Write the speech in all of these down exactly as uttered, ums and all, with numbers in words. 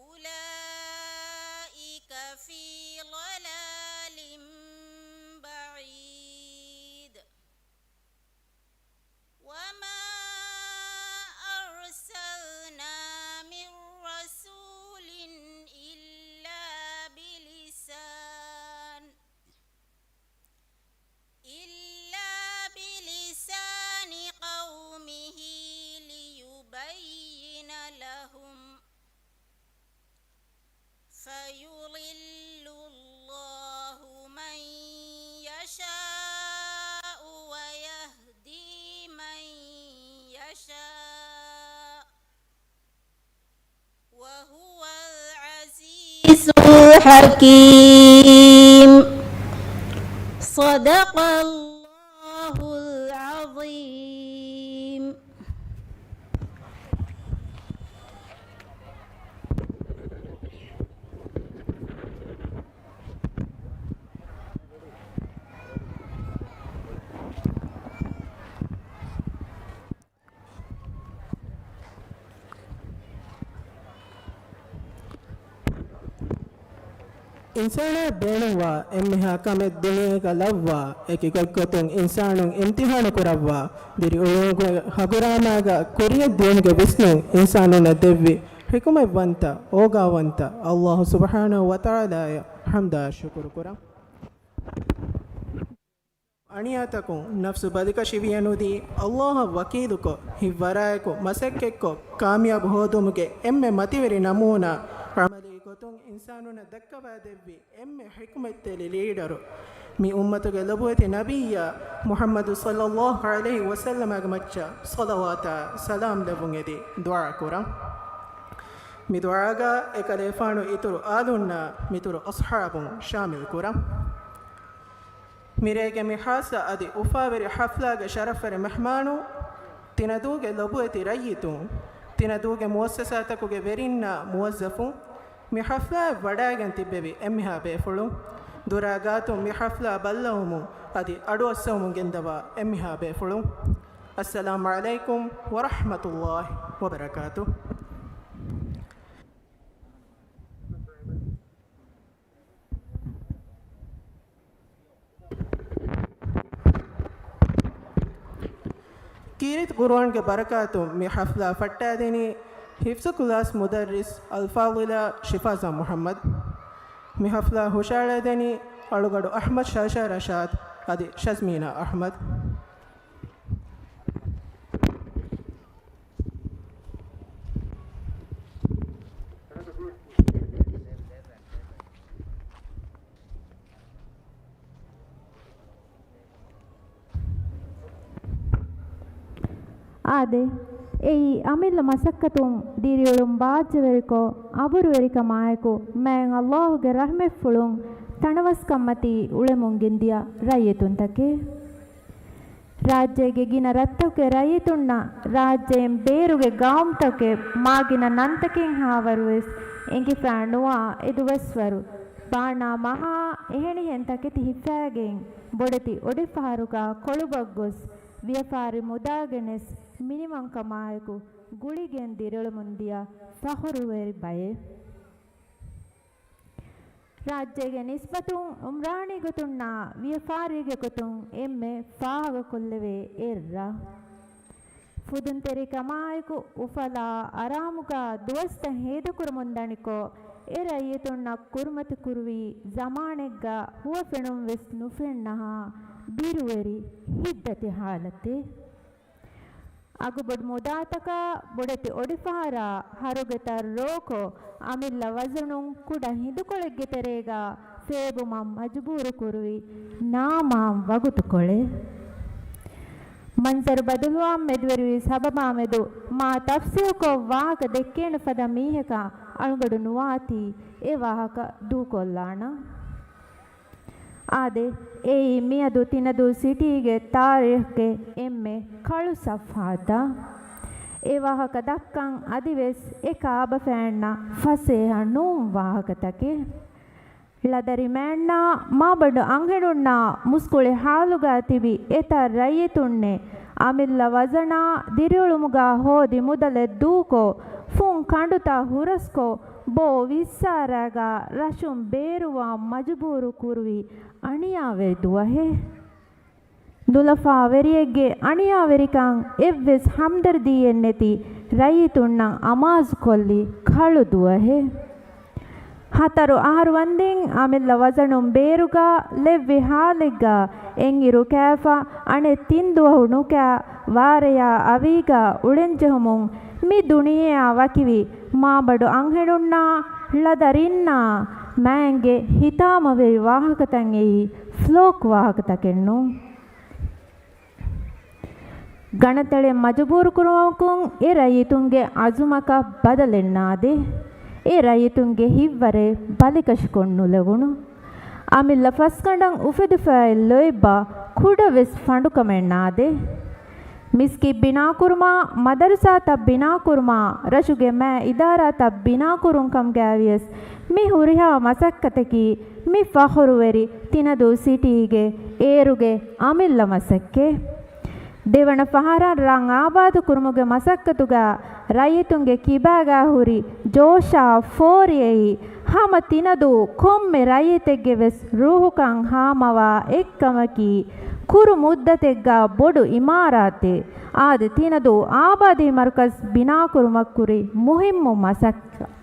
أولئك في ضلال بعيد. وما أرسلنا من رسول إلا بلسان إلا بلسان قومه ليبين لهم فيضل الله من يشاء ويهدي من يشاء وهو العزيز الحكيم. صدق الله العظيم. އިންސާނާ ބޭނުންވާ އެންމެހާ ކަމެއް ދުނިޔޭގަ ލައްވާ، އެކި ގޮތްގޮތުން އިންސާނުން އިމްތިހާނު ކުރައްވާ، ދިރިއުޅުމުގެ ހަގުރާމާގަ ކުރިޔަށް ދިޔުމުގެ ވިސްނުން އިންސާނުންނަށް ދެއްވި ޙިކުމަތްވަންތަ، އޯގާވަންތަ އައްލާހު ސުބްޙާނަހު ވަތަޢާލާއަށް ޙަމްދާ ޝުކުރު ކުރަން. އަނިޔާތަކުން ނަފްސު ބަލިކަށި ވިޔަނުދީ، އައްލާހަށް ވަކީލުކޮށް، ހިތްވަރާއެކު މަސައްކަތްކޮށް، ކާމިޔާބު ހޯދުމުގެ އެންމެ މަތިވެރި ނަމޫނާ، ޢަމަލީ ގޮތުން އިންސާނުންނަށް ދައްކަވާ ދެއްވި އެންމެ ޙިކުމަތްތެރި ލީޑަރު، މި އުއްމަތުގެ ލޮބުވެތި ނަބިއްޔާ މުޙައްމަދު ޞައްލައްލާހު ޢަލައިހި ވަސައްލަމާގެ މައްޗަށް ޞަލަވާތާ ސަލާމް ލެއްވުން އެދި ދުޢާ ކުރަން. މި ދުޢާގަ އެކަލޭފާނު އިތުރު އާލުންނާ މިތުރު އަޞްޙާބުން ޝާމިލް ކުރަން. މިރޭގެ މި ޚާއްޞަ އަދި އުފާވެރި ޙަފްލާގެ ޝަރަފްވެރި މެހްމާނުން، ތިނަދޫގެ ލޮބުވެތި ރައްޔިތުން، ތިނަދޫގެ މުއައްސަސާތަކުގެ ވެރިންނާ މުވައްޒަފުން، މި ޙަފްލާއަށް ވަޑައިގެން ތިއްބެވި އެންމެހާ ބޭފުޅުން، ދުރާ ގާތުން މި ޙަފްލާ ބައްލަވަމުން އަދި އަޑުއައްސަވަމުން ގެންދަވާ އެންމެހާ ބޭފުޅުން، އައްސަލާމު ޢަލައިކުމް ވަރަޙްމަތުﷲ ވަބަރަކާތުހު. ކީރިތި ޤުރުއާންގެ ބަރަކާތުން މި ޙަފްލާ ފައްޓާދިނީ ޙިފްޒު ކްލާސް މުދައްރިސް އަލްފާޟިލާ ޝިފާޒާ މުޙައްމަދު. މި ޙަފްލާ ހުށައަޅައިދެނީ އަޅުގަނޑު އަޙްމަދު ޝައިޝާ ރަޝާދު އަދި ޝަޒްމީނާ އަޙްމަދު. އާދެ، އެއީ އަމިއްލަ މަސައްކަތުން ދިރިއުޅުން ބާއްޖަވެރިކޮށް، އަބުރުވެރިކަމާއެކު މާތް އައްލާހުގެ ރަޙްމަތްފުޅުން ތަނަވަސްކަންމަތީ އުޅެމުން ގެންދިޔަ ރައްޔިތުންތަކެއް. ރާއްޖޭގެ ގިނަ ރަށްތަކުގެ ރައްޔިތުންނަށް ރާއްޖޭން ބޭރުގެ ގައުމުތަކެއް މާގިނަ ނަންތަކެއްހާވަރުވެސް އެނގިފަ ނުވާ އެ ދުވަސްވަރު، ބާނާ މަހާ އެހެނިހެން ތަކެތި ހިފާގެން ބޮޑެތި އޮޑިފަހަރުގަ ކޮޅުބަށް ގޮސް ވިޔަފާރި މުދާގެނެސް މިނިވަންކަމާއެކު ގުޅިގެން ދިރިއުޅެމުން ދިޔަ ފަޚުރުވެރި ބައެއް. ރާއްޖޭގެ ނިސްބަތުން އުމްރާނީ ގޮތުންނާ ވިޔަފާރީގެ ގޮތުން އެންމެ ފާހަގަކޮށްލެވޭ އެއްރަށް. ފުދުންތެރިކަމާއެކު އުފަލާ އަރާމުގަ ދުވަސްތައް ހޭދަކުރަމުން ދަނިކޮށް، އެ ރައްޔިތުންނަށް ކުރިމަތިކުރުވީ ޒަމާނެއްގަ ހުވަފެނުން ވެސް ނުފެންނަހާ ބިރުވެރި ހިތްދަތި ހާލަތެއް. އަގުބޮޑު މުދާތަކާ ބޮޑެތި އޮޑިފަހަރާ ހަރުގެ ތައް ރޯކޮށް، އަމިއްލަ ވަޒަނުން ކުޑަ ހިނދުކޮޅެއްގެ ތެރޭގަ ފޭބުމަށް މަޖުބޫރުކުރުވި ނާމާން ވަގުތުކޮޅެއް. މަންޒަރު ބަދަލުވާން މެދުވެރިވި ސަބަބާމެދު މާ ތަފްސީލްކޮށް ވާހަކަ ދެއްކޭނެ ފަދަ މީހަކަށް އަޅުގަނޑު ނުވާތީ އެ ވާހަކަ ދޫކޮށްލާނަން. އާދެ، އެއީ މިއަދު ތިނަދޫ ސިޓީގެ ތާރީޚްގެ އެންމެ ކަޅު ސަފްހާތައް. އެ ވާހަކަ ދައްކަން އަދިވެސް އެ ކާބަފައިންނަށް ފަސޭހަ ނޫން ވާހަކަތަކެއް. ޅަދަރިމައިންނާ މާބަނޑު އަންހެނުންނާ މުސްކުޅި ހާލުގަ ތިބި އެތައް ރައްޔިތުންނެއް އަމިއްލަ ވަޒަނާ ދިރިއުޅުމުގަ ހޯދި މުދަލެއް ދޫކޮށް، ފުން ކަނޑުތައް ހުރަސްކޮށް، ބޯ ވިއްސާރާގަ ރަށުން ބޭރުވާން މަޖުބޫރު ކުރުވި އަނިޔާވެރި ދުވަހެއް. ނުލަފާވެރިއެއްގެ އަނިޔާވެރިކަން އެއްވެސް ހަމްދަރްދީއެއް ނެތި ރައްޔިތުންނަށް އަމާޒުކޮށްލި ކަޅު ދުވަހެއް. ހަތަރު އަހަރު ވަންދެން އަމިއްލަ ވަޒަނުން ބޭރުގަ ލެއްވި ހާލެއްގަ އެއްއިރު ކާފަ އަނެއް ތިން ދުވަހު ނުކާ ވާރެޔާ އަވީގަ އުޅެންޖެހުމުން މި ދުނިޔެއާ ވަކިވި މާބަނޑު އަންހެނުންނާ ޅަދަރިންނާ މާތްގެ ހިތާމަވެރި ވާހަކަތައް އެއީ ފްލޯކް ވާހަކަތަކެއް ނޫން. ގަނެ ތަޅެއް މަޖުބޫރުކުރުމަކުން އެ ރައްޔިތުންގެ އަޒުމަކަށް ބަދަލެއް ނާދޭ. އެ ރައްޔިތުންގެ ހިތްވަރެއް ބަލިކަށިކޮށް ނުލެވުނު. އަމިއްލަ ފަސްގަނޑަށް އުފެދިފައި ލޯތްބާ ކުޑަވެސް ފަނޑުކަމެއް ނާދޭ. މިސްކިތް ބިނާކުރުމާ، މަދަރުސާތައް ބިނާކުރުމާ، ރަށުގެ މާތް އިދާރާތައް ބިނާކުރުން ކަމުގައިވިޔަސް މި ހުރިހާ މަސައްކަތަކީ މި ފަޚުރުވެރި ތިނަދޫ ސިޓީގެ އޭރުގެ އަމިއްލަ މަސައްކަތް. ދެވަނަ ފަހަރަށް ރަށް އާބާދުކުރުމުގެ މަސައްކަތުގަ ރައްޔިތުންގެ ކިބާގަ ހުރި ޖޯޝާ ފޯރިއެއީ ހަމަ ތިނަދޫ ކޮންމެ ރައްޔިތެއްގެ ވެސް ރޫހުކަން ހާމަވާ އެއްކަމަކީ، ކުރު މުއްދަތެއްގަ ބޮޑު އިމާރާތެއް އާދެ، ތިނަދޫ އާބާދީ މަރުކަޒް ބިނާކުރުމަށް ކުރި މުހިއްމު މަސައްކަތް.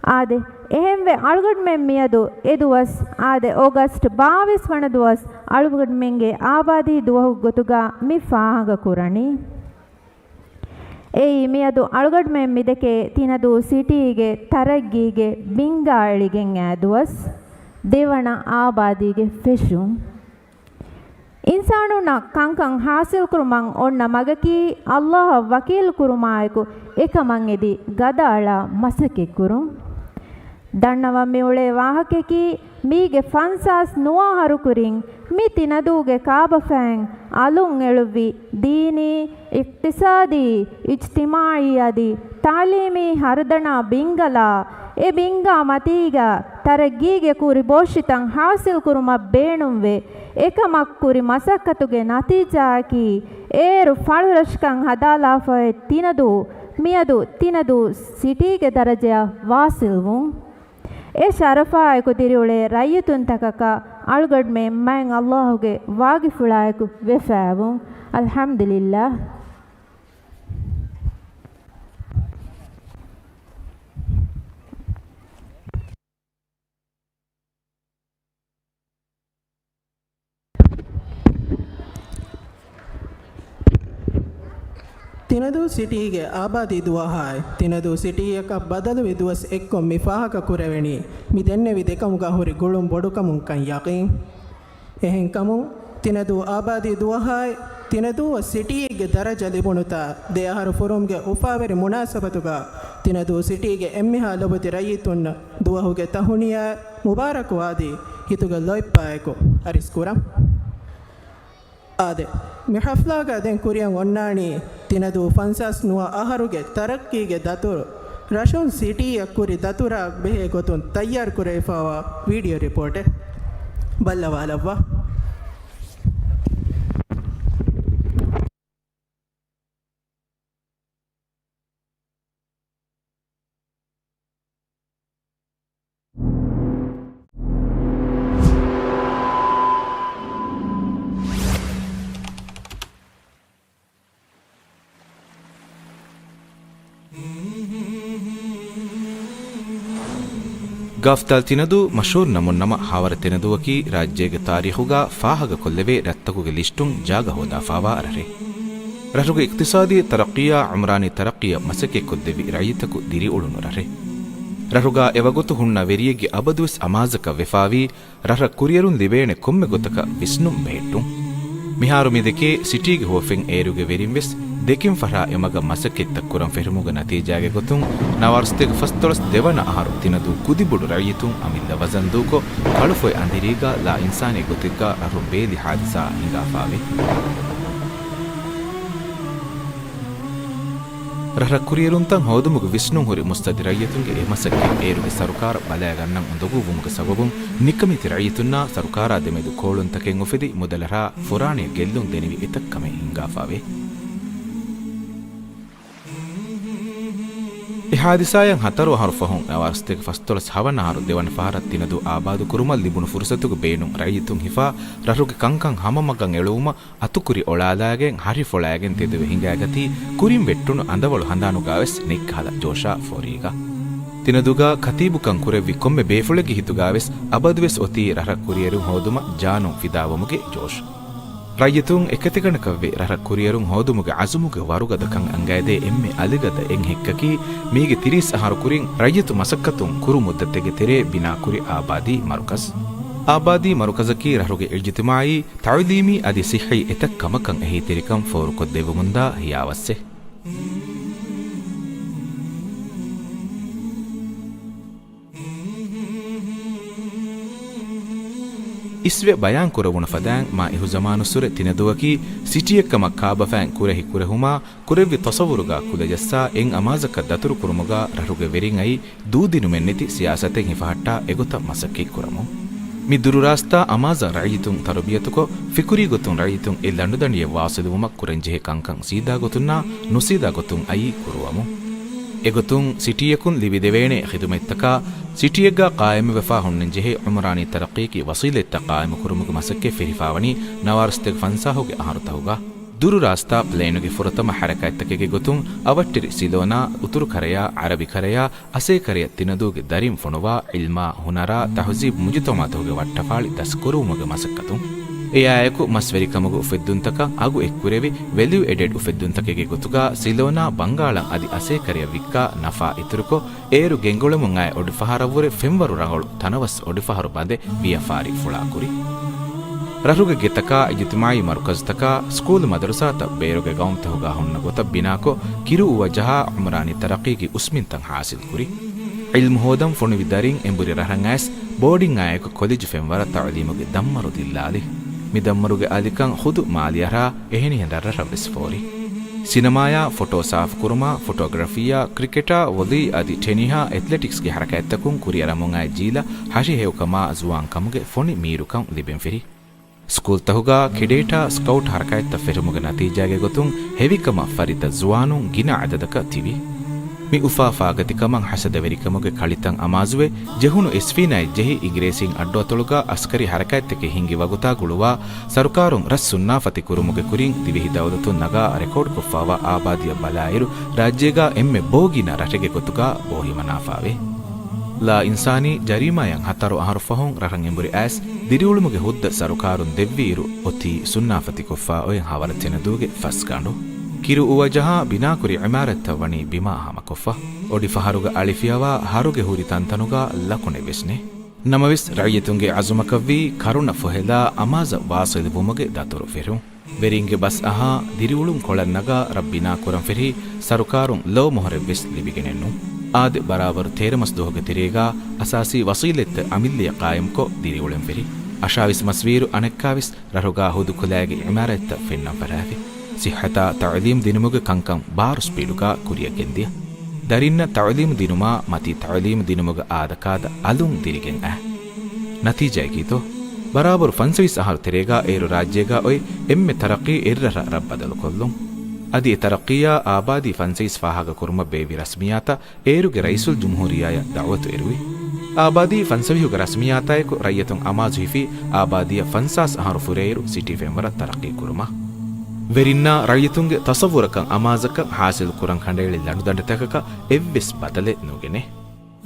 އާދެ، އެހެންވެ، އަޅުގަނޑުމެން މިއަދު އެ ދުވަސް، އާދެ، އޯގަސްޓް ބާވީސް ވަނަ ދުވަސް އަޅުގަނޑުމެންގެ އާބާދީ ދުވަހުގެ ގޮތުގަ މި ފާހަގަ ކުރަނީ. އެއީ، މިއަދު އަޅުގަނޑުމެން މިދެކޭ ތިނަދޫ ސިޓީގެ ތަރައްގީގެ ބިންގާ އެޅިގެން އައި ދުވަސް، ދެވަނަ އާބާދީގެ ފެށުން. އިންސާނުންނަށް ކަންކަން ހާސިލްކުރުމަށް އޮންނަ މަގަކީ، އައްލާހަށް ވަކީލުކުރުމާއެކު އެކަމަށް އެދި ގަދައަޅާ މަސައްކަތްކުރުން. ދަންނަވަން މިއުޅޭ ވާހަކަޔަކީ، މީގެ ފަންސާސް ނުވަ އަހަރު ކުރިން މި ތިނަދޫގެ ކާބަފައިން އަލުން އެޅުއްވި ދީނީ، އިޤްތިޞާދީ، އިޖްތިމާޢީ އަދި ތަޢުލީމީ ހަރުދަނާ ބިންގަލާ، އެ ބިންގާ މަތީގަ ތަރައްގީގެ ކުރި ބޯށިތައް ހާސިލްކުރުމަށް ބޭނުންވެ، އެކަމަށް ކުރި މަސައްކަތުގެ ނަތީޖާއަކީ، އޭރު ފަޅުރަށިކަން ހަދާލާފައި ތިނަދޫ، މިއަދު ތިނަދޫ ސިޓީގެ ދަރަޖަޔަށް ވާސިލްވުން. އެ ޝަރަފާއެކު ދިރިއުޅޭ ރައްޔިތުންތަކަކަށް އަޅުގަނޑުމެން މާތް އައްލާހުގެ ވާގިފުޅާއެކު ވެފައިވުން. އަލްޙަމްދުލިއްލާހް. ތިނަދޫ ސިޓީގެ އާބާދީ ދުވަހާއި، ތިނަދޫ ސިޓީއަކަށް ބަދަލުވި ދުވަސް އެއްކޮށް މި ފާހަގަ ކުރެވެނީ، މި ދެންނެވި ދެކަމުގަ ހުރި ގުޅުން ބޮޑުކަމުންކަން ޔަޤީން. އެހެންކަމުން، ތިނަދޫ އާބާދީ ދުވަހާއި، ތިނަދޫއަށް ސިޓީއެއްގެ ދަރަޖަ ލިބުނުތާ، ދެ އަހަރު ފުރުމުގެ އުފާވެރި މުނާސަބަތުގަ، ތިނަދޫ ސިޓީގެ އެންމެހާ ލޮބުތި ރައްޔިތުންނަށް ދުވަހުގެ ތަހުނިޔާ މުބާރަކުވާދީ، ހިތުގެ ލޯތްބާއެކު އަރިސް ކުރަން. އާދެ، މި ހަފްލާގަ ދެން ކުރިއަށް އޮންނާނީ ތިނަދޫ ފަންސާސް ނުވަ އަހަރުގެ ތަރައްޤީގެ ދަތުރު، ރަށުން ސިޓީއަށް ކުރި ދަތުރާ ބެހޭ ގޮތުން ތައްޔާރު ކުރެވިފައިވާ ވީޑިއޯ ރިޕޯޓެއް. ބައްލަވާލައްވާ. ގަފްތަލް ތިނަދޫ މަޝްހޫރު ނަމުން ނަމަ، ހާވަރަ ތިނަދޫއަކީ ރާއްޖޭގެ ތާރީޚުގަ ފާހަގަކޮށްލެވޭ ރަށްތަކުގެ ލިސްޓުން ޖާގަ ހޯދާފާވާ ރަށެއް. ރަށުގެ އިޤްތިޞާދީ ތަރައްޤީއާ ޢުމްރާނީ ތަރައްޤީއަށް މަސައްކަތްކޮށްދެއްވި ރައްޔިތަކު ދިރިއުޅުނު ރަށެއް. ރަށުގަ އެވަގުތު ހުންނަ ވެރިއެއްގެ އަބަދުވެސް އަމާޒަކަށް ވެފާވީ، ރަށަށް ކުރިއެރުން ލިބޭނެ ކޮންމެ ގޮތަކަށް ވިސްނުން ބެހެއްޓުން. މިހާރު މިދެކޭ ސިޓީގެ ހުވަފެން އޭރުގެ ވެރިން ވެސް ދެކިން ފަށާ އެމަގަށް މަސައްކަތްތައް ކުރަން ފެށުމުގެ ނަތީޖާގެ ގޮތުން ނަވާރަ ސަތޭކަ ފަސްދޮޅަސް ދެވަނަ އަހަރު ތިނަދޫ ކުދިބޮޑު ރައްޔިތުން އަމިއްލަ ވަޒަން ދޫކޮށް، ކަޅުފޮތް އަނދިރީގަ ލާ އިންސާނީ ގޮތެއްގަ ރަށުން ބޭލި ހާދިސާ ހިނގާފާވޭ. ރަށްރަށް ކުރިއެރުންތައް ހޯދުމުގެ ވިސްނުން ހުރި މުއްސަދި ރައްޔިތުންގެ އެ މަސައްކަތް އޭރުގެ ސަރުކާރަށް ބަލައިގަންނަން އުނދަގޫވުމުގެ ސަބަބުން ނިކަމެތި ރައްޔިތުންނާ ސަރުކާރާ ދެމެދު ކޯޅުންތަކެއް އުފެދި މުދަލަށާ ފުރާނަޔަށް ގެއްލުން ދެނިވި އެތައް ކަމެއް ހިނގާފާވޭ. އެ ހާދިސާއަށް ހަތަރު އަހަރު ފަހުން ނަވާރަސްތޭކަ ފަސްދޮޅަސް ހަވަނަ އަހަރު ދެވަނަ ފަހަރަށް ތިނަދޫ އާބާދު ކުރުމަށް ލިބުނު ފުރުސަތުގެ ބޭނުން ރައްޔިތުން ހިފާ ރަށުގެ ކަންކަން ހަމަމަގަށް އެޅުވުމަށް އަތުކުރި އޮޅާލާގެން ހަށި ފޮޅާގެން ތެދުވެ ހިނގާގަތީ ކުރިން ވެއްޓުނު އަނދަވަޅު ހަނދާނުގާވެސް ނެތްކަހަލަ ޖޯޝާ ފޯރީގަ. ތިނަދޫގަ ކަތީބުކަން ކުރެއްވި ކޮންމެ ބޭފުޅެއްގެ ހިތުގާވެސް އަބަދުވެސް އޮތީ ރަށްރަށް ކުރިއެރުން ހޯދުމަށް ޖާނުން ފިދާވުމުގެ ޖޯޝް. ރައްޔިތުން އެކަތިގަނޑަކަށްވެ ރަށްރަށް ކުރިއެރުން ހޯދުމުގެ އަޒުމުގެ ވަރުގަދަކަން އަންގައިދޭ އެންމެ އަލިގަދަ އެއް ހެއްކަކީ، މީގެ ތިރީސް އަހަރު ކުރިން ރައްޔިތު މަސައްކަތުން ކުރު މުއްދަތެއްގެ ތެރޭ ބިނާކުރި އާބާދީ މަރުކަޒް. އާބާދީ މަރުކަޒަކީ ރަށުގެ އިޖްތިމާޢީ، ތަޢުލީމީ އަދި ޞިއްޙީ އެތައް ކަމަކަށް އެހީތެރިކަން ފޯރުކޮށްދެއްވުމުންދާ ހިޔާވައްސެއް. އިސްވެ ބަޔާން ކުރެވުނު ފަދައިން، މާ އިހުޒަމާނުއްސުރެ ތިނަދޫއަކީ ސިޓީއެއްކަމަށް ކާބަފައިން ކުރެހި ކުރެހުމާ، ކުރެއްވި ތަޞައްވުރުގާ ކުލަޖައްސާ އެއް އަމާޒަކަށް ދަތުރުކުރުމުގާ ރަށުގެ ވެރިން އައީ ދޫދިނުމެއްނެތި ސިޔާސަތެއް ހިފަހައްޓާ އެގޮތަށް މަސައްކަތްކުރަމުން. މި ދުރުރާސްތާ އަމާޒަށް ރައްޔިތުން ތަރުބިޔަތުކޮށް، ފިކުރީ ގޮތުން ރައްޔިތުން އެ ލަނޑުދަނޑިއަށް ވާސިލުވުމަށް ކުރަންޖެހޭ ކަންކަން ސީދާ ގޮތުންނާ ނުސީދާ ގޮތުން އައީ ކުރުވަމުން. އެގޮތުން ސިޓީއަކުން ލިބިދެވޭނެ ޚިދުމަތްތަކާ، ސިޓީއެއްގާ ޤާއިމުވެފާ ހުންނަންޖެހޭ ޢުމްރާނީ ތަރައްޤީގެ ވަސީލަތްތައް ޤާއިމުކުރުމުގެ މަސައްކަތް ފެށިފާވަނީ ނަވާރަސަތޭކަ ފަންސާހުގެ އަހަރުތަހުގާ. ދުރުރާސްތާ ޕްލޭނުގެ ފުރަތަމަ ޙަރަކާތްތަކެއްގެ ގޮތުން އަވަށްޓެރި ސިލޯނާ، އުތުރު ކަރަޔާ، ޢަރަބި ކަރަޔާ، އަސޭކަރަޔަށް ތިނަދޫގެ ދަރިން ފޮނުވާ، ޢިލްމާ، ހުނަރާ، ތަހުޒީބު މުޖުތަމަޢުތަކުގެ ވައްޓަފާޅި ދަސްކުރުވުމުގެ މަސައްކަތުން. އެއާއެކު މަސްވެރިކަމުގެ އުފެއްދުންތަކަށް އަގު އެއްކުރެވި، ވެލިއު އެޑެޑް އުފެއްދުންތަކެއްގެ ގޮތުގާ ސިލޯނާ ބަންގާޅަށް އަދި އަސޭކަރަޔަށް ވިއްކާ ނަފާ އިތުރުކޮށް، އޭރު ގެންގުޅެމުން އައި އޮޑިފަހަރަށްވުރެ ފެންވަރު ރަނގަޅު ތަނަވަސް އޮޑިފަހަރު ބަނދެއް ވިޔަފާރި ފުޅާކުރި. ރަށުގެ ގެތަކާ އިޖުތިމާޢީ މަރުކަޒުތަކާ، ސްކޫލު މަދަރުސާތައް ބޭރުގެ ގައުމުތަހުގާ ހުންނަ ގޮތަށް ބިނާކޮށް، ކިރުއުވަ ޖަހާ ޢުމްރާނީ ތަރައްޤީގެ އުސްމިންތައް ޙާޞިލްކުރި. ޢިލްމު ހޯދަން ފޮނުވި ދަރިން އެނބުރި ރަށްރަށް އައިސް، ބޯޑިން އާއެކު ކޮލެޖު ފެންވަރަށް ތަޢުލީމުގެ ދަންމަރު ދިއްލާލި. މި ދަންމަރުގެ އަލިކަން ޚުދު މާލި އަރާ އެހެނިހެން ރަށްރަށަށްވެސް ފޯރި. ސިނަމާޔާ ފޮޓޯ ސާފުކުރުމާ، ފޮޓޯގްރަފީއާ، ކްރިކެޓާ، ވޮލީ އަދި ޓެނިހާ އެތްލެޓިކްސްގެ ޙަރަކާތްތަކުން ކުރިއަރަމުން އައި ޖީލަށް ހަށި ހެޔޮކަމާ ޒުވާންކަމުގެ ފޮނި މީރުކަން ލިބެންފިރި. ސްކޫލްތަހުގާ ކެޑޭޓާ ސްކައުޓް ހަރަކާތްތައް ފެށުމުގެ ނަތީޖާގެ ގޮތުން ހެވިކަމަށް ފަރިތަ ޒުވާނުން ގިނަ އަދަދަކަށް ތިބި. މި އުފާ ފާގަތިކަމަށް ހަސަދަވެރިކަމުގެ ކަޅިތައް އަމާޒުވެ، ޖެހުނު އިސްވީނާއެއް ޖެހި އިނގިރޭސިން އައްޑުއަތޮޅުގާ އަސްކަރީ ހަރަކާތްތަކެއް ހިންގި ވަގުތާ ގުޅުވާ، ސަރުކާރުން ރަށް ސުންނާފަތި ކުރުމުގެ ކުރިން ދިވެހި ދައުލަތުން ނަގާ ރެކޯޑްކޮށްފާވާ އާބާދީއަށް ބަލާއިރު، ރާއްޖޭގާ އެންމެ ބޯ ގިނަ ރަށެއްގެ ގޮތުގާ ބޯހިމަނާފާވޭ. ލާ އިންސާނީ ޖަރީމާޔަށް ހަތަރު އަހަރު ފަހުން ރަށްރަށް އެނބުރި އައިސް، ދިރިއުޅުމުގެ ހުއްދަ ސަރުކާރުން ދެއްވިއިރު، އޮތީ ސުންނާފަތިކޮށްފާ އޮތް ހަވަރަ ތެނަދޫގެ ފަސްގަނޑު. ކިރުއުވަ ޖަހާ ބިނާކުރި ޢިމާރަތްތައް ވަނީ ބިމާ ހާމަކޮށްފަ. އޮޑިފަހަރުގަ އަޅިފިޔަވާ ހަރުގެ ހުރި ތަންތަނުގަ ލަކުނެއްވެސް ނެތް. ނަމަވެސް، ރައްޔިތުންގެ ޢަޒުމަކަށްވީ ކަރުނަ ފޮހެލާ އަމާޒަށް ވާސިލުވުމުގެ ދަތުރު ފެށުން. ވެރިންގެ ބަސް އަހާ، ދިރިއުޅުން ކޮޅަށް ނަގާ ރަށް ބިނާކުރަން ފެށި ސަރުކާރުން ލޯ މޮހަރެއްވެސް ލިބިގެނެއްނު. އާދެ، ބަރާބަރު ތޭރަ މަސް ދުވަހުގެ ތެރޭގާ އަސާސީ ވަސީލަތްތައް އަމިއްލަޔަށް ޤާއިމްކޮށް ދިރިއުޅެން ފެށި. އަށާވީސް މަސްވީއިރު އަނެއްކާވެސް ރަށުގާ ހުދު ކުލައިގެ ޢިމާރަތްތައް ފެންނަން ފަށާފި. ޞިއްޙަތާ ތަޢުލީމް ދިނުމުގެ ކަންކަން ބާރު ސްޕީޑުގާ ކުރިއަށް ގެންދިޔަ. ދަރިންނަށް ތަޢުލީމް ދިނުމާ މަތީ ތަޢުލީމް ދިނުމުގެ އާދަކާދަ އަލުން ދިރިގެން އައި. ނަތީޖާއަކީތޯ؟ ބަރާބަރު ފަންސަވީސް އަހަރު ތެރޭގާ އޭރު ރާއްޖޭގާ އޮތް އެންމެ ތަރައްޤީ އެއްރަށަށް ރަށް ބަދަލުކޮށްލުން. އަދި އެ ތަރައްޤީއާ އާބާދީ ފަންސަވީސް ފާހަގަކުރުމަށް ބޭއްވި ރަސްމިއްޔާތަށް އޭރުގެ ރައީސުލްޖުމްހޫރިއްޔާއަށް ދަޢުވަތު އެރުވި. އާބާދީ ފަންސަވީހުގެ ރަސްމިއްޔާތާއެކު ރައްޔިތުން އަމާޒު ހިފީ އާބާދީއަށް ފަންސާސް އަހަރު ފުރެއިރު ސިޓީ ފެންވަރަށް ތަރައްޤީ ކުރުމަށް. ވެރިންނާ ރައްޔިތުންގެ ތަޞައްވުރަކަށް އަމާޒަކަށް ޙާޞިލު ކުރަން ކަނޑައެޅި ލަނޑުދަނޑިތަކަކަށް އެއްވެސް ބަދަލެއް ނުގެނޭ.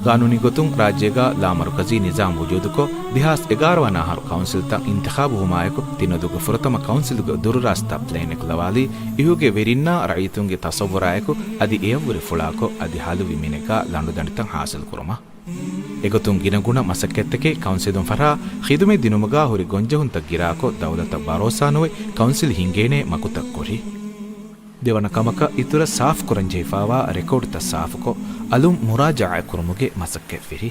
ގާނޫނީ ގޮތުން ރާއްޖޭގާ ލާމަރުކަޒީ ނިޒާމް ވުޖޫދުކޮށް، ދެހާސް އެގާރަ ވަނަ އަހަރު ކައުންސިލްތައް އިންތިޚާބުވުމާއެކު، ތިނަދޫގެ ފުރަތަމަ ކައުންސިލުގެ ދުރުރާސްތާ ޕްލޭނެއް ކުލަވާލީ، އިހުގެ ވެރިންނާ ރައްޔިތުންގެ ތަޞައްވުރާއެކު، އަދި އެޔަށްވުރެ ފުޅާކޮށް، އަދި ހަލުވި މިނެއްގާ ލަނޑުދަނޑިތައް ޙާޞިލްކުރުމަށް. އެގޮތުން ގިނަގުނަ މަސައްކަތްތަކެއް ކައުންސިލުން ފަށާ، ޚިދުމަތް ދިނުމުގާ ހުރި ގޮންޖެހުންތައް ގިރާކޮށް، ދައުލަތަށް ބަރޯސާ ނުވެ، ކައުންސިލް ހިންގޭނޭ މަގުތައް ކޮށި. ދެވަނަ ކަމަކަށް، އިތުރަށް ސާފުކުރަން ޖެހިފާވާ ރެކޯޑްތައް ސާފުކޮށް، އަލުން މުރާޖަޢާ ކުރުމުގެ މަސައްކަތް ފެށި.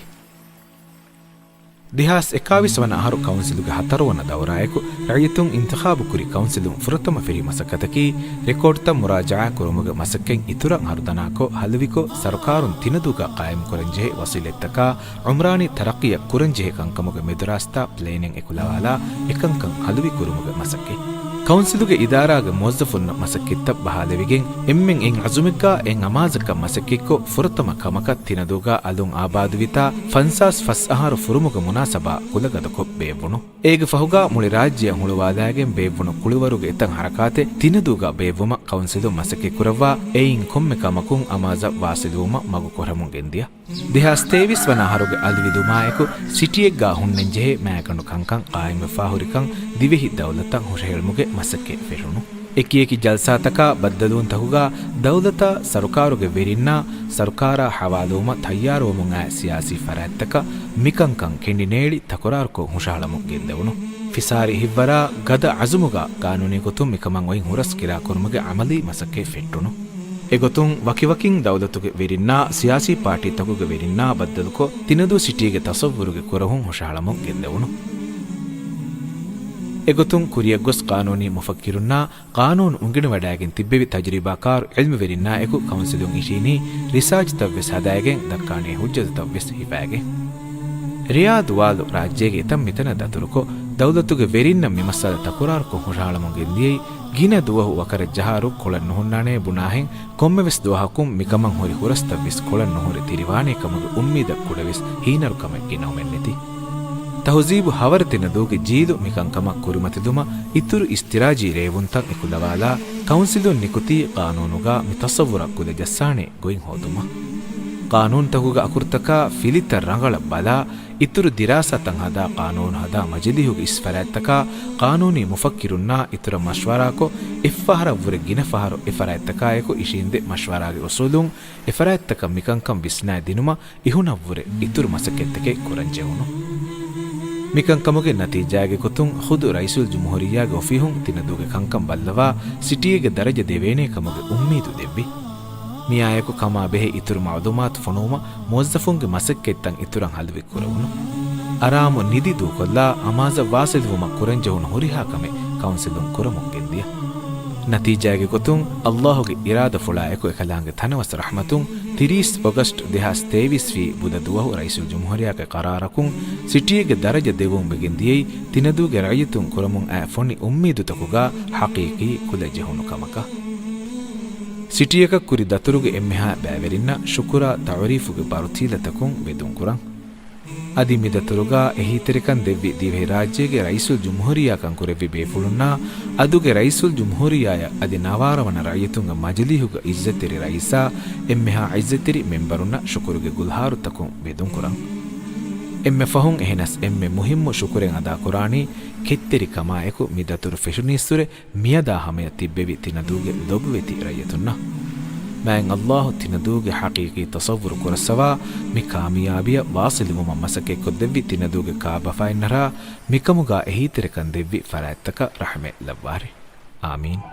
ދެހާސް އެކާވީސް ވަނަ އަހަރު ކައުންސިލުގެ ހަތަރުވަނަ ދައުރާއެކު ރައްޔިތުން އިންތިޚާބު ކުރި ކައުންސިލުން ފުރަތަމަ ފެށި މަސައްކަތަކީ ރެކޯޑްތައް މުރާޖަޢާ ކުރުމުގެ މަސައްކަތް އިތުރަށް ހަރުދަނާކޮށް ހަލުވިކޮށް، ސަރުކާރުން ތިނަދޫގަ ޤާއިމްކުރަންޖެހޭ ވަސީލަތްތަކާ ޢުމްރާނީ ތަރައްޤީއަށް ކުރަންޖެހޭ ކަންކަމުގެ މެދުރާސްތާ ޕްލޭނެއް އެކުލަވާލާ އެކަންކަން ހަލުވި ކުރުމުގެ މަސައްކަތް. ކައުންސިލުގެ އިދާރާގެ މުވައްޒަފުންނަށް މަސައްކަތްތައް ބަހާލެވިގެން، އެންމެން އެއް ޢަޒުމެއްގާ އެއް އަމާޒަކަށް މަސައްކަތްކޮށް، ފުރަތަމަ ކަމަކަށް ތިނަދޫގާ އަލުން އާބާދުވިތާ ފަންސާސް ފަސް އަހަރު ފުރުމުގެ މުނާސަބާ ކުލަގަދަކޮށް ބޭއްވުނު. އޭގެ ފަހުގާ މުޅި ރާއްޖެއަށް ހުޅުވާލާގެން ބޭއްވުނު ކުޅިވަރުގެ އެތައް ހަރަކާތެއް ތިނަދޫގާ ބޭއްވުމަށް ކައުންސިލުން މަސައްކަތްކުރައްވާ، އެއިން ކޮންމެ ކަމަކުން އަމާޒަށް ވާސިލުވުމަށް މަގުކުރަމުން ގެންދިޔަ. ދެހާސް ތޭވީސް ވަނަ އަހަރުގެ އަލިވިލުމާއެކު، ސިޓީއެއްގާ ހުންނަންޖެހޭ މާތްކަނޑު ކަންކަން ޤާއިމްވެފާހުރިކަން ދިވެހި ދައުލަތަށް ހުށަހެޅުމުގެ މަސައްކަތް ފެށުނު. އެކިއެކި ޖަލްސާތަކާ ބައްދަލުވުންތަކުގާ ދައުލަތާ ސަރުކާރުގެ ވެރިންނާ ސަރުކާރާ ހަވާލުވުމަށް ތައްޔާރުވަމުން އައި ސިޔާސީ ފަރާތްތަކަށް މިކަންކަން ކެނޑިނޭޅި ތަކުރާރުކޮށް ހުށަހަޅަމުން ގެންދެވުނު. ފިސާރި ހިތްވަރާ ގަދަ ޢަޒުމުގާ ޤާނޫނީ ގޮތުން މިކަމަށް އޮތް ހުރަސް ކިރާކުރުމުގެ ޢަމަލީ މަސައްކަތް ފެއްޓުނު. އެގޮތުން ވަކިވަކިން ދައުލަތުގެ ވެރިންނާ ސިޔާސީ ޕާޓީތަކުގެ ވެރިންނާ ބައްދަލުކޮށް، ތިނަދޫ ސިޓީގެ ތަޞައްވުރުގެ ކުރަހުން ހުށަހަޅަމުން ގެންދެވުނު. އެގޮތުން ކުރިއަށްގޮސް ޤާނޫނީ މުފައްކިރުންނާ ޤާނޫނު އުނގެނިވަޑައިގެން ތިއްބެވި ތަޖުރިބާކާރު ޢިލްމުވެރިންނާއެކު ކައުންސިލުން އިށީނީ ރިސާޗްތައްވެސް ހަދާގެން ދައްކާނޭ ހުއްޖަތުތައްވެސް ހިފާގެން. ރިޔާދު ވާލު ރާއްޖޭގެ އެތަން މިތަނަށް ދަތުރުކޮށް، ދައުލަތުގެ ވެރިންނަށް މި މައްސަލަ ތަކުރާރުކޮށް ހުށަހަޅަމުން ގެންދިޔައީ، ގިނަ ދުވަހު ވަކަރަށް ޖަހާއިރު ކޮޅަށް ނުހުންނާނޭ ބުނާހެން، ކޮންމެވެސް ދުވަހަކުން މިކަމަށް ހުރި ހުރަސްތައްވެސް ކޮޅަށް ނުހުރެ ތިރިވާނޭ ކަމުގެ އުއްމީދަށް ކުޑަވެސް ހީނަރުކަމެއް ގިނައުމެއް ނެތި. ތަހުޒީބު ހަވަރަ ތިނަދޫގެ ޖީލު މިކަންކަމަށް ކުރިމަތިލުމަށް އިތުރު އިސްތިރާޖީ ރޭވުންތައް އެކުލަވާލާ، ކައުންސިލުން ނިކުތީ ޤާނޫނުގާ މި ތަޞައްވުރަށް ކުލަ ޖައްސާނެ ގޮތް ހޯދުމަށް. ޤާނޫނުތަކުގެ އަކުރުތަކާ ފިލިތައް ރަނގަޅަށް ބަލާ، އިތުރު ދިރާސާތައް ހަދާ، ޤާނޫނު ހަދާ މަޖިލީހުގެ އިސް ފަރާތްތަކާ ޤާނޫނީ މުފައްކިރުންނާ އިތުރަށް މަޝްވަރާކޮށް، އެއްފަހަރަށްވުރެ ގިނަ ފަހަރު އެ ފަރާތްތަކާއެކު އިށީނދެ މަޝްވަރާގެ އުސޫލުން އެ ފަރާތްތަކަށް މިކަންކަން ވިސްނާ ދިނުމަށް އިހުނަށްވުރެ އިތުރު މަސައްކަތްތަކެއް ކުރަންޖެހުނު. މިކަންކަމުގެ ނަތީޖާގެ ގޮތުން ޚުދު ރައީސުލްޖުމްހޫރިއްޔާގެ އޮފީހުން ތިނަދޫގެ ކަންކަން ބައްލަވާ، ސިޓީއެއްގެ ދަރަޖަ ދެވޭނޭ ކަމުގެ އުއްމީދު ދެއްވި. މިއާއެކު ކަމާ ބެހޭ އިތުރު މަޢުލޫމާތު ފޮނުވުމަށް މުވައްޒަފުންގެ މަސައްކަތްތައް އިތުރަށް ހަލުވި ކުރެވުނު. އަރާމު ނިދި ދޫކޮށްލާ، އަމާޒަށް ވާސިލުވުމަށް ކުރަންޖެހުނު ހުރިހާ ކަމެއް ކައުންސިލުން ކުރަމުން ގެންދިޔަ. ނަތީޖާގެ ގޮތުން، ﷲ ގެ އިރާދަފުޅާއެކު އެކަލާނގެ ތަނަވަސް ރަޙްމަތުން، ތިރީސް އޮގަސްޓް ދެހާސް ތޭވީސް ވީ ބުދަ ދުވަހު ރައީސުލްޖުމްހޫރިއްޔާގެ ޤަރާރަކުން ސިޓީގެ ދަރަޖަ ދެއްވުން ވެގެން ދިޔައީ، ތިނަދޫގެ ރައްޔިތުން ކުރަމުން އައި ފޮނި އުއްމީދުތަކުގާ ޙަޤީޤީ ކުލަ ޖެހުނު ކަމަކަށް. ސިޓީއަކަށް ކުރި ދަތުރުގެ އެންމެހާ ބައިވެރިންނަށް ޝުކުރާ ތަޢުރީފުގެ ބަރުތީލަތަކުން ވެދުން ކުރަން. އަދި މި ދަތުރުގާ އެހީތެރިކަން ދެއްވި ދިވެހިރާއްޖޭގެ ރައީސުލްޖުމްހޫރިއްޔާ ކަންކުރެއްވި ބޭފުޅުންނާ، އަދުގެ ރައީސުލްޖުމްހޫރިއްޔާއަށް އަދި ނަވާރަ ވަނަ ރައްޔިތުންގެ މަޖިލީހުގެ ޢިއްޒަތްތެރި ރައީސާ، އެންމެހާ ޢިއްޒަތްތެރި މެންބަރުންނަށް ޝުކުރުގެ ގުލްހާރުތަކުން ވެދުން ކުރަން. އެންމެ ފަހުން އެހެނަސް އެންމެ މުހިއްމު ޝުކުރެއް އަދާކުރާނީ، ކެތްތެރިކަމާއެކު މި ދަތުރު ފެށުނީއްސުރެ، މިއަދާ ހަމަޔަށް ތިއްބެވި ތިނަދޫގެ ލޮބުވެތި ރައްޔިތުންނަށް. މާތް ﷲ ތިނަދޫގެ ޙަޤީޤީ ތަޞައްވުރު ކުރައްސަވާ، މި ކާމިޔާބީއަށް ވާޞިލުވުމަށް މަސައްކަތްކޮށްދެއްވި ތިނަދޫގެ ކާބަފައިންނަށާ، މިކަމުގާ އެހީތެރިކަން ދެއްވި ފަރާތްތަކަށް ރަޙްމަތް ލައްވާށި. އާމީން.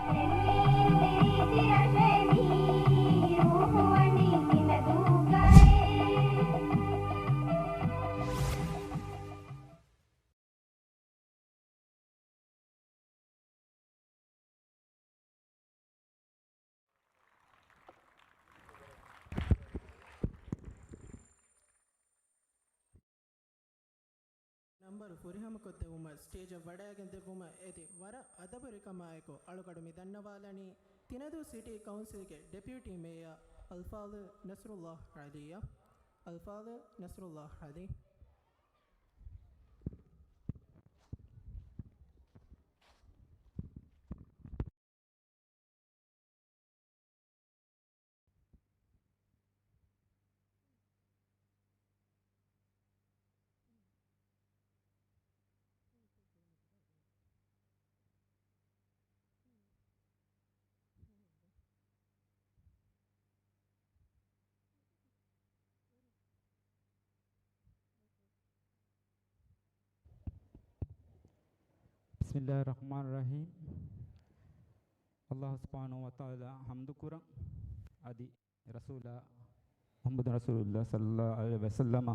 ނަންބަރު ފުރިހަމަކޮށްދެއްވުމަށް ސްޓޭޖަށް ވަޑައިގެންދެއްވުމަށް އެދި ވަރަށް އަދަބުވެރިކަމާއެކު އަޅުގަޑު މި ދަންނަވާލަނީ ތިނަދޫ ސިޓީ ކައުންސިލްގެ ޑެޕިއުޓީ މޭޔަރ އަލްފާޟިލް ނަޞްރުﷲ ޢަލީއަށް. އަލްފާޟިލް ނަޞްރުﷲ ޢަލީ. ބިސްމިﷲ ރަޙްމާން ރަޙީމް. ﷲ ސުބްޙާނަހޫ ވަތަޢާލާ ޙަމްދު ކުރަން، އަދި ރަސޫލާ މުޙައްމަދު ރަސޫލުﷲ ޞައްލަﷲ ޢަލައިހި ވަސައްލަމަ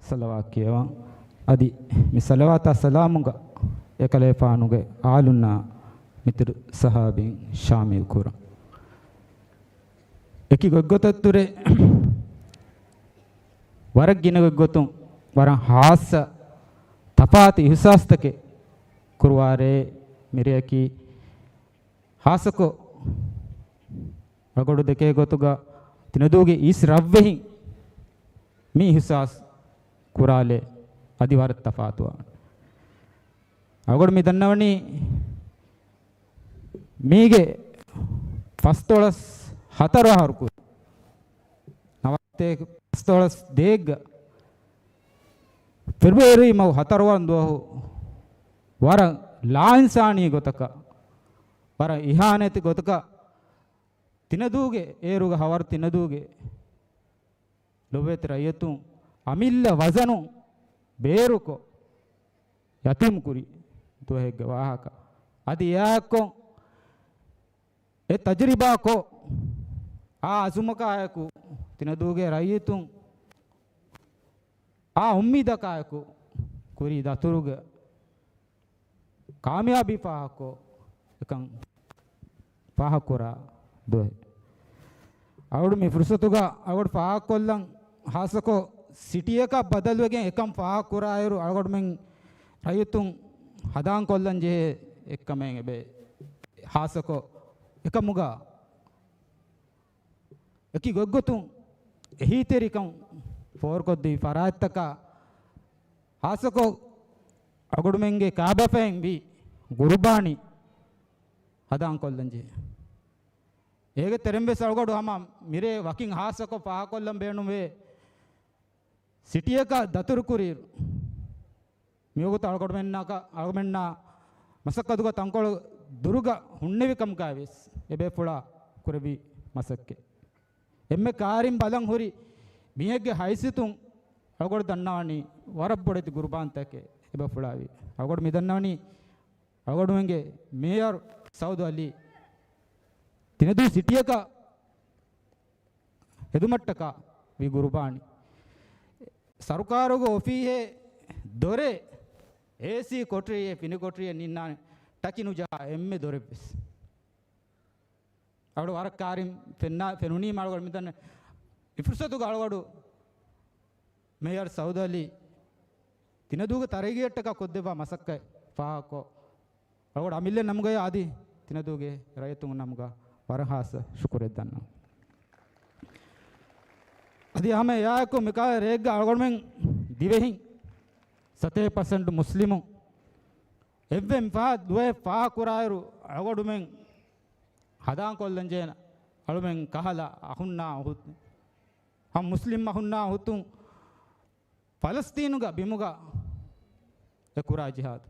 ޞަލަވާތް ކިޔަވަން. އަދި މި ޞަލަވާތާ ސަލާމުގަ އެކަލޭފާނުގެ އާލުންނާ މިތިރި ޞަޙާބީން ޝާމިލް ކުރަން. އެކި ގޮތްގޮތަށްތުރެ ވަރަށް ގިނަ ގޮތްގޮތުން ވަރަށް ހާއްސަ ތަފާތު އިޙްސާސްތަކެއް ކުރުވާރޭ މިރެއަކީ ހާއްސަކޮށް އަޅުގަޑު ދެކޭ ގޮތުގަ ތިނަދޫގެ އިސް ރަށްވެހިން މި އިޙްސާސް ކުރާލޭ އަދި ވަރަށް ތަފާތުވާނެ. އަޅުގަޑު މި ދަންނަވަނީ މީގެ ފަސްދޮޅަސް ހަތަރު އަހަރު ކުރި ނަވާރަ ފަސްދޮޅަސް ދޭއްގަ ފެބްރުއަރީ މަހު ހަތަރުވަން ދުވަހު ވަރަށް ލާއިންސާނީ ގޮތަކަށް، ވަރަށް އިހާނެތި ގޮތަކަށް ތިނަދޫގެ އޭރުގަ ހަވަރު ތިނަދޫގެ ލޮބުވެތި ރައްޔިތުން އަމިއްލަ ވަޒަނުން ބޭރުކޮށް ޔަތީމު ކުރި ދުވަހެއްގެ ވާހަކަ. އަދި އެއާއެއްކޮށް އެ ތަޖުރިބާކޮށް، އާ އަޒުމަކާއެކު ތިނަދޫގެ ރައްޔިތުން އާ އުއްމީދަކާއެކު ކުރީ ދަތުރުގެ ކާމިޔާބީ ފާހަގަކޮށް އެކަން ފާހަގަކުރާ ދުވަހެއް. އަޅުގަޑު މި ފުރުސަތުގަ އަޅުގަޑު ފާހަގަކޮށްލަން ހާއްސަކޮށް ސިޓީއަކަށް ބަދަލުވެގެން އެކަން ފާހަގަކުރާއިރު އަޅުގަޑުމެން ރައްޔިތުން ހަނދާންކޮށްލަން ޖެހޭ އެއްކަމެއް އެބަ ހާއްސަކޮށް އެކަމުގަ އެކި ގޮތްގޮތުން އެހީތެރިކަން ފޯރުކޮށްދިޔަ ފަރާތްތަކާ ހާއްސަކޮށް އަޅުގަޑުމެންގެ ކާބަފައިން ވީ ގުރުބާނީ ހަނދާންކޮށްލަން ޖެހޭ. އޭގެ ތެރެން ވެސް އަޅުގަޑު ހަމަ މިރޭ ވަކިން ހާއްސަކޮށް ފާހަގަކޮށްލަން ބޭނުންވޭ. ސިޓީއަކަށް ދަތުރުކުރިއިރު މިވަގުތު އަޅުގަޑުމެންނަކަށް، އަޅުގަޑުމެންނާ މަސައްކަތުގަ ތަންކޮޅު ދުރުގަ ހުންނެވި ކަމުގައި ވެސް އެބޭފުޅާ ކުރެއްވި މަސައްކަތް. އެންމެ ކާރިން ބަލަން ހުރި މީހެއްގެ ހައިސިއްޔަތުން އަޅުގަޑު ދަންނަވަނީ ވަރަށް ބޮޑެތި ގުރުބާންތަކެއް އެބޭފުޅާވީ. އަޅުގަޑު މި ދަންނަވަނީ އަޅުގަޑުމެންގެ މޭޔަރު ސައުދު އަލީ ތިނަދޫ ސިޓީއަކަށް ހެދުމަށްޓަކާ ވި ގުރުބާނީ. ސަރުކާރުގެ އޮފީހެއް ދޮރެއް އޭސީ ކޮޓަރިއެއް ފިނި ކޮޓަރިއެއް ނިންނާނެ ޓަކި ނުޖަހާ އެންމެ ދޮރެއްވެސް. އަޅު ވަރަށް ކާރިން ފެންނާ، ފެނުނީމަ އަޅުގަޑު މިދަންނަ އިފުރުސަތުގަ އަޅުގަޑު މޭޔަރު ސައުދު އަލީ ތިނަދޫގެ ތަރައްގީއަށްޓަކާ ކޮށްދެއްވާ މަސައްކަތް ފާހަގަކޮށް، އަޅުގަޑު އަމިއްލަ ނަމުގައި އަދި ތިނަދޫގެ ރައްޔިތުން ނަމުގަ ވަރަށް ހާއްސަ ޝުކުރެއް ދަންނަވަން. އަދި ހަމަ އެއާއެކު މިކާ ރެއެއްގަ އަޅުގަޑުމެން ދިވެހިން ސަތޭކަ ޕަސެންޓް މުސްލިމުން އެއްވެ މިފަހަ ދުވަހެއް ފާހަގަކުރާއިރު އަޅުގަޑުމެން ހަނދާންކޮށްލަންޖެހޭނެ އަޅުމެން ކަހަލަ އަހުންނާ އޮހު-، ހަމަ މުސްލިމް އަހުންނާ އޮހުތުން ފަލަސްތީނުގެ ބިމުގަ އެ ކުރާ ޖިހާދު.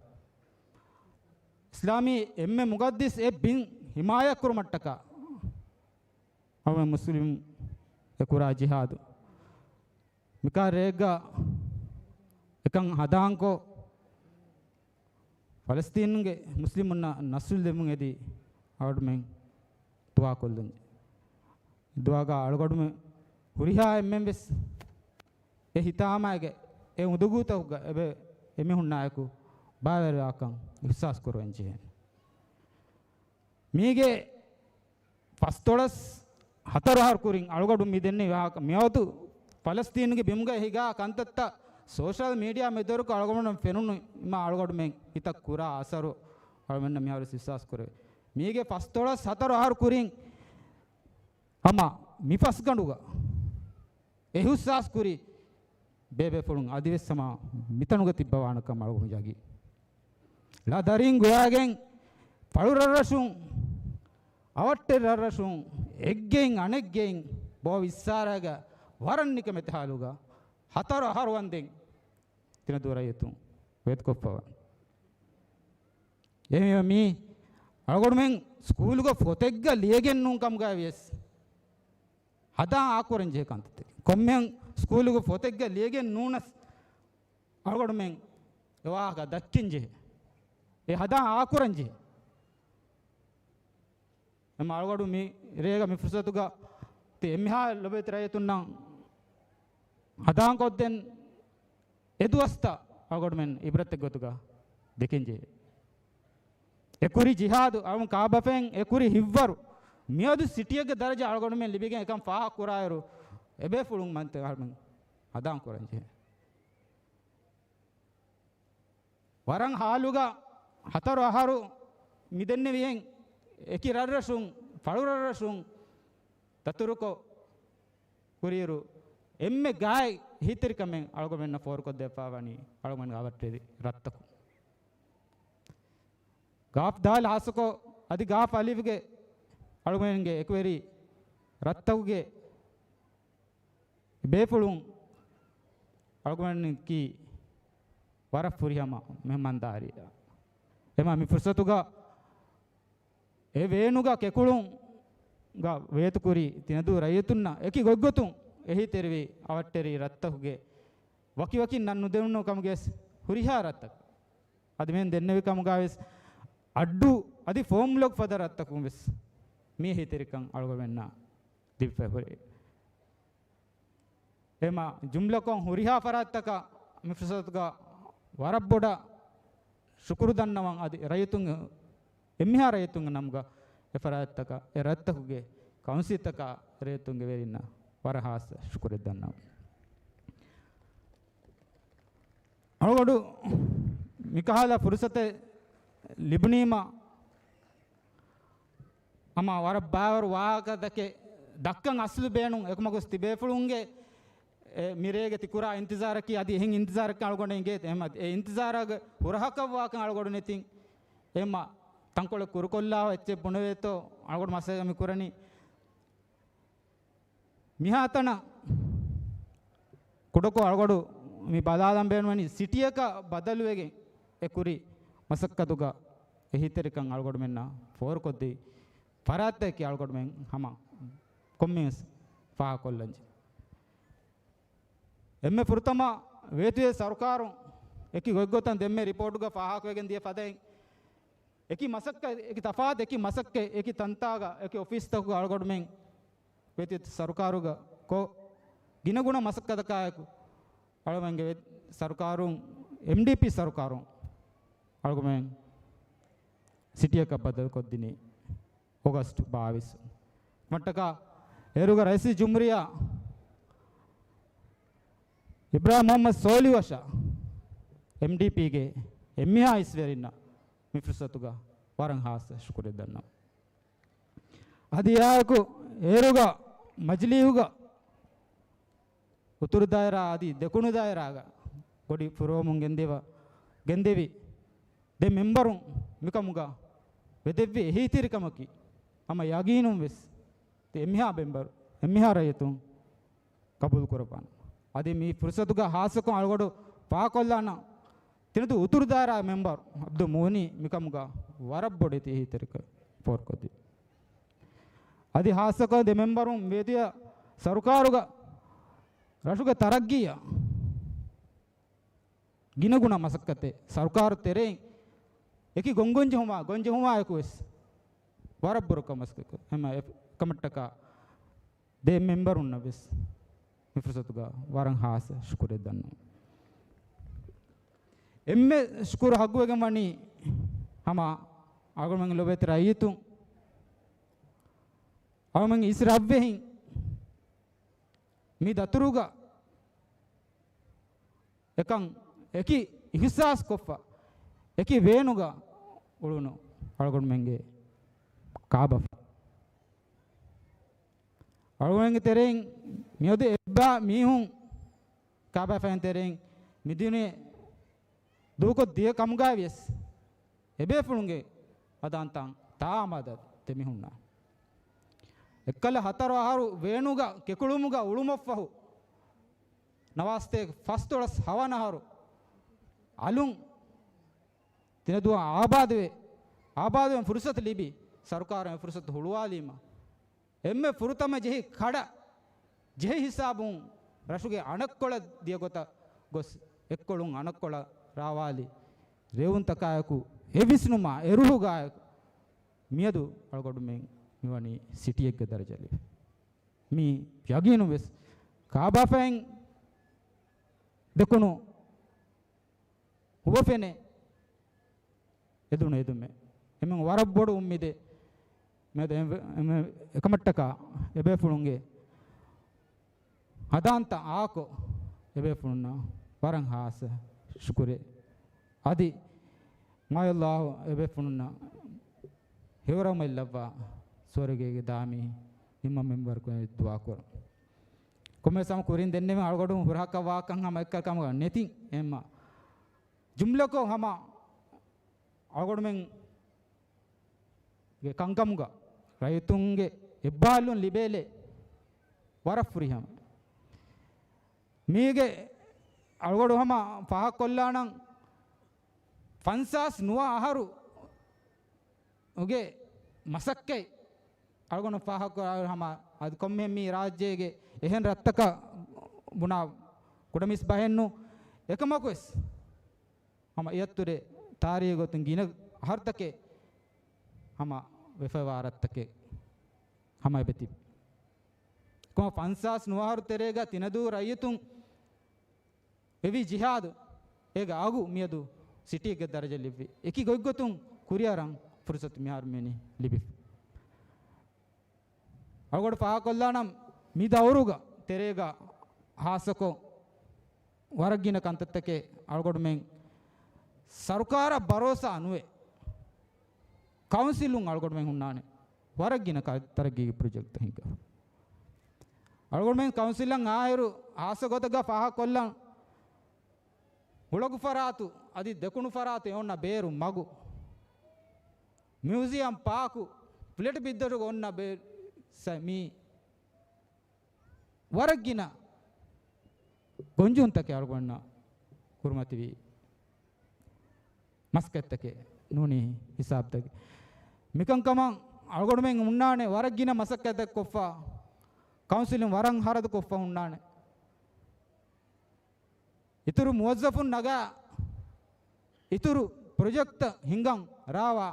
އިސްލާމީ އެންމެ މުގައްދަސް އެ ބިން ހިމާޔަތްކުރުމަށްޓަކާ ހަމަ މުސްލިމް އެ ކުރާ ޖިހާދު. މިކާ ރެއެއްގަ އެކަން ހަނދާންކޮށް، ފަލަސްތީނުގެ މުސްލިމުންނަށް ނަޞްރު ލިބުން އެދި އަޅުގަޑުމެން ދުޢާކޮށްލަން. ދުޢާގަ އަޅުގަޑުމެން ހުރިހާ އެންމެން ވެސް އެ ހިތާމައިގެ އެ އުނދަގޫތަކުގަ އެބަ އެމީހުންނާއެކު ބައިވެރިވާކަން އިޙްސާސް ކުރަވަން ޖެހޭނެ. މީގެ ފަސްދޮޅަސް ހަތަރު އަހަރު ކުރިން އަޅުގަޑު މި ދެންނެވި ވާހަކަ މިއަދު ފަލަސްތީނުގެ ބިމުގައި ހިގާ ކަންތައްތައް ސޯޝަލް މީޑިއާ މެދުވެރިކޮށް އަޅުގަޑުމެން ފެނުނު މާ އަޅުގަޑުމެން ހިތަށް ކުރާ އަސަރު އަޅުމެންނަށް މިހާރު ވެސް އިޙްސާސް ކުރެވޭ. މީގެ ފަސްދޮޅަސް ހަތަރު އަހަރު ކުރިން ހަމަ މި ފަސްގަނޑުގަ އިޙްސާސް ކުރި ބޭބޭފުޅުން އަދިވެސް ހަމަ މިތަނުގަ ތިއްބަވާނެކަން އަޅުގަނޑު ޖަގީ. ޅަ ދަރިން ގޮވާގެން ފަޅު ރަށްރަށުން، އަވަށްޓެރި ރަށްރަށުން، އެއްގެއިން އަނެއްގެއިން ބޯ ވިއްސާރާގަ ވަރަށް ނިކަމެތި ހާލުގަ ހަތަރު އަހަރު ވަންދެން ތިނަދޫ ރައްޔިތުން ވޭތުކޮށްފަވާ. އެހެންވީމަ މީ އަޅުގަޑުމެން ސްކޫލުގަ ފޮތެއްގަ ލިޔެގެން ނޫން ކަމުގައި ވިޔަސް، ހަދާން އާކުރަން ޖެހޭ ކަންތައްތަކެއް. ކޮންމެހެން ސްކޫލުގަ ފޮތެއްގަ ލިޔެގެން ނޫނަސް އަޅުގަޑުމެން އެ ވާހަކަ ދައްކަން ޖެހޭ. އެ ހަދާން އާކުރަން ޖެހޭ. އެމަ އަޅުގަޑު މި ރޭގަ މި ފުރުސަތުގަ ތި އެންމެހާ ލޮބެތި ރައްޔިތުންނަށް ހަނދާންކޮށްދޭން. އެ ދުވަސްތައް އަޅުގަނޑުމެން އިބްރަތެއް ގޮތުގަ ދެކެންޖެހޭ. އެ ކުރި ޖިހާދު އަޅުގަނޑު ކާބަފައިން އެ ކުރި ހިތްވަރު މިއަދު ސިޓީއެއްގެ ދަރަޖަ އަޅުގަނޑުމެން ލިބިގެން އެކަން ފާހަގަ ކުރާއިރު، އެބޭފުޅުން މަންތެ އަޅުގަނޑުމެން ހަނދާން ކުރަން ޖެހޭ. ވަރަށް ހާލުގަ ހަތަރު އަހަރު މިދެންނެވިހެން އެކި ރަށްރަށުން، ފަޅުރަށްރަށުން ދަތުރުކޮށް ކުރިއިރު، އެންމެ ގާތް އެހީތެރިކަމެއް އަޅުގަނޑުމެންނަށް ފޯރުކޮށްދެއްވާ ވަނީ އަޅުގަނޑު އަވަށްޓެރި ރަށްތަކުން. ގާފް ދާލް ހާއްސަކޮށް އަދި ގާފް އަލިފްގެ އަޅުގަނޑުގެ އެކުވެރި ރަށްތަކުގެ ބޭފުޅުން އަޅުގަނޑަކީ ވަރަށް ފުރިހަމަ މެހެމާންދާރީ. އެމާ މި ފުރުސަތުގަ އެ ވޭނުގަ ކެކުޅުންގަ ވޭތުކުރި ތިނަދޫ ރައްޔިތުންނަށް އެކި ގޮތްގޮތުން އެހީތެރިވި އަވަށްޓެރި ރަށްތަކުގެ ވަކިވަކިން ނަން ނުދެވުނު ކަމުގެ ހުރިހާ ރަށްތަކަށް އަދި މިހެން ދެންނެވި ކަމުގަވެސް އައްޑޫ އަދި ފޯމުލޮކް ފަދަ ރަށްތަކުން ވެސް މި އެހީތެރިކަން އަޅުގަނޑުމެންނަށް ލިބިފައި ހުރޭ. އެމާ ޖުމްލަކޮށް ހުރިހާ ފަރާތްތަކަށް މި ފުރުސަތުގަ ވަރަށް ބޮޑަށް ޝުކުރު ދަންނަވަން އަދި ރައްޔިތުން އެންމެހާ ރައްޔިތުންގެ ނަމުގަ އެ ފަރާތްތަކަށް އެ ރަށްތަކުގެ ކައުންސިލްތަކާ ރައްޔިތުންގެ ވެރިންނަށް ވަރަށް ހާއްސަ ޝުކުރެއް ދަންނަވަން. އަޅުގަޑު މިކަހަލަ ފުރުސަތެއް ލިބުނީމަ ހަމަ ވަރަށް ބާވަރު ވާހަކަތަކެއް ދައްކަން އަސްލު ބޭނުން. އެކަމަކު ތިބޭފުޅުންގެ އެ މިރޭގެ ތި ކުރާ އިންތިޒާރަކީ އަދި އެހެން އިންތިޒާރަކަށް އަޅުގަނޑަށް އިނގޭތަ؟ އެހެން އެ އިންތިޒާރާގެ ހުރަހަކަށް ވާކަން އަޅުގަޑު ނެތިން. އެހެންމަ ތަންކޮޅެއް ކުރުކޮށްލާ އެއްޗެއް ބުނެވޭތޯ އަޅުގަޑު މަސައްކަތް މި ކުރަނީ. މިހާތަނަށް ކުޑަކޮށް އަޅުގަޑު މި ބަލާލަން ބޭނުންވަނީ ސިޓީއަކަށް ބަދަލުވެގެން އެ ކުރި މަސައްކަތުގަ އެހީތެރިކަން އަޅުގަޑުމެންނަށް ފޯރުކޮށްދީ ފަރާތްތަކެއް އަޅުގަޑުމެން ހަމަ ކޮންމެވެސް ފާހަގަކޮށްލަންޖެ. އެންމެ ފުރަތަމަ ވޭތުވެ ސަރުކާރުން އެކި ގޮތްގޮތަށް ދެންމެ ރިޕޯޓުގަ ފާހަގަވެގެން ދިޔަ ފަދައިން އެކި މަސައްކަތް، އެކި ތަފާތު އެކި މަސައްކަތް، އެކި ތަންތާގަ، އެކި އޮފީސްތަކުގަ އަޅުގަޑުމެން ވޭތުވެ ސަރުކާރުގަ ކޮށް ގިނަގުނަ މަސައްކަތަކާއެކު އަޅުގަނޑުގެ ވެ-، ސަރުކާރުން އެމްޑީޕީ ސަރުކާރުން އަޅުގަނޑުމެން ސިޓީއަކަށް ބަދަލުކޮށްދިނީ އޮގަސްޓް ބާވީސް. މައްޓަކާ އޭރުގަ ރައީސުލް ޖުމްހޫރިއްޔާ އިބްރާހިމް މުހައްމަދު ސޯލިހުއަށާ އެމްޑީޕީގެ އެންމެހާ އިސްވެރިންނަށް މި ފުރުސަތުގަ ވަރަށް ހާއްސަ ޝުކުރެއް ދަންނަވަން. އަދި އެއާއެކު އޭރުގަ މަޖިލީހުގަ އުތުރު ދާއިރާ އަދި ދެކުނު ދާއިރާގަ ގޮޑި ފުރުވަމުން ގެންދެވ-، ގެންދެވި ދެ މެމްބަރުން މިކަމުގަ ވެދެއްވި އެހީތެރިކަމަކީ ހަމަ ޔަގީނުން ވެސް ދެ އެންމެހާ މެމްބަރު، އެންމެހާ ރައްޔިތުން ޤަބޫލު ކުރައްވާނެ. އަދި މި ފުރުސަތުގަ ހާއްސަކޮށް އަޅުގަޑު ފާހަގަކޮށްލާނަން ތިނަދޫ އުތުރު ދާއިރާ މެމްބަރު އަބްދުލް މުޣުނީ މިކަމުގަ ވަރަށް ބޮޑެތި އެހީތެރިކަން ފޯރުކޮށްދި. އަދި ހާއްސަކޮށް ދެ މެމްބަރުން ވޭތުވެ ސަރުކާރުގަ ރަށުގެ ތަރައްގީއަށް ގިނަގުނަ މަސައްކަތެއް ސަރުކާރު ތެރެއިން އެކި ގޮންގޮން ޖެހުމާ، ގޮން ޖެހުމާއެކު ވެސް ވަރަށް ބުރަކޮށް މަސައްކަތް ކުރި. އެހެންމަ އެކަމަށްޓަކާ ދެ މެމްބަރުންނަށް ވެސް މި ފުރުސަތުގަ ވަރަށް ހާއްސަ ޝުކުރެއް ދަންނަވަން. އެންމެ ޝުކުރު ހައްގުވެގެން ވަނީ ހަމަ އަޅުގަނޑުމެންގެ ލޮބުވެތި ރައްޔިތުން، އަޅުގަނޑުމެންގެ އިސް ރަށްވެހިން މި ދަތުރުގަ އެކަން އެކި އިހުސާސް ކޮށްފަ، އެކި ވޭނުގަ އުޅުނު އަޅުގަނޑުމެންގެ ކާބަފަ. އަޅުގަނޑުމެންގެ ތެރެއިން މިއަދު އެއްބާ މީހުން ކާބަފައިން ތެރެއިން މިދިނުން ދޫކޮށް ދިޔަ ކަމުގައި ވިޔަސް، އެބޭފުޅުންގެ ވަދާންތަން ތާ އާމާދަށް ދެމިހުންނާނެ. އެއްކަލަ ހަތަރު އަހަރު ވޭނުގަ ކެކުޅުމުގަ އުޅުމަށްފަހު، ނަވާސަތޭކަ ފަސްދޮޅަސް ހަވަނަ އަހަރު އަލުން ތިނަދޫ އާބާދުވެ، އާބާދުވެ ފުރުސަތު ލިބި، ސަރުކާރުން އެ ފުރުސަތު ހުޅުވާލީމަ، އެންމެ ފުރަތަމަ ޖެހި ކަޑަ ޖެހި ހިސާބުން ރަށުގެ އަނެއްކޮޅަށް ދިޔަ ގޮތަށް ގޮސް، އެއްކޮޅުން އަނެއްކޮޅަށް ރާވާލި ރޭވުންތަކާއެކު އެ ވިސްނުމާ އެ ރުހުގާއެކު މިއަދު އަޅުގަނޑުމެން މިވަނީ ސިޓީއެއްގެ ދަރަޖަ ލިބި. މި ޔަގީނުން ވެސް ކާބާފައިން ދެކުނު ހުވަފެނެއް އެދުނު އެދުމެއް. އެމެން ވަރަށް ބޮޑު އުއްމީދެއް މެދު އެ-، އެ-، އެކަމަށްޓަކާ އެބޭފުޅުންގެ ހަނދާންތައް އާކޮށް އެބޭފުޅުންނަށް ވަރަށް ހާއްސަ ޝުކުރެއް. އަދި މާތް ﷲ އެބޭފުޅުންނަށް ހެޔޮވަރުމެއް ލައްވާ ސުވަރުގޭގެ ދާމީ ނިންމަ މިންވަރަކު ދުޢާކުރަން. ކޮންމެސް ހަމަ ކުރިން ދެންނެވި އަޅުގަޑު ހުރަހަކަށް ވާކަން ހަމަ އެއްކަލަ ކަމަކަށް ނެތިން އެއްމަ. ޖުމްލަކޮށް ހަމަ އަޅުގަޑުމެންގެ ކަންކަމުގަ ރައްޔިތުންގެ އެއްބާލުން ލިބޭލެއް ވަރަށް ފުރިހަމަ. މީގެ އަޅުގަޑު ހަމަ ފާހަގަކޮށްލާނަން ފަންސާސް ނުވަ އަހަރު އުގެ މަސައްކަތް އަޅުގަނޑު ފާހަގަކުރާ ހަމަ އަދި ކޮންމެހެން މީ ރާއްޖޭގެ އެހެން ރަށްތަކަށް ބުނާ ކުޑަމިސް ބަހެއްނު. އެކަމަކުވެސް ހަމަ އެއަށްތުރެ ތާރީހީ ގޮތުން ގިނަ އަހަރުތަކެއް ހަމަ ވެފައިވާ ރަށްތަކެއް ހަމަ އެބަތިބި. ކޮން ފަންސާސް ނުވަ އަހަރު ތެރޭގަ ތިނަދޫ ރައްޔިތުން އެވީ ޖިހާދު. އޭގެ އަގު މިއަދު ސިޓީގެ ދަރަޖަ ލިބި. އެކި ގޮތްގޮތުން ކުރިއަރަން ފުރުސަތު މިހާރު މިވަނީ ލިބި. އަޅުގަޑު ފާހަގަކޮށްލާނަން މި ދައުރުގަ ތެރޭގަ ހާއްސަކޮށް ވަރަށް ގިނަ ކަންތައްތަކެއް އަޅުގަޑުމެން ސަރުކާރަށް ބަރޯސާ ނުވެ ކައުންސިލުން އަޅުގަޑުމެން ހުންނާނެ ވަރަށް ގިނަ ކަ-، ތަރައްގީގެ ޕްރޮޖެކްޓްތައް ހިންގާ. އަޅުގަނޑުމެން ކައުންސިލަށް އާއިރު ހާއްސަ ގޮތަކަށް ފާހަގަކޮށްލަން، ހުޅަގު ފަރާތު އަދި ދެކުނު ފަރާތު އެ އޮންނަ ބޭރު މަގު، މިއުޒިއަމް ޕާކު، ޕްލެޓް ބިއްދަރުގަ އޮންނަ ބޭ-، ސަ-، މީ ވަރަށް ގިނަ ގޮންޖެހުންތަކެއް އަޅުގަނޑަށް ކުރިމަތިވީ. މަސައްކަތްތަކެއް ނޫނީ ހިސާބުތަކެއް. މިކަންކަމަށް އަޅުގަނޑުމެން ހުންނާނެ ވަރަށް ގިނަ މަސައްކަތްތައް ކޮށްފަ، ކައުންސިލުން ވަރަށް ހަރަދު ކޮށްފަ ހުންނާނެ. އިތުރު މުވައްޒަފުން ނަގާ، އިތުރު ޕްރޮޖެކްޓް ހިންގަން ރާވާ،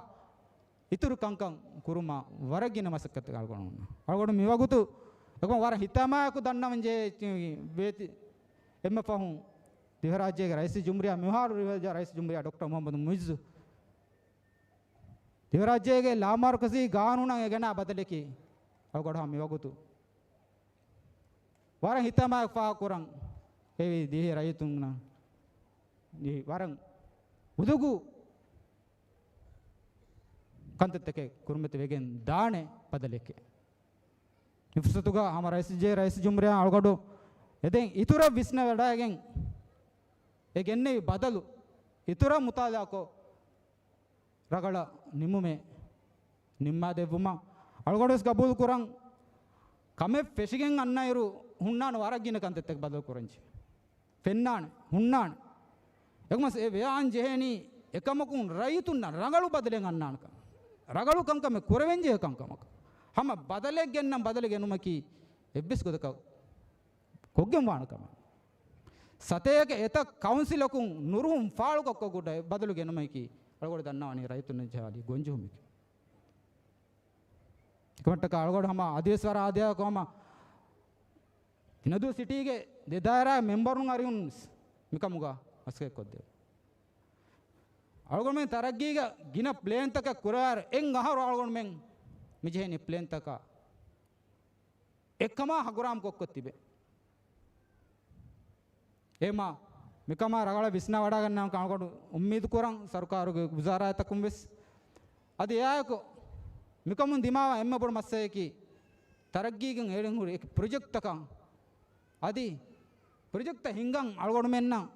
އިތުރު ކަންކަން ކުރުމަށް ވަރަށް ގިނަ މަސައްކަތްތަކެއް އަޅުގަނޑު ހުންނާ. އަޅުގަނޑު މިވަގުތު އެކަމަށް ވަރަށް ހިތަމާއެކު ދަންނަވަން ޖެހޭ ވޭތި އެންމެ ފަހުން ދިވެހިރާއްޖޭގެ ރައީސުލްޖުމްހޫރިއްޔާ، މިހާރު ދިވެހިރާއްޖޭގެ ރައީސުލްޖުމްހޫރިއްޔާ ޑޮކްޓަރ މުހައްމަދު މުއިއްޒު، ދިވެހިރާއްޖޭގެ ލާމަރުކަޒީ ގާނޫނަށް އެ ގެނާ ބަދަލަކީ އަޅުގަޑު މިވަގުތު ވަރަށް ހިތަމާއެކު ފާހަގަކުރަން އެވީ ދިވެހި ރައްޔިތުންނަށް ވަރަށް އުދުގު ކަންތައްތަކެއް ކުރިމަތިވެގެން ދާނެ ބަދަލެކޭ. މި ފުރުސަތުގަ ހަމަ ރައީސުލްޖުމްހޫރިއްޔާ އަޅުގަޑު އެދެން އިތުރަށް ވިސްނަވަޑައިގެން އެ ގެންނެވި ބަދަލު އިތުރަށް މުޠާލަޢާކޮށް، ރަގަޅަށް ނިމުމެއް ނިންމާދެއްވުމަށް އަޅުގަޑުވެސް ގަބޫލުކުރަން. ކަމެއް ފެށިގެން އަންނައިރު ހުންނާނެ ވަރަށް ގިނަ ކަންތައްތަކެއް ބަދަލު ކުރަންޖެހޭ. ފެންނާނެ، ހުންނާނެ. އެކަމަސް އެ ވެޔާން ޖެހޭނީ އެކަމަކުން ރައްޔިތުންނަށް ރަނގަޅު ބަދަލެއް އަންނާނެކަން. ރަނގަޅު ކަންކަމެއް ކުރެވެންޖެހޭ ކަންކަމަކަށް. ހަމަ ބަދަލެއް ގެންނަން ބަދަލު ގެނުމަކީ އެއްވެސް ގޮތަކަށް ކޮށްގެން ވާނެ ކަމެއް. ސަތޭކަ އެތައް ކައުންސިލަކުން ނުރުހުން ފާޅުކޮށް ކޮށް ބަދަލު ގެނުމަކީ އަޅުގަޑު ދަންނަވަނީ ރައްޔިތުންނަށް ޖަހާލި ގޮންޖެހުމެކޭ. އެކަމަށްޓަކާ އަޅުގަޑު ހަމަ އަދިވެސް ވަރަށް އާދަޔާކޮށް ހަމަ ތިނަދޫ ސިޓީގެ ދެ ދާއިރާގެ މެމްބަރުން އަރިހުން މިކަމުގަ މަސައްކަތް ކޮށްދެވޭ. އަޅުގަނޑުމެން ތަރައްގީގަ ގިނަ ޕްލޭންތަކެއް ކުރާއިރު އެއް އަހަރު އަޅުގަނޑުމެން މިޖެހެނީ ޕްލޭންތަކަށް އެއްކަމާ ހަނގުރާމަ ކޮށްކޮށް ތިބެ. އެހެމަ މިކަމާ ރަގަޅަށް ވިސްނާ ވަޑައިގަންނަވަން އަޅުގަޑު އުއްމީދު ކުރަން ސަރުކާރުގެ ވުޒާރާތަކުން ވެސް. އަދި އެއާއެކު މިކަމުން ދިމާވާ އެންމެ ބޮޑު މައްސަލައަކީ ތަރައްގީގެން އެޅެން ހުރި އެކި ޕްރޮޖެކްޓްތަކަށް އަދި ޕްރޮޖެކްޓްތައް ހިންގަން އަޅުގަނޑުމެންނަށް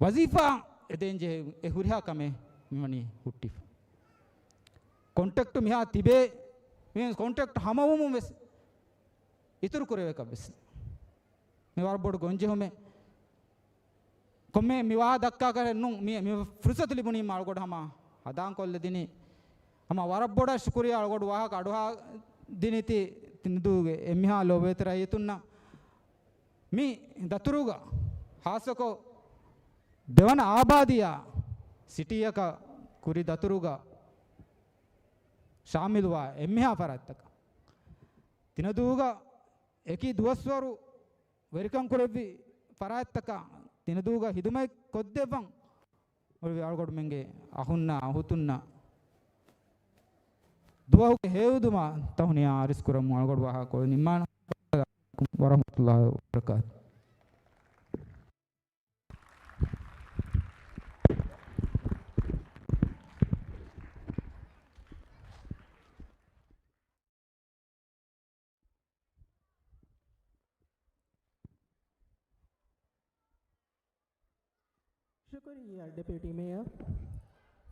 ވަޒީފާ އެދޭން ޖެހޭ އެ ހުރިހާ ކަމެއް މިވަނީ ހުއްޓިފަ. ކޮންޓްރެކްޓް މިހާ ތިބޭ، މި ކޮންޓްރެކްޓް ހަމަވުމުން ވެސް އިތުރު ކުރެވޭކަށް ވެސް މި ވަރަށް ބޮޑު ގޮންޖެހުމެއް. ކޮންމެ މި ވާހަކަ ދައްކާކަށެއް ނޫން، މި، މި ފުރުސަތު ލިބުނީމަ އަޅުގަޑު ހަމަ ހަނދާންކޮށްލަދިނީ. ހަމަ ވަރަށް ބޮޑަށް ޝުކުރިއްޔާ އަޅުގަޑު ވާހަކަ އަޑުއަހައިދިނީތީ ތިނަދޫގެ އެންމެހާ ލޯބިވެތި ރައްޔިތުންނަށް. މި ދަތުރުގަ ހާއްސަކޮށް ދެވަނަ އާބާދީއާ ސިޓީއަކަށް ކުރި ދަތުރުގަ ޝާމިލުވާ އެންމެހާ ފަރާތްތަކަށް ތިނަދޫގަ އެކި ދުވަސްވަރު ވެރިކަން ކުރެއްވި ފަރާތްތަކަށް ތިނަދޫގަ ހިދުމަތް ކޮށްދެއްވަން ހުރި އަޅުގަނޑުމެންގެ އަޚުންނާ އުޚުތުންނަށް ދުވަހުގެ ހެޔޮއިދުމާ ތަހުނިޔާ އަރިސް ކުރަމުން އަޅުގަނޑު ވާހަކަކޮޅު ނިންމާނަން. ވަރަޙްމަތުﷲ ވަބަރަކާތު. ޝުކުރިއްޔާ ޑެޕިއުޓީ މޭޔަރ.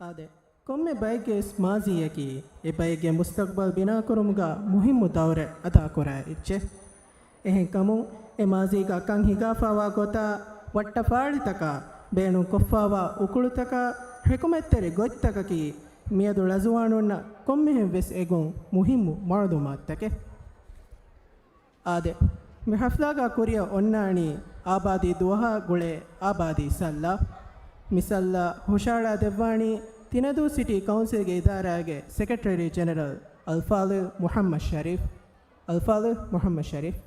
އާދެ، ކޮންމެ ބައެއްގެ ވެސް މާޒީއަކީ އެ ބައެއްގެ މުސްތަޤްބަލް ބިނާކުރުމުގަ މުހިއްމު ދައުރެއް އަދާކުރާ އެއްޗެއް. އެހެންކަމުން، އެ މާޒީގަ ކަން ހިގާފާވާ ގޮތާ، ވައްޓަފާޅިތަކާ، ބޭނުންކޮށްފާވާ އުކުޅުތަކާ، ޙިކުމަތްތެރި ގޮތްތަކަކީ މިއަދު ޅަޒުވާނުންނަށް ކޮންމެހެން ވެސް އެގޮތް މުހިއްމު މަޢުލޫމާތުތަކެއް. އާދެ، މި ޙަފްލާގަ ކުރިއަށް އޮންނާނީ އާބާދީ ދުވަހާ ގުޅޭ އާބާދީ ސައްލާ. މި ސައްލާ ހުށަހަޅާ ދެއްވާނީ ތިނަދޫ ސިޓީ ކައުންސިލްގެ އިދާރާގެ ސެކްރެޓަރީ ޖެނެރަލް އަލްފާޟިލް މުޙައްމަދު ޝަރީފް. އަލްފާޟިލް މުޙައްމަދު ޝަރީފް.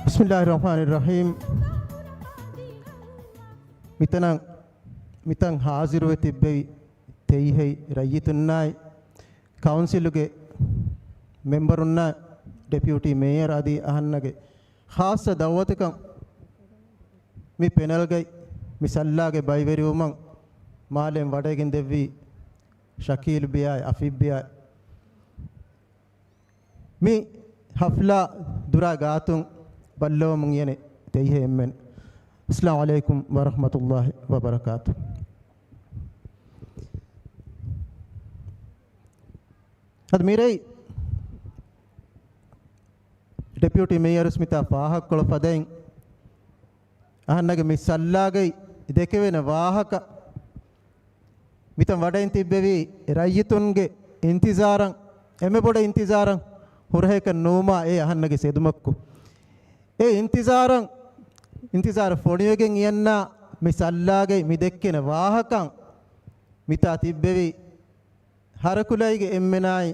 ބިސްމިﷲިއްރަޙްމާނިއްރަޙީމް. މިތަނަށް، މިތަން ހާޒިރުވެ ތިއްބެވި ތެއިހެއް ރައްޔިތުންނާއި، ކައުންސިލުގެ މެމްބަރުންނާއި، ޑެޕިއުޓީ މޭޔަރ އަދި އަހަންނަގެ ޚާއްޞަ ދައުވަތަކަށް މި ޕެނަލްގައި މި ސައްލާގެ ބައިވެރިވުމަށް މާލެން ވަޑައިގެން ދެއްވީ ޝަކީލް ބިޔާއި އަފީފް ބިޔާއި. މި ޙަފްލާ ދުރާ ގާތުން ބައްލަވަމުން އިޔަނެ ތެއިހެ އެންމެން. އައްސަލާމު ޢަލައިކުމް ވަރަޙްމަތުﷲި ވަބަރަކާތު. އަދި މިރޭ ޑެޕިއުޓީ މޭޔަރުސް މިތާ ފާހަގަކޮޅު ފަދައިން އަހަންނަގެ މި ސައްލާގައި ދެކެވޭނެ ވާހަކަ، މިތަން ވަޑައިން ތިއްބެވި ރައްޔިތުންގެ އިންތިޒާރަށް، އެންމެ ބޮޑަށް އިންތިޒާރަށް ހުރަހެކަން ނޫމާ އެ އަހަންނަގެ އެދުމަށްކު. އެ އިންތިޒާރަށް، އިންތިޒާރަށް ފޮނިވެގެން އިޔަންނާ މި ސައްލާގައި މި ދެއްކެނެ ވާހަކަ މިތާ ތިއްބެވި ހަރަކުލައިގެ އެންމެނާއި،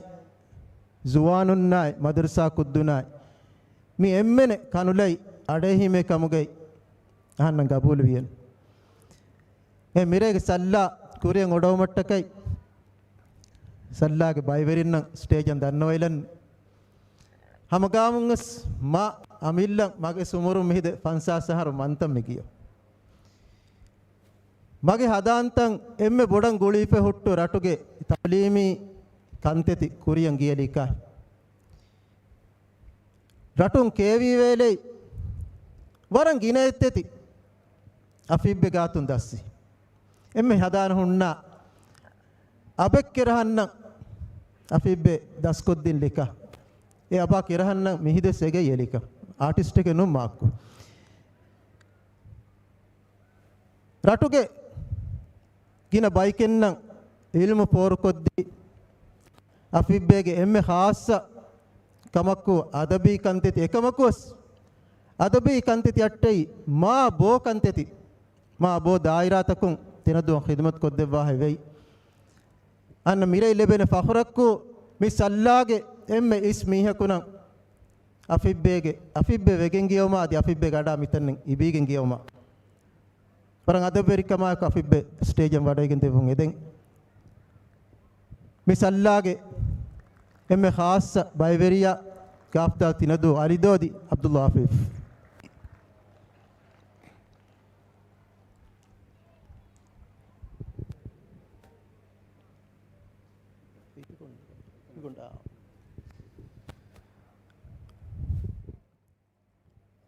ޒުވާނުންނާއި، މަދަރުސާ ކުއްދުނާއި، މި އެންމެނެ ކަނުލައި އަޑެއްހިމޭ ކަމުގައި އަހަންނަށް ގަބޫލުވިޔަން. އެ މިރޭގެ ސައްލާ ކުރިއަށް އޮޑަވުމަށްޓަކައި، ސައްލާގެ ބައިވެރިންނަށް ސްޓޭޖަށް ދަންނަވެލަން. ހަމަގާމުންވެސް މާ އަމިއްލަ މަގެ ސުމުރު މިހިދެ ފަންސާސް އަހަރު މަންތަން މި ގިޔަ. މަގެ ހަދާންތަން އެންމެ ބޮޑަށް ގުޅިފަ ހުއްޓު ރަޓުގެ ތަޢުލީމީ ކަންތެތި ކުރިއަށް ގިޔަލިކާ. ރަޓުން ކޭވީ ވޭލެއް ވަރަށް ގިނަ އެއްތެތި އަފީބެ ގާތުން ދައްސި. އެންމެ ހަދާން ހުންނަ އަބެއް ކެރަހަންނަށް އަފީބެ ދަސްކޮށްދިން ލިކަ. އެ އަބާ ކެރަހަންނަށް މިހިދެސް އެގެ އެލިކަ. އާޓިސްޓެކެއް ނޫން މާއްކު. ރަޓުގެ ގިނަ ބައިކެއްނަށް އިލްމު ފޯރުކޮށްދީ، އަފީބޭގެ އެންމެ ޚާއްޞަ ކަމަކު އަދަބީ ކަންތެތި އެކަމަކުވެސް، އަދަބީ ކަންތެތިއަށްޓައި މާ ބޯ ކަންތެތި، މާ ބޯ ދާއިރާތަކުން ތިނަދޫ ޚިދުމަތް ކޮށްދެއްވާހެވެ. އަންނަ މިރޭ ލެބޭނެ ފަޚުރަކު މި ސައްލާގެ އެންމެ އިސް މީހަކުނަށް އަފީބޭގެ، އަފީބެ ވެގެން ގިޔަވުމާ އަދި އަފީބޭގެ އަޑާ މިތަންނެއް އިބީގެން ގިޔަވުމާ. ވަރަށް އަދަބުވެރިކަމާއެކު އަފީބެ ސްޓޭޖަށް ވަޑައިގެން ދެއްވުން އެދެން. މި ސައްލާގެ އެންމެ ޚާއްޞަ ބައިވެރިޔާ ގާފްދާ ތިނަދޫ އަލިދޯދި ޢަބްދުﷲ އަފީފް.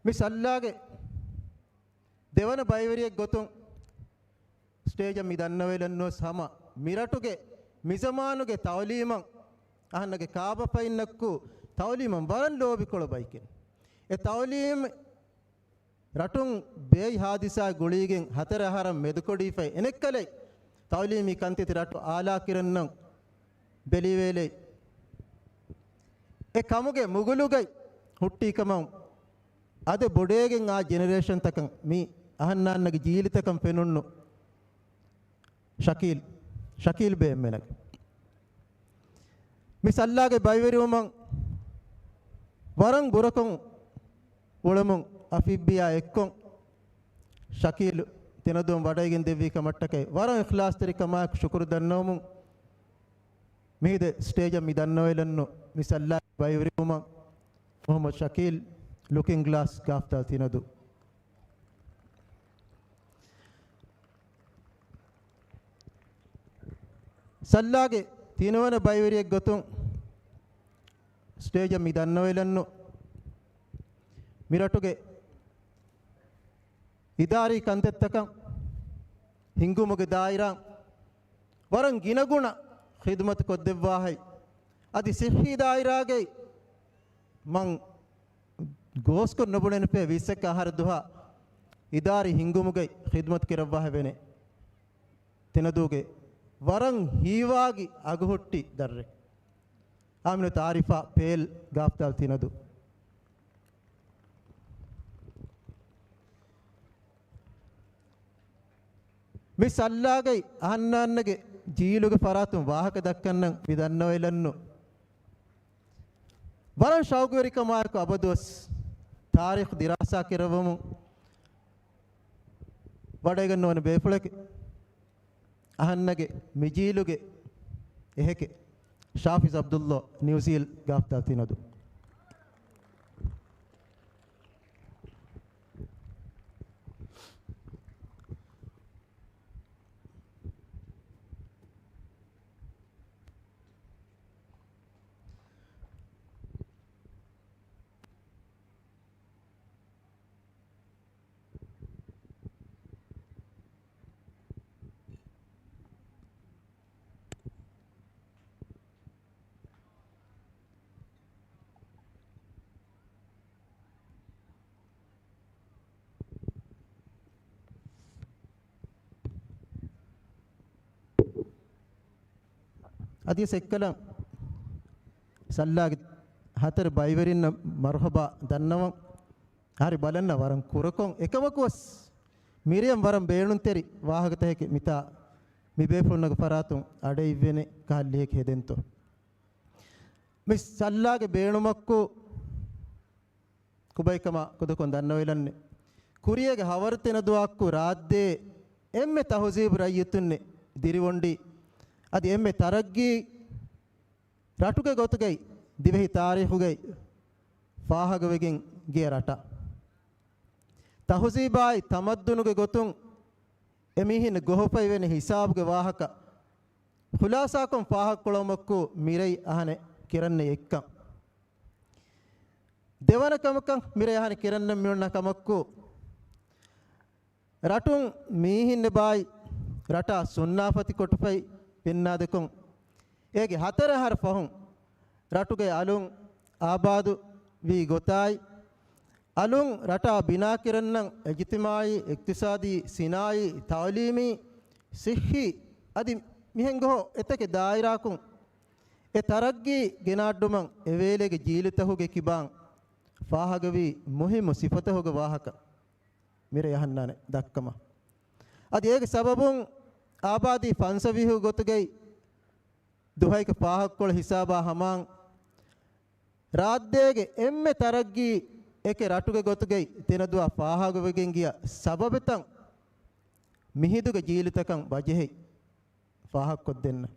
މި ސައްލާގެ ދެވަނަ ބައިވެރިއެއް ގޮތުން ސްޓޭޖަށް މި ދަންނަވެލަން ނުވެސް ހަމަ މިރަޓުގެ މިޒަމާނުގެ ތަޢުލީމަށް އަހަންނަގެ ކާބަފައިންނަކު ތަޢުލީމަށް ވަރަށް ލޯބިކޮޅު ބައިކެއް. އެ ތަޢުލީމް ރަޓުން ބޭއް ހާދިސާ ގުޅީގެން ހަތަރެއް އަހަރަށް މެދުކޮޑީފައި އެނެއްކަލައި ތަޢުލީމީ ކަންތިތި ރަޓު އާލާކިރަންނަށް ބެލިވޭލެއް. އެ ކަމުގެ މުގުލުގައި ހުއްޓީ ކަމަށް އަދެ ބޮޑޭގެން އާ ޖެނެރޭޝަންތަކަށް، މި އަހަންނާންނަގެ ޖީލުތަކަށް ފެނުނު ޝަކީލް، ޝަކީލް ބޭ އެންމެނަގެ. މި ސައްލާގެ ބައިވެރިވުމަށް ވަރަށް ބުރަކޮށް އުޅެމުން އަފީބްބީއާ އެއްކޮށް ޝަކީލް ތިނަދޫން ވަޑައިގެން ދެއްވީ ކަމަށްޓަކައި ވަރަށް އިޚްލާޞްތެރިކަމާއެކު ޝުކުރު ދަންނަވަމުން މިހިދެ ސްޓޭޖަށް މި ދަންނަވައިލަންނު މި ސައްލާގެ ބައިވެރިވުމަށް މުޙައްމަދު ޝަކީލް، ލުކިން ގްލާސް، ގާފްދާލް ތިނަދޫ. ސައްލާގެ ތިންވަނަ ބައިވެރިއެއް ގޮތުން ސްޓޭޖަށް މި ދަންނަވައިލަންނު މިރަޓުގެ އިދާރީ ކަންތައްތަކަށް ހިންގުމުގެ ދާއިރާ ވަރަށް ގިނަގުނަ ޚިދުމަތު ކޮށްދެއްވާހައި، އަދި ސިއްހީ ދާއިރާގައި މަން ގޯސްކޮށް ނުބުނެންފޭ ވިއްސަކަ އަހަރު ދުހަ އިދާރީ ހިންގުމުގައި ޚިދުމަތު ކެރައްވާހެވެނެ. ތިނަދޫގެ ވަރަށް ހީވާގި އަގުހުއްޓި ދައްރެ. އާމިނަތު އާރިފާ ޕޭލް، ގާފްދާލް ތިނަދޫ. މި ސައްލާގައި އަހަންނާންނަގެ ޖީލުގެ ފަރާތުން ވާހަކަ ދައްކަންނަން މި ދަންނަވައިލަންނު ވަރަށް ޝައުގުވެރިކަމާއެކު އަބަދުވެސް ތާރީޚު ދިރާސާ ކެރައްވަމުން ވަޑައިގަންނަވަން ބޭފުޅެކެ. އަހަންނަގެ މިޖީލުގެ އެހެކެ ޝާފިޒް އަބްދުﷲ، ނިއުޒީލް، ގާފްދާލް ތިނަދޫ. އަދިވެސް އެއްކަލަ ސައްލާގެ ހަތަރު ބައިވެރިންނަށް މަރުޙަބާ ދަންނަވަން. އަހަރެން ބަލަންނަ ވަރަށް ކުރަކޮށް، އެކަމަކުވެސް މިރޭން ވަރަށް ބޭނުންތެރި ވާހަކަތަކެކެ މިތާ މި ބޭފުޅުންނަގެ ފަރާތުން އަޑެއް އިއްވެނެ ކަހަލަ ލިޔެކި ހެދެންތޯ. މި ސައްލާގެ ބޭނުމަށްކު ކުބައިކަމާ ކުދަކޮން ދަންނަވައިލަންނެ. ކުރިޔަގެ ހަވަރު ތިނަދުއާއެކު ރާއްދޭ އެންމެ ތަހުޒީބު ރައްޔިތުންނެއް ދިރިވޮންޑި، އަދި އެންމެ ތަރައްގީ ރަޓުގެ ގޮތުގައި ދިވެހި ތާރީޚުގައި ފާހަގަވެގެން ގިޔަ ރަޓަށް. ތަހުޒީބާއި ތަމައްދުނުގެ ގޮތުން އެމީހުން ގޮހޮފައިވެނި ހިސާބުގެ ވާހަކަ ޚުލާސާކޮށް ފާހަގަކުޅަވުމަށްކު މިރަށް އަހަނެއް ކިރަންނެ އެއްކަން. ދެވަނަ ކަމަކަށް މިރަށް އަހަނެއް ކިރަންނެ މިއޮންނަ ކަމަށްކު ރަޓުން މީހިންނެބާއި ރަޓާ ސުންނާފަތި ކޮޓުފައި ފެންނާދެކޮން، އޭގެ ހަތަރަ އަހަރު ފަހުން ރަޓުގެ އަލުން އާބާދު ވީ ގޮތާއި، އަލުން ރަޓާ ބިނާ ކިރަންނަން އިޖްތިމާޢީ، އިޤްތިޞާދީ، ސިނާޢީ، ތަޢުލީމީ، ޞިއްޙީ އަދި މިހެން ގޮހޮ އެތަކެއް ދާއިރާކުން އެ ތަރައްގީ ގެނާއްޑުމަށް އެ ވޭލޭގެ ޖީލުތަކުގެ ކިބާން ފާހަގަވީ މުހިއްމު ސިފަތަކުގެ ވާހަކަ. މިރޭ އަހަންނާނެ ދައްކަމަށް. އަދި އޭގެ ސަބަބުން އާބާދީ ފަންސަވީހު ގޮތުގައި ދުހައިގެ ފާހަގަކޮޅު ހިސާބާ ހަމައަށް ރާއްދޭގެ އެންމެ ތަރައްގީ އެކެއް ރަޓުގެ ގޮތުގައި ތިނަދުއާ ފާހަގަވެގެން ގިޔަ ސަބަބެތަން މިހިނދުގެ ޖީލުތަކަށް ބަޖެހި ފާހަގަކޮށްދެންނަ.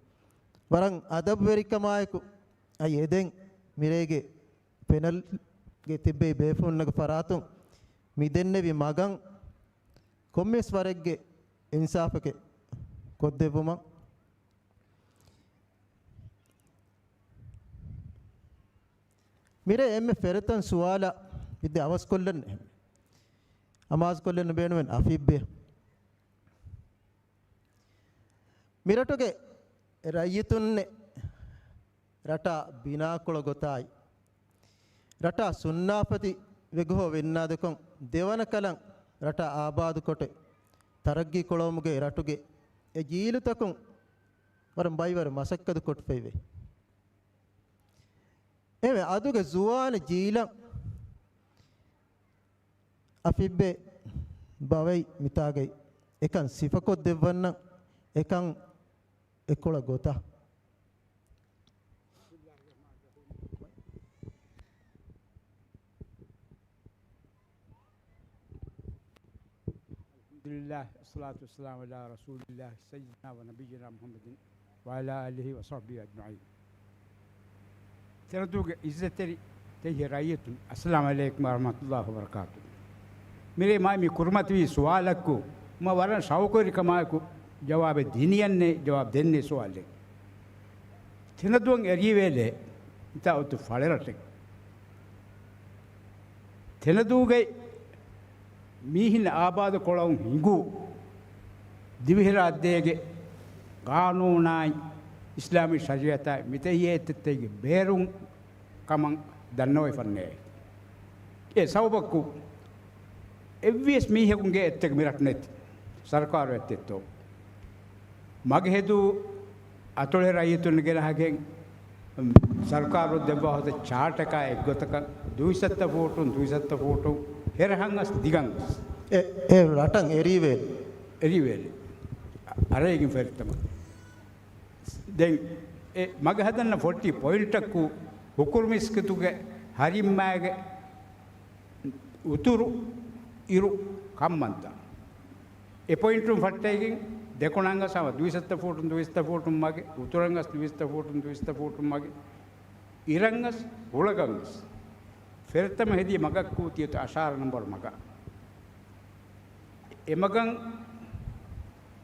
ވަރަށް އަދަބުވެރިކަމާއެކު އައި އެދެން މިރޭގެ ޕެނަލްގެ ތިއްބެވި ބޭފުޅުންނަގެ ފަރާތުން މި ދެންނެވި މަގަށް ކޮންމެސް ވަރެއްގެ އިންސާފެކެ ކޮށްދެއްވުމަށް. މިރޭ އެންމެ ފެރަތަން ސުވާލަށް މިދެ އަވަސްކޮށްލަން އަމާޒުކޮށްލަން ބޭނުމެން އަފީއްބެ. މިރަޓުގެ ރައްޔިތުންނެއް ރަޓާ ބިނާކޮޅު ގޮތާއި، ރަޓާ ސުންނާފަތި ވެގޮހޮ ވެންނާދެކޮން ދެވަނަ ކަލަން ރަޓާ އާބާދުކޮޓެ ތަރައްގީ ކޮޅުވުމުގެ ރަޓުގެ އެ ޖީލުތަކުން ވަރަށް ބައިވަރު މަސައްކަތު ކޮޓުފައިވޭ. އެމެ އަދުގެ ޒުވާން ޖީލަށް އަފިއްބެ ބަވައި މިތާގައި އެކަން ސިފަކޮށްދެއްވަންނަން، އެކަން އެކޮޅަށް ގޮތަށް. الحمد لله، والصلاة والسلام على رسول الله، سيدنا ونبينا محمد، وعلى آله وصحبه أجمعين. ތެނަދޫގެ އިއްޒަތްތެރި ތެޔެ ރައްޔިތުން، އައްސަލާމު ޢަލައިކުމް ވަރަޙްމަތުﷲ ވަބަރަކާތު. މިރޭ މާ މި ކުރިމަތިވި ސުވާލަކު މަ ވަރަށް ޝައުޤުވެރިކަމާއެކު ޖަވާބެއް ދިނިޔަންނޭ، ޖަވާބު ދެންނޭ ސުވާލެއް. ތެނަދޫއަށް އެރީވޭލެއް އިތާ އޮތު ފަޅެއް ރަށެއް. ތެނަދޫގައި މީހިން އާބާދު ކޮޅަށް ހިނގޫ ދިވެހިރާއްޖޭގެ ގާނޫނާއި އިސްލާމީ ޝަރީޢަތާއި މިތެހިޔޭ އެއްޗެއްތަކެއް ބޭރުން ކަމަށް ދަންނަވައިފަންނޭ. އެ ސަބަބަކު އެއްވިޔަސް މީހަކުންގެ އެއްޗެއް މިރަށް ނެތި، ސަރުކާރު އެއްޗެއްތޯ. މަގެހެދޫ އަތޮޅެ ރައްޔިތުން ގެނަހަގެން، ސަރުކާރު ދެއްވާ ހޮތަ ޗާޓަކާ އެއްގޮތަކަށް ދުއިސައްތަ ފޫޓުން ދުއިސައްތަ ފޫޓުން ހެރަހަން އަސް ދިގަން އަސް. އެ، އެ ރަށަށް އެރީވޭ. އެރީވޭ. އަރައިގެން ފެރިތަމަ. ދެން އެ މަގަ ހަދަންނަ ފޯޓީ ޕޮއިންޓަކު ހުކުރު މިސްކިތުގެ ހަރިއްމާގެ އުތުރު އިރު ކަންމަންތައް. އެ ޕޮއިންޓުން ފައްޓައިގެން ދެކޮޅަށް ހަމަ ދުއިސައްތަ ފޫޓުން ދުއިސައްތަ ފޫޓުން މަގެ، އުތުރަށް ދުއިސައްތަ ފޫޓުން ދުއިސައްތަ ފޫޓުން މަގެ، އިރަށް ހުޅަގަށް ފެރިތަމަ ހެދި މަގަކު ތިޔަތު އަށާރަ ނަންބަރު މަގަށް. އެމަގަށް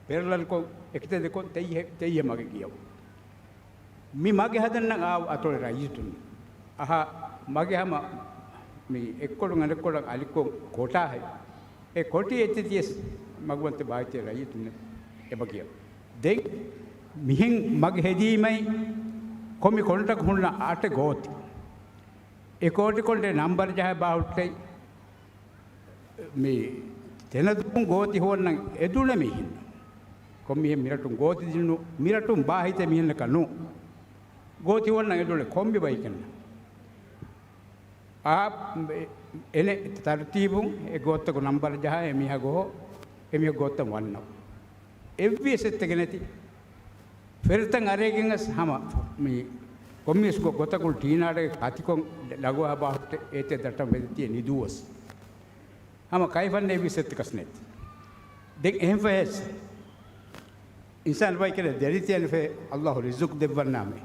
ޕެރަލަލްކޮށް އެކިތެދެކޮށް ތެއްޔެ، ތެއްޔެ މަގެއް ގިޔަވަ. މި މަގެ ހަދަންނަށް އާ އަތޮޅެ ރައްޔިތުން އަހާ މަގެ ހަމަ މި އެއްކޮޅުން އަނެއްކޮޅަށް އަލިކޮށް ކޮޓާހެއް. އެ ކޮޓީ އެއްޗެއް ތިޔަސް މަގުވަންތެ ބާއްތެ ރައްޔިތުން އެބަ ގިޔަ. ދެން މިހެން މަގެ ހެދީމައި ކޮންމެ ކޮންޓަކު ހުންނަ އަޓެއް ގޯތި. އެ ކޯޓި ކޮންޓެއް ނަންބަރު ޖަހައި ބާހުއްޓައި މި ތެނަދޫ ގޯތި ހުވަންނަން އެދުނެ މީހިން. ކޮންމިހެން މިރަޓުން ގޯތި ދިނުނު، މިރަޓުން ބާހިތެ މީހެންނަކަށް ނޫ. ގޯތި ހުވަންނަން އެދުނެ ކޮންމި ބައިކެންނަ. އާ، އެނެ ތަރުތީބުން އެ ގޯތަކު ނަންބަރު ޖަހާ އެ މީހާ ގޯ، އެ މީހާ ގޯތަން ވަންނަ. އެއްވިޔަސް އެއްތެކެ ނެތި. ފެރިތަން އަރޭގެން އަސް ހަމަ މި ކޮންމިސް ގޮ-، ގޮތަކުން ޓީނާޑެ ކަތިކޮން ލަގުވާ ބާހުއްޓެ އޭތެ ދައްޓަން ވެދެތި ނިދޫވަސް. ހަމަ ކައިފަންނޭ ވިސް އެއްތަކަސް ނެތި. ދެން އެހެން ފަހެސް އިންސާން ބައިކަލެ ދެރިތިއެން ފެ އައްލާހު ރިޒުކް ދެއްވަންނާމެ.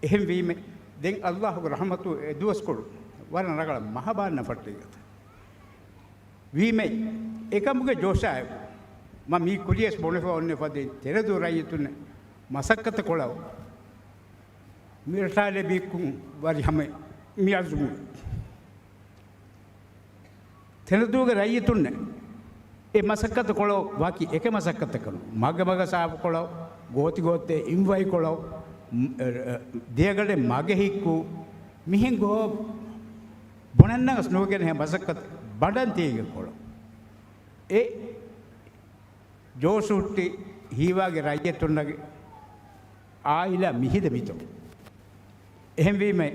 އެހެން ވީމެ ދެން އައްލާހުގެ ރަހުމަތު އެ ދުވަސްކޮޅު ވަރަށް ރަގަޅަށް މަހަބާންނަ ފައްޓައިގަތަ. ވީމެ، އެކަމުގެ ޖޯޝާއެކު، މަ މީ ކުރިޔަސް ބޮނެފަ އޮންނެ ފަދައިން ތެރެދޫ ރައްޔިތުންނެ މަސައްކަތަށް ކޮޅަށް މިރަށާ ލެބިއްކުން ވަރި ހަމަ މި އަޒުމު. ތެނަދޫގެ ރައްޔިތުންނެ އެ މަސައްކަތަށް ކޮޅަށް ވަކި އެކެ މަސައްކަތަކަށް ނޫން. މަގެ މަގަ ސާފު ކޮޅަށް، ގޯތި ގޯތި އިންވައި ކޮޅަށް، މް، އެ، އެ، ދެއަގަޑެއް މަގެ ހިއްކު، މިހެން ގޯ ބުނަންނަގަސް ނުވެގެން ހެ މަސައްކަތް ބަނޑަން ތީގެ ކޮޅު. އެ ޖޯޝު ހުއްޓި ހީވާގެ ރައްޔިތުންނަގެ އާއިލާ މިހިދެ މިތޯ. އެހެންވީމަ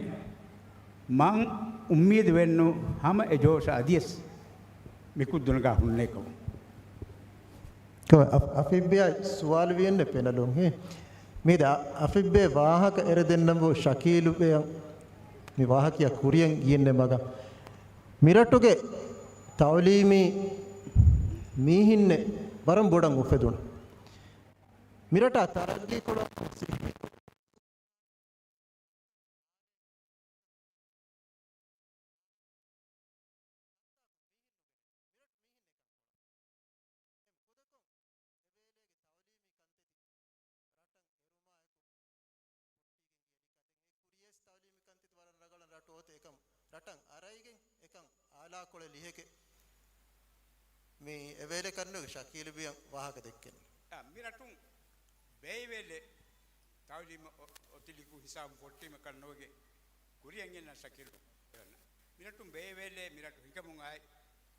މަން އުއްމީދު ވެންނު ހަމަ އެ ޖޯޝަށް އަދިޔަސް މިކުއްދުނަގާ ހުންނޭކަމު. ކޮ-، އަފް-، އަފިއްބެއާ ސުވާލު ވިޔެންނެ ޕެނަލުން ހޭ. މީދެ އަ-، އަފިއްބެ ވާހަކަ އެރެދެންނަމަވު ޝަކީލުބެއަށް މި ވާހަކަޔާ ކުރިޔަށް ގިޔެންނެ މަގަށް. މިރަޓުގެ ތައުލީމީ މީހިންނެއް ވަރަށް ބޮޑަށް އުފެދުނު. މިރަޓާ ތަރައްގީކޮޅު ކުރިޔަސް ތައުލީމީ ކަންތައް ވަރަށް ރަގަޅަށް ރަޓު އޮތެ އެކަމް ރަޓަށް އަރައިގެން އެކަން އާލާކޮޅެއް ލިހެކެ މި އެވޭލެ ކަންނުގެ ޝަކީލު ބިޔަން ވާހަކަ ދެއްކެން. އާ، މި ރަޓުން ބޭއިވޭލެ ތައުލީމަށް އޮ-، އޮތިލިކު ހިސާބު ފޮއްޓީމަ ކަންނުގެ ކުރިޔަށް އެންނަ ޝަކީލު. މި ރަޓުން ބޭއިވޭލެ މި ރަޓު ހިނގަމުން އާއި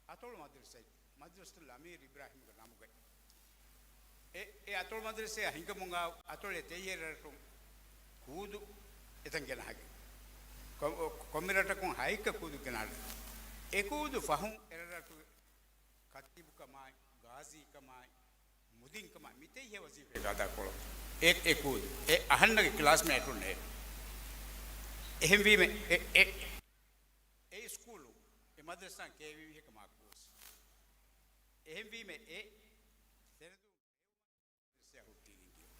އަތޮޅު މަދްރަސައެއް، މަދްރަސަތުލް އަމީރު އިބްރާހިމްގެ ނަމުގައި. އެ، އެ އަތޮޅު މަދްރަސައާ ހިނގަމުން އާ އަތޮޅެ ތެއްޔެ ރަޓުން ކޫދު އެތަން ގެނަހަގެން. ކޮ-، ކޮންމެ ރަޓަކުން ހައެއްކަ ކޫދު ގެނަހައްޓާ. އެ ކޫދު ފަހުން އެރަށްރަށުގެ ކަތީބުކަމާއި، ޣާޒީކަމާއި، މުދިންކަމާއި، މި ތިހި ވަޒީފާ އަދާކޮޅު އެ، އެ ކޫދު އެ އަހަންނަގެ ކްލާސްމޭޓުންނޭ. އެހެންވީމަ އެ، އެ، އެ ސްކޫލު، އެ މަދްރަސާ ކޭވީ ހެކަ މާކު ގޯސް. އެހެންވީމަ އެ ދެނެދު ހުއްޓީގެން ދިޔަ.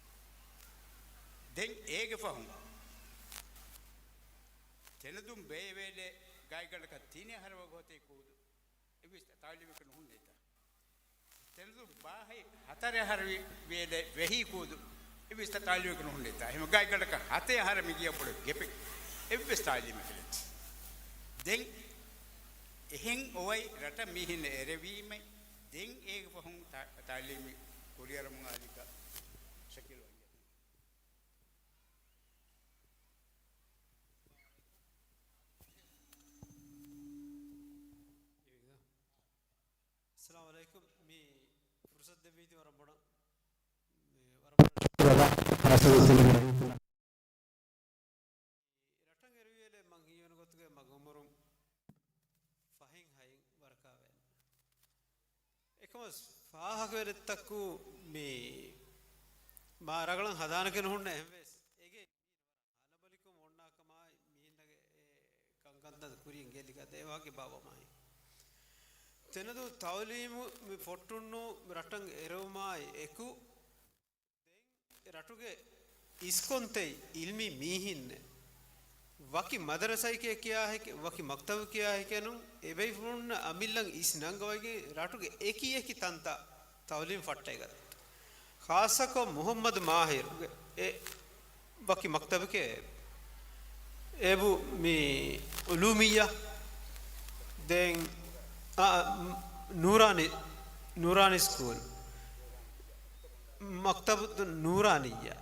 ދެން އޭގެ ފަހުން ތެނެދުން ބޭބޭލެ ގާތްގަނޑަކަށް ތިނެއް އަހަރަށް ވަގު ހޮތޭ ކޫދު އެއްވެސް ތައުލީމެކަށް ނުހުންނޭތާ. ތެނެދުން ބާހަތް ހަތަރެއް އަހަރު ވި-، ވޭލެ ވެހީ ކޫދު އެއްވެސް ތައުލީމެކަށް ނުހުންނޭތާ. އެހެމަ ގާތްގަނޑަކަށް ހަތެއް އަހަރަށް މި ގިޔަ ބޮޑު ގެޕެއް އެއްވެސް ތައުލީމެކަށް ނެތި. ދެން އެހެން އޮވައި ރަޓަށް މީހެއް އެރެވީމަ ދެން އޭގެ ފަހުން ތަ-، ތައުލީމީ ކުރިއަރަމުން އާލިކަ ޝަކީލް ވަންޖެހުން. އައްސަލާމު ޢަލައިކުމް. މި ފުރުސަތު ދެއްވީތީ ވަރަށް ބޮޑަށް، މި ވަރަށް ބޮޑަށް ރަށަށް އެރުވިއެލެ މަން ހީވަން ގޮތުގެ މަގު އުމުރުން ފަހެއް ހައެއް ވަރަކާވެ. އެކަމަސް ފާހަގަވެރިތަކު މި މާ ރަގަޅަށް ހަދާނެކެ ނުހުންނަ އެހެންވެސް އޭގެ ހަލަބަލިކޮށް އޮންނާކަމާއި މީހުންނަގެ އެ ކަންކަންތައް ކުރިން ގެއްލިގަތެ ވާގި ބާވަމާއި. ތެނެދު ތައުލީމު މި ފޮއްޓުންނު މި ރަޓަށް އެރުވުމާއި އެކު، ދެން ރަޓުގެ އިސްކޮންތެއް އިލްމީ މީހިންނެއް ވަކި މަދަރަސައެކޭ ކިޔާހެކެ، ވަކި މަކްތަބު ކިޔާހެކެނު، އެބައިފުޅުންނަށް އަމިއްލަން އިސް ނަންގަވައިގެން ރަޓުގެ އެކި އެކި ތަންތައް ތައުލީމް ފައްޓައިގަތް. ޚާއްޞަކޮށް މުޙައްމަދު މާހިރުގެ އެ ވަކި މަކްތަބެކޭ އެބު މި ޢުލޫމިއްޔާ، ދެން، އާ، ނޫރާނީ، ނޫރާނީ ސްކޫލް، މަކްތަބު ނޫރާނިއްޔާ.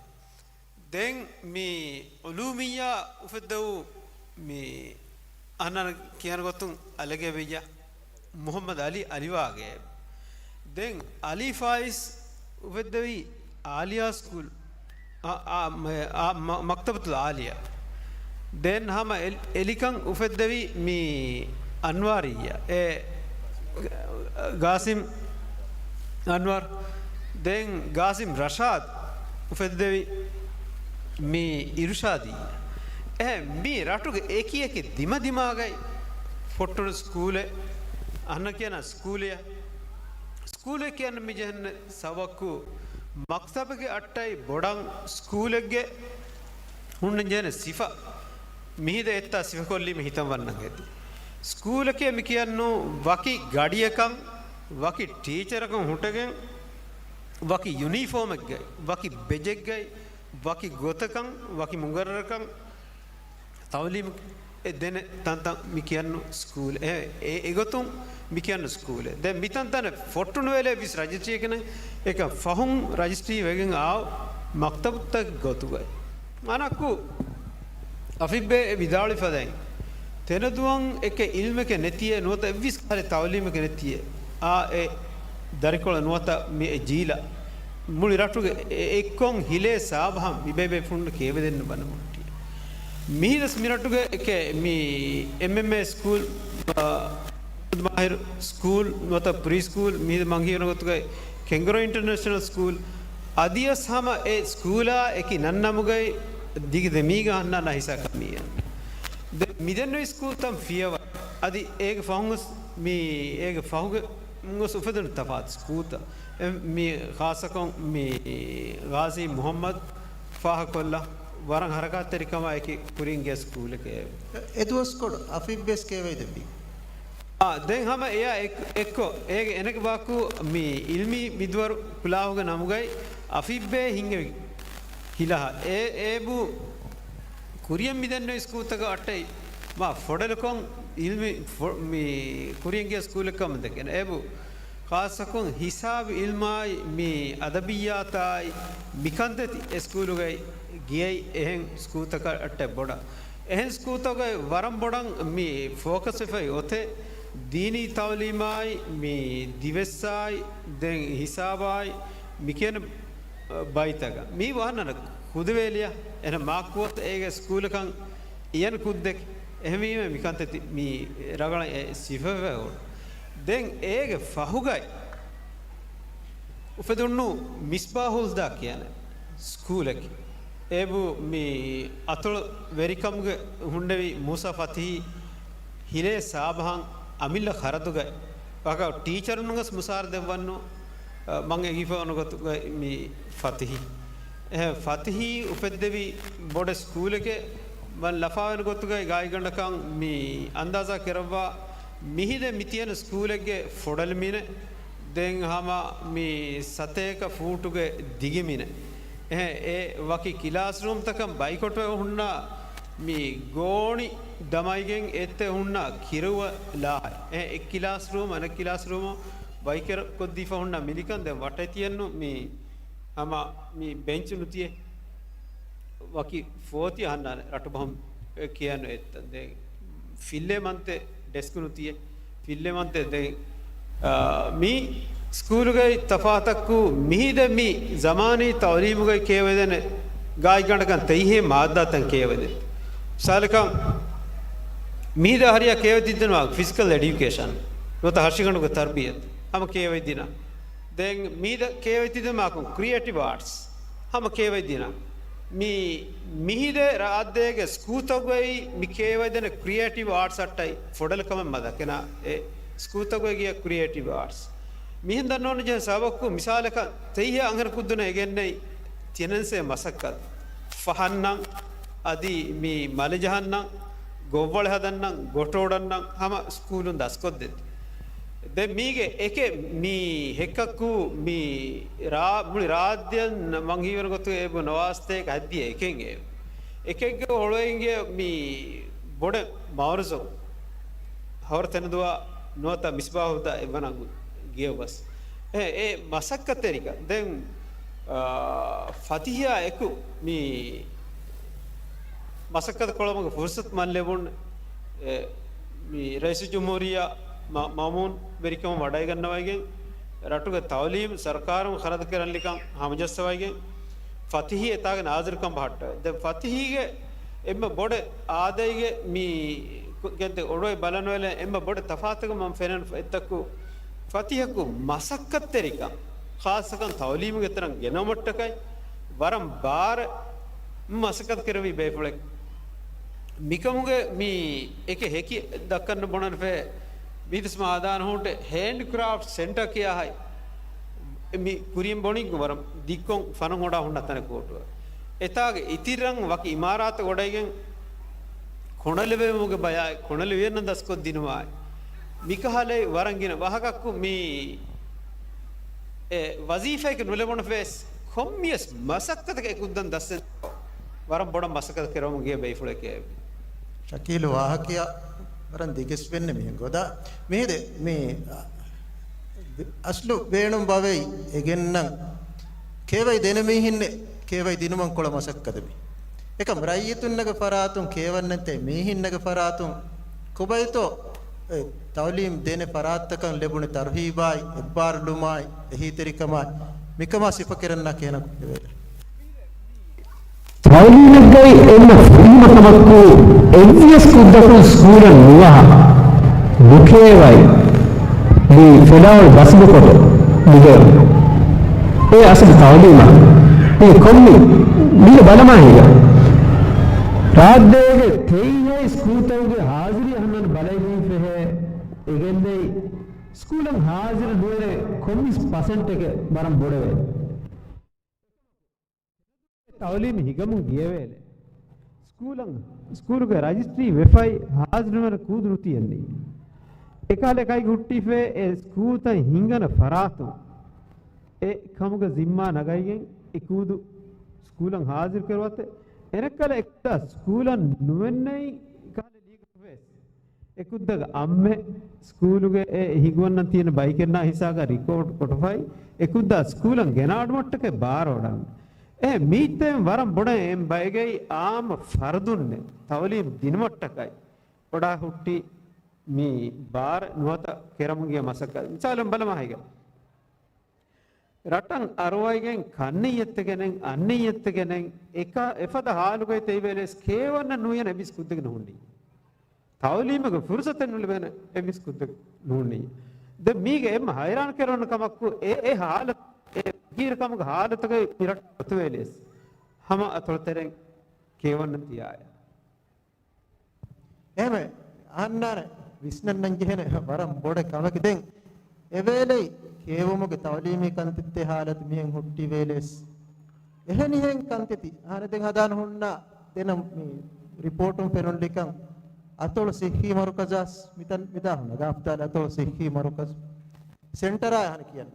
ދެން މި ޢުލޫމިއްޔާ އުފެއްދެވު މި އަންނަން ކިޔަން ގޮތުން އަލެގެވިއްޔާ މުޙައްމަދު ޢަލީ އަލިވާގެ. ދެން އަލީ ފާއިޒް އުފެއްދެވީ އާލިޔާ ސްކޫލް، އާ، އާ، މ-، އާ، މ-، މަކްތަބަތުލް އާލިޔާ. ދެން ހަމަ އެ-، އެލިކަން އުފެއްދެވީ މި އަންވާރިއްޔާ. އެ، ގާސިމް އަންވާރް. ދެން ގާސިމް ރަޝާދް އުފެއްދެވި މި އިރުޝާދީ. އެހެން މި ރަޓުގެ އެކި އެކި ދިމަ ދިމާގައި ފޮއްޓުނު ސްކޫލެއް، އަންނަ ކިޔަނަ ސްކޫލެއް. ސްކޫލެއް ކިޔަން މި ޖެހެން ސަބަބަކު މަކްތަބެއްގެ އައްޓައި ބޮޑަށް ސްކޫލެއްގެ ހުންނަން ޖެހޭނެ ސިފަ. މިހިދަ އެއްތާ ސިފަކޮށްލީމަ ހިތަށް ވަންނަން ހެދި. ސްކޫލަކޭ މި ކިޔަން ނޫ ވަކި ގަޑިއަކަށް، ވަކި ޓީޗަރަކަށް ހުއްޓަގެން، ވަކި ޔުނީފޯމެއްގައި، ވަކި ބެޖެއްގައި، ވަކި ގޮތަކަށް، ވަކި މުގައްރަރަކަށް ތައުލީމު އެ ދެނެ ތަންތަން މި ކިޔަން ސްކޫލް. އެ، އެ، އެގޮތުން މި ކިޔަން ސްކޫލެއް. ދެން މިތަންތަނަށް ފޮއްޓުނުވެލެ ވިސް ރަޖިސްޓްރީ ކެނެ އެކަ ފަހުން ރަޖިސްޓްރީ ވެގެން އާ މަކްތަބުތަކް ގޮތުގައި. އަނަކު އަފިއްބެ ވިދާޅުވިފަދައިން، ތެނެދުއަށް އެކެ އިލްމެކެ ނެތިއޭ ނުވަތަ އެއްވިސް ކަހަލެ ތައުލީމެކެ ނެތިއޭ. އާ އެ ދަރިކޮޅަށް ނުވަތަ މި އެ ޖީލަށް މުޅި ރަޓުގެ އެ އެއްކޮން ހިލޭ ސާބަހަށް މި ބޭބޭފުޅުންނަށް ކޭވެދެން ބަނަމުންޓި. މިހިރަސް މި ރަޓުގެ އެކެ މި އެމްއެމްއޭ ސްކޫލް، އާ، މާހިރު ސްކޫލް ނުވަތަ ޕްރީ ސްކޫލް މި މަންހީވަނަ ގޮތުގައި ކެންގަރޫ އިންޓަރނޭޝަނަލް ސްކޫލް އަދިޔަސް ހަމަ އެ ސްކޫލާ އެކި ނަންނަމުގައި ދިގި ދެމީގަ ހަންނާނަ ހިސާ ކަމިއެއް. ދެ މިދެންނު ސްކޫލްތައް ފިޔަވަ އަދި އޭގެ ފަހުން މި އޭގެ ފަހުގެ ގޮސް އުފެދުނު ތަފާތު ސްކޫލްތައް. އެ، މި ޚާއްޞަކޮށް މި ޣާޒީ މުޙައްމަދު ފާހަގަކޮށްލަ ވަރަށް ހަރަކާތްތެރިކަމާ އެކި ކުރިން ގެ ސްކޫލެކޭ. އެ ދުވަސްކޮޅު އަފިއްބެސް ކޭވައިދެއްވި. އާ، ދެން ހަމަ އެޔާ އެއް-، އެއްކޮށް އޭގެ އޭނަގެ ވާކު މި އިލްމީ މިދުވަރު ކުލާހުގެ ނަމުގައި އަފިއްބެ ހިނގެވި ހިލަހަ. އޭ، އޭބު ކުރިޔަށް މިދެންނެވި ސްކޫލްތަކަށް އައްޓައި މާ ފޮޑެލުކޮށް އިލްމީ ފޮ-، މި ކުރިޔަށް ގިޔަ ސްކޫލެއްކަމަށް ދެކެން. އޭބު ޚާއްޞަކޮށް ހިސާބު އިލްމާއި، މި އަދަބިއްޔާތާއި، މިކަންތައް ތި އެ ސްކޫލުގައި ގިޔައި އެހެން ސްކޫލްތަކަށް އައްޓެއް ބޮޑަށް. އެހެން ސްކޫލްތަކުގައި ވަރަށް ބޮޑަށް މި ފޯކަސްވެފައި އޮތޭ ދީނީ ތައުލީމާއި، މި ދިވެއްސާއި، ދެން ހިސާބާއި، މިކިޔަން ބައިތަކަށް. މީ ވަހަންނަނަ ކުދިވޭލިޔަ، އެހެން މާކުވަތަ އޭގެ ސްކޫލަކަން އިޔަން ކުއްދެކެ. އެހެންވީމަ މިކަންތައް ތި-، މި ރަގަޅަށް އެ ސިފަވެ އޮން. ދެން އޭގެ ފަހުގައި އުފެދުނު މިސްބާހުލް ހުދާ ކިޔަނެ ސްކޫލަކީ. އޭބު މި އަތޮޅު ވެރިކަމުގެ ހުންނެވި މޫސާ ފަތިހީ ހިލޭ ސާބަހަން އަމިއްލަ ޚަރަދުގައި ވަކަ ޓީޗަރުންގެސް މުސާރަ ދެއްވަންނު، އަ، މަން އެނގިފަ އޮން ގޮތުގައި މި ފަތިހީ. އެހެން ފަތިހީ އުފެއްދެވި ބޮޑެ ސްކޫލެކޭ މަން ލަފާވެން ގޮތުގައި ގާތްގަނޑަކަށް މި އަންދާޒާ ކެރައްވާ މިހިދެ މި ތިޔަން ސްކޫލެއްގެ ފޮޑަލި މިނެ ދެން ހަމަ މި ސަތޭކަ ފޫޓުގެ ދިގި މިނެ. އެހެން އެ ވަކި ކިލާސްރޫމްތަކަށް ބައިކޮޓުވެ ހުންނަ މި ގޯނި ދަމައިގެން އެއްތެ ހުންނަ ކިރުވަ ލާހެ. އެ އެއް ކިލާސްރޫމް އަނެއް ކިލާސްރޫމަށް ބައިކަރަ ކޮށްދީފަ ހުންނަ މިނިކަން ދެން ވަޓައި ތިޔަންނު މި ހަމަ މި ބެންޗު ނުތިއެ. ވަކި ފޯތި އަހަންނާނެ ރަޓުބަހުން ކިޔަން އެއްތަ ދެން ފިއްލޭ މަންތެ ޑެސްކު ނުތިއެ. ފިއްލޭ މަންތެ ދެން، އާ، މި ސްކޫލުގައި ތަފާތަކު މިހިދެ މި ޒަމާނީ ތައުލީމުގައި ކޭވައިދޭނެ ގާތްގަނޑަކަށް ތެއްހޭ މާއްދާތައް ކޭވައިދެ. މިސާލަކަށް މިހިދަ ހަރިޔާ ކޭވަތިއްދެނު ފިޒިކަލް އެޑިއުކޭޝަން ނުވަތަ ހަށިގަނޑުގެ ތަރްބިޔަތު ހަމަ ކޭވައިދިނަ. ދެން މިހިދަ ކޭވަތިއްދެމާކުން ކްރިއޭޓިވް އާޓްސް ހަމަ ކޭވައިދިނަ. މި މިހިދެ ރާއްދޭގެ ސްކޫލްތަކުގައި މި ކޭވައިދޭނެ ކްރިއޭޓިވް އާޓްސް އަށްޓައި ފޮޑަލި ކަމެއް މަދަކެނާ އެ ސްކޫލްތަކުގައި ގިޔަ ކްރިއޭޓިވް އާޓްސް. މިހެން ދަންނަވަން ޖެހޭ ސަބަބަކު މިސާލަކަށް ތެއްހޭ އަންހެނަކު ދުނެ އެގެންނެއް ތިނެންސޭ މަސައްކަތް ފަހަންނަން އަދި މި މަލެ ޖަހަންނަން ގޮއްވަޅެ ހަދަންނަން ގޮޓޯޑަންނަން ހަމަ ސްކޫލުން ދަސްކޮށްދެއް. ދެން މީގެ އެކެއް މި ހެއްކަކު މި ރާ-، މުޅި ރާއްޖެއަށް މަން ހީވަން ގޮތު އޭބު ނަވާސްތޭކަ ހައްދިޔަ އެކެއް އޭ. އެކެއްގެ ހޮޅުވައިގެ މި ބޮޑެ މައުރަޒު ހަވަރު ތެނެދުވާ ނުވަތަ މިސްބާހު ހުދާ އެއްވަނަ ގިޔަ ބަސް. އެ، އެ މަސައްކަތްތެރިކަން. ދެން، އާ، ފަތިހިއާ އެކު މި މަސައްކަތް ކޮޅަމުގެ ފުރުސަތު މަން ލެބުން، އެ، މި ރައީސުލްޖުމްހޫރިއްޔާ މަ-، މައުމޫން ވެރިކަމަށް ވަޑައިގަންނަވައިގެން، ރަޓުގެ ތައުލީމް ސަރުކާރުން ޚަރަދު ކެރަންލިކަން ހަމަޖައްސަވައިގެން، ފަތިހީ އެތާގެ ނާޒިރުކަން ބަހައްޓަވައި. ދެން ފަތިހީގެ އެންމެ ބޮޑެ އާދައިގެ މި ގެންދެ އޮޑުވައި ބަލަނުވެލެ އެންމެ ބޮޑެ ތަފާތަކަށް މަން ފެނެން އެއްތަކު ފަތިހަކު މަސައްކަތްތެރިކަން، ޚާއްޞަކަން ތައުލީމުގެ ތެރަން ގެނައުމަށްޓަކައި ވަރަށް ބާރަށް މަސައްކަތް ކެރެވި ބޭފުޅެއް. މިކަމުގެ މި އެކެއް ހެކި ދައްކަން ބުނަންފޭ މީތިސް މާދާން ހޫންޓެ ހޭންޑް ކްރާފްޓް ސެންޓަރ ކިޔާ ހައި މި ކުރިން ބޮނި ވަރަށް ދިއްކޮށް ފަނަށް އޮޑާ ހުންނަ ތަނެއް ކޯޓުވެ. އެތާގެ އިތިރަށް ވަކި އިމާރާތެއް އޮޑައިގެން ކޮނޑަލިވެވުމުގެ ބަޔާއި، ކޮނޑަލި ވިޔަންނަ ދަސްކޮށްދިނުމާއި، މިކަހަލައި ވަރަން ގިނަ ވާހަކައަކު މި އެ ވަޒީފާއެކެއް ނުލެބުނު ފޭސް ކޮންމިޔަސް މަސައްކަތަކަށް އެކުއްދަން ދަސް ވަރަށް ބޮޑަށް މަސައްކަތަށް ކެރަމުން ގިޔަ ބޭފުޅެކޭ. ޝަކީލު ވާހަކަޔަށް ވަރަށް ދިގެސް ވެންނެ މިހެން ގޮދާ. މިހިދެ މި އަސްލު ބޭނުން ބަވައި އެގެންނަން ކޭވައި ދެނެ މީހިންނެ ކޭވައި ދިނުމަށް ކޮޅަ މަސައްކަތެވި. އެކަމް ރައްޔިތުންނަގެ ފަރާތުން ކޭވަންނެންތެ މީހިންނަގެ ފަރާތުން ކޮބައިތޯ އެ ތައުލީމް ދޭނެ ފަރާތްތަކަށް ލެބުނެ ތަރުހީބާއި، އެއްބާރުލުމާއި، އެހީތެރިކަމާއި، މިކަމާ ސިފަކެރަންނާ ކޭނަކު ލެވޭ. ތައުލީމެއްގައި އެންމެ ފުރިހަމަކަމަކު އެއްވިޔަސް ކުއްދަކުން ސްކޫލަށް ނުވަހާ، ނުކޭވައި، މި ފެލާވަޅު ބަސްބުކޮޓު ނުގެވުން. އެ އަސަލު ތައުލީމާ މި ކޮންމި މީގެ ބަލަމާހިގަ ރާއްދޭގެ ތެއިހައި ސްކޫލްތަކުގެ ހާޒިރީ އަހަންނަށް ބަލައިދީފެހޭ އެގެންދެއި ސްކޫލަށް ހާޒިރު ނުވެރޭ ކޮންމި ޕަސެންޓެކޭ ވަރަށް ބޮޑެވޭ. ތައުލީމު ހިނގަމުން ގިޔަވޭލެ. ސްކޫލަށް، ސްކޫލުގެ ރަޖިސްޓްރީ ވެފައި ހާޒިރުވެރި ކޫދު ނުތިއެއްނީ. އެކަހަލަ ކައިގެ ހުއްޓިފޭ އެ ސްކޫލްތައް ހިނގަނެ ފަރާތުން އެ ކަމުގެ ޒިންމާ ނަގައިގެން އެ ކޫދު ސްކޫލަށް ހާޒިރު ކެރުވަތެ. އެނެއްކަލަ އެކުދާ ސްކޫލަށް ނުވެންނެއި ކަހަލަ ލީގަކު ވެސް އެކުއްދަގަ އައްމެ ސްކޫލުގެ އެ ހިނގުވަންނަން ތިޔަން ބައިކެއްނާ ހިސާގަ ރިކޯޑް ކޮޓުފައި އެކުއްދާ ސްކޫލަށް ގެނާޑުމަށްޓަކައި ބާރަ އޮޑަން. އެ މީތެން ވަރަށް ބޮޑަށް އެން ބައިގައި އާއްމު ފަރުދުންނެ ތައުލީމް ދިނުމަށްޓަކައި އޮޑާ ހުއްޓި މި ބާރަ ނުވަތަ ކެރަމުންގެ މަސައްކަތް. މިސާލުން ބަލަމާ ހިގަ. ރަޓަށް އަރުވައިގެން ކަންނެތް އެއްތެގެނެން، އަންނެތް އެއްތެގެނެން، އެކަ-، އެފަދަ ހާލުގައި ތެއިވެލެސް ކޭވަންނަ ނުވިޔަން އެބިސް ކުއްދެގެން ހުންނީ. ތައުލީމުގެ ފުރުސަތެއް ނުލިބޭނެ އެ މީސް ކުއްދަކު ނޫނީ. ދެން މީގެ އެންމެ ހައިރާން ކެރުނު ކަމަކު އެ، އެ ހާލަތު، އެ ފަގީރު ކަމުގެ ހާލަތުގައި މި ރަށް ގޮތުވެލިޔަސް ހަމަ އަތޮޅު ތެރެއިން ކިޔަވަން ނަތިޔާއެއް. އެހެމެ އަހަންނާނެ ވިސްނަންނަން ޖެހޭނެ ވަރަށް ބޮޑެ ކަމަކި. ދެން އެވޭލެއި ކިޔެވުމުގެ ތައުލީމީ ކަންތައްތެއް ހާލަތު މިހެން ހުއްޓިވޭލެސް އެހެނިހެން ކަންތައްތި އަހަނެ ދެން ހަދާން ހުންނަ ދެނަ މި ރިޕޯޓުން ފެނުން ނިކަން އަތޮޅު ސިއްހީ މަރުކަޒާސް މިތަން މިދާ ހުންނަ ގާފްތާލެ އަތޮޅު ސިއްހީ މަރުކަޒު ސެންޓަރާ އަހަނެ ކިޔަން.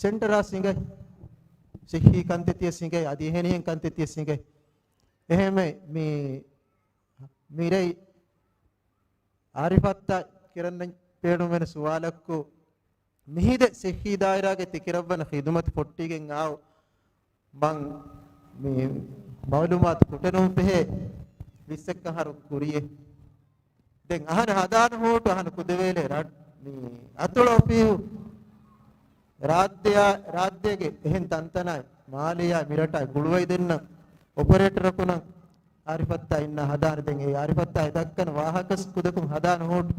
ސެންޓަރާ ސިނގައި ސިއްހީ ކަންތައްތިޔަ ސިނގައި އަދި އެހެނިހެން ކަންތައްތިޔަ ސިނގައި. އެހެމެ މި މިރޭ އާރިފަށްތައް ކިރަން ބޭނުންވެން ސުވާލަކު މިހިދެ ސިއްހީ ދާއިރާގެ ތިކިރައްވަން ޚިދުމަތު ފޮއްޓީގެން އާއު މަން މި މައުލޫމާތު ކުޓެނުން ފެހޭ ވިއްސައްކަ އަހަރު ކުރިޔެ. ދެން އަހަން ހަދާން ހޫޓު އަހަން ކުދެވޭލެ ރަ-، މި އަތޮޅު އޮފީހު ރާއްދެއާ، ރާއްދޭގެ އެހެން ތަންތަނާއި މާލެއާ މިރަޓާ ގުޅުވައިދެންނަ އޮޕަރޭޓަރަކުނަށް އާރިފަށްތާ އިންނަ ހަދާނެ. ދެން އެ އާރިފަށްތާ އެ ދައްކަން ވާހަކަސް ކުދަކުން ހަދާން ހޫޓު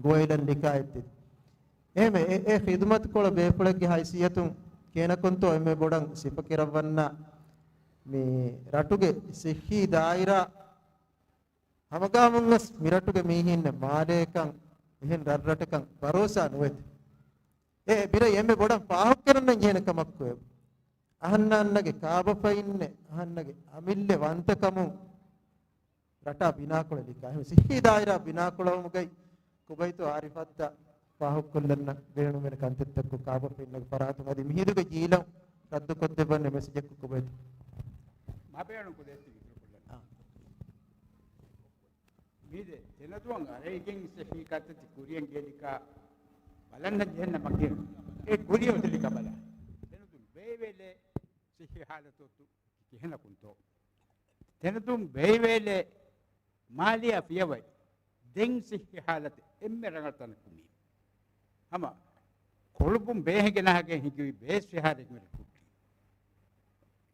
ގޮވައިލަން ނިކާ އެއްތެ. އެހެމެ އެ، އެ ޚިދުމަތުކޮޅު ބޭފުޅެއްގެ ހައިސިއްޔަތުން ކޭނަކުންތޯ އެންމެ ބޮޑަށް ސިފަކިރައްވަންނަ މި ރަޓުގެ ސިއްހީ ދާއިރާ ހަމަގާމުންވެސް މިރަޓުގެ މީހިންނެއް މާލޭކަން އެހެން ރަށްރަޓެކަން ބަރޯސާ ނުވެތެ. އެ ބިރަށް އެންމެ ބޮޑަށް ފާހަގަކުރަން ޖެހޭނެ ކަމަކު އެބަ. އަހަންނާންނަގެ ކާބަފައިންނެއް އަހަންނަގެ އަމިއްލަ ވަންތަކަމުން ރަޓާ ބިނާކޮޅެއް ނިކާ. އެހެން ސިއްހީ ދާއިރާ ބިނާކޮޅުވުމުގައި ކުބައިތު އާރިފަށްތައް ފާހަގަކޮށްލަންނަށް ބޭނުންވެނި ކަންތައްތަކު ކާބަފައިންނަގެ ފަރާތުން އަދި މިހިރުގެ ޖީލަށް ރައްދުކޮށްދެއްވަން މެސެޖެއް ކުބައިތު. މަބޭނުން ކުދޭތި އިތުރުކޮށްލަން. އާ. މީދެ ތެނަދޫއަށް އަރައިގެން ސިއްހީ ކަންތައްތި ކުރިޔަށް ގެންނިކާ ބަލަން ޖެހެން ނަމަކީ އެ ކުރިޔަށް އޮތެލިކާ ބަލާ. ތެނަދޫ ބޭއްވޭލެ ސިއްހީ ހާލަތު ކިހިނަކުންތޯ؟ ތެނަދޫ ބޭއްވޭލެ މާލެއާ ފިޔަވައި ދެން ސިއްހީ ހާލަތު އެންމެ ރަނގަޅު ތަނަކު މީ. ހަމަ ކޮޅުބުން ބޭހެގެން އަހަގެން ހިނގިވި ބޭސް ފިހާރައެއް މިރަށް ހުއްޓީ.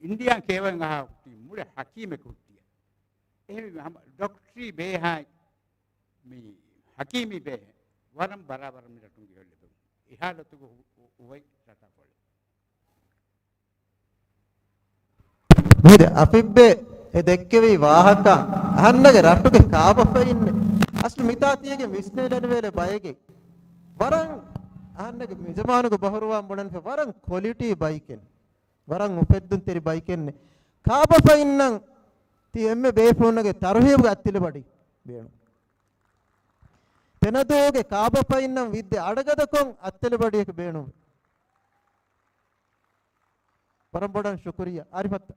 އިންޑިއާ ކޭވަން އަހާ ހުއްޓީ މުޅި ޙަކީމެއް ހުއްޓިއެ. އެހެންވީމަ ހަމަ ޑޮކްޓަރީ ބޭހާއި މި ޙަކީމީ ބޭހެއް ވަރަށް ބަރާބަރަށް މި ރަޓުން ގެއޮށް ލެބުން. އެ ހާލަތުގަ ހު-، ހު-، ހުވައި ރަޓާ ކޮޅެއް. މީދެ އަފިއްބެ އެ ދެއްކެވި ވާހަކަ އަހަންނަގެ ރަށުގެ ކާބަފައިން އަސްލު މިތާތީގެ ވިސްނޭލެންވޭލެ ބައެގެ ވަރަށް އަހަންނަގެ މިޒަމާނުގެ ބަހުރުވާން ބުނަންފެ ވަރަށް ކޮލިޓީ ބައިކެއް. ވަރަށް އުފެއްދުންތެރި ބައިކެއްނެ. ކާބަފައިންނަށް ތި އެންމެ ބޭފުޅުންނަގެ ތަރުހީބުގެ އަތްތިލަބަޑި ބޭނުން. ތެނަދޫގެ ކާބަފައިންނަށް ވިއްދެ އަޑަގަދަކޮށް އަތްތިލަބަޑިއެއް ބޭނުން. ވަރަށް ބޮޑަށް ޝުކުރިއްޔާ. އާރިފަށްތަ.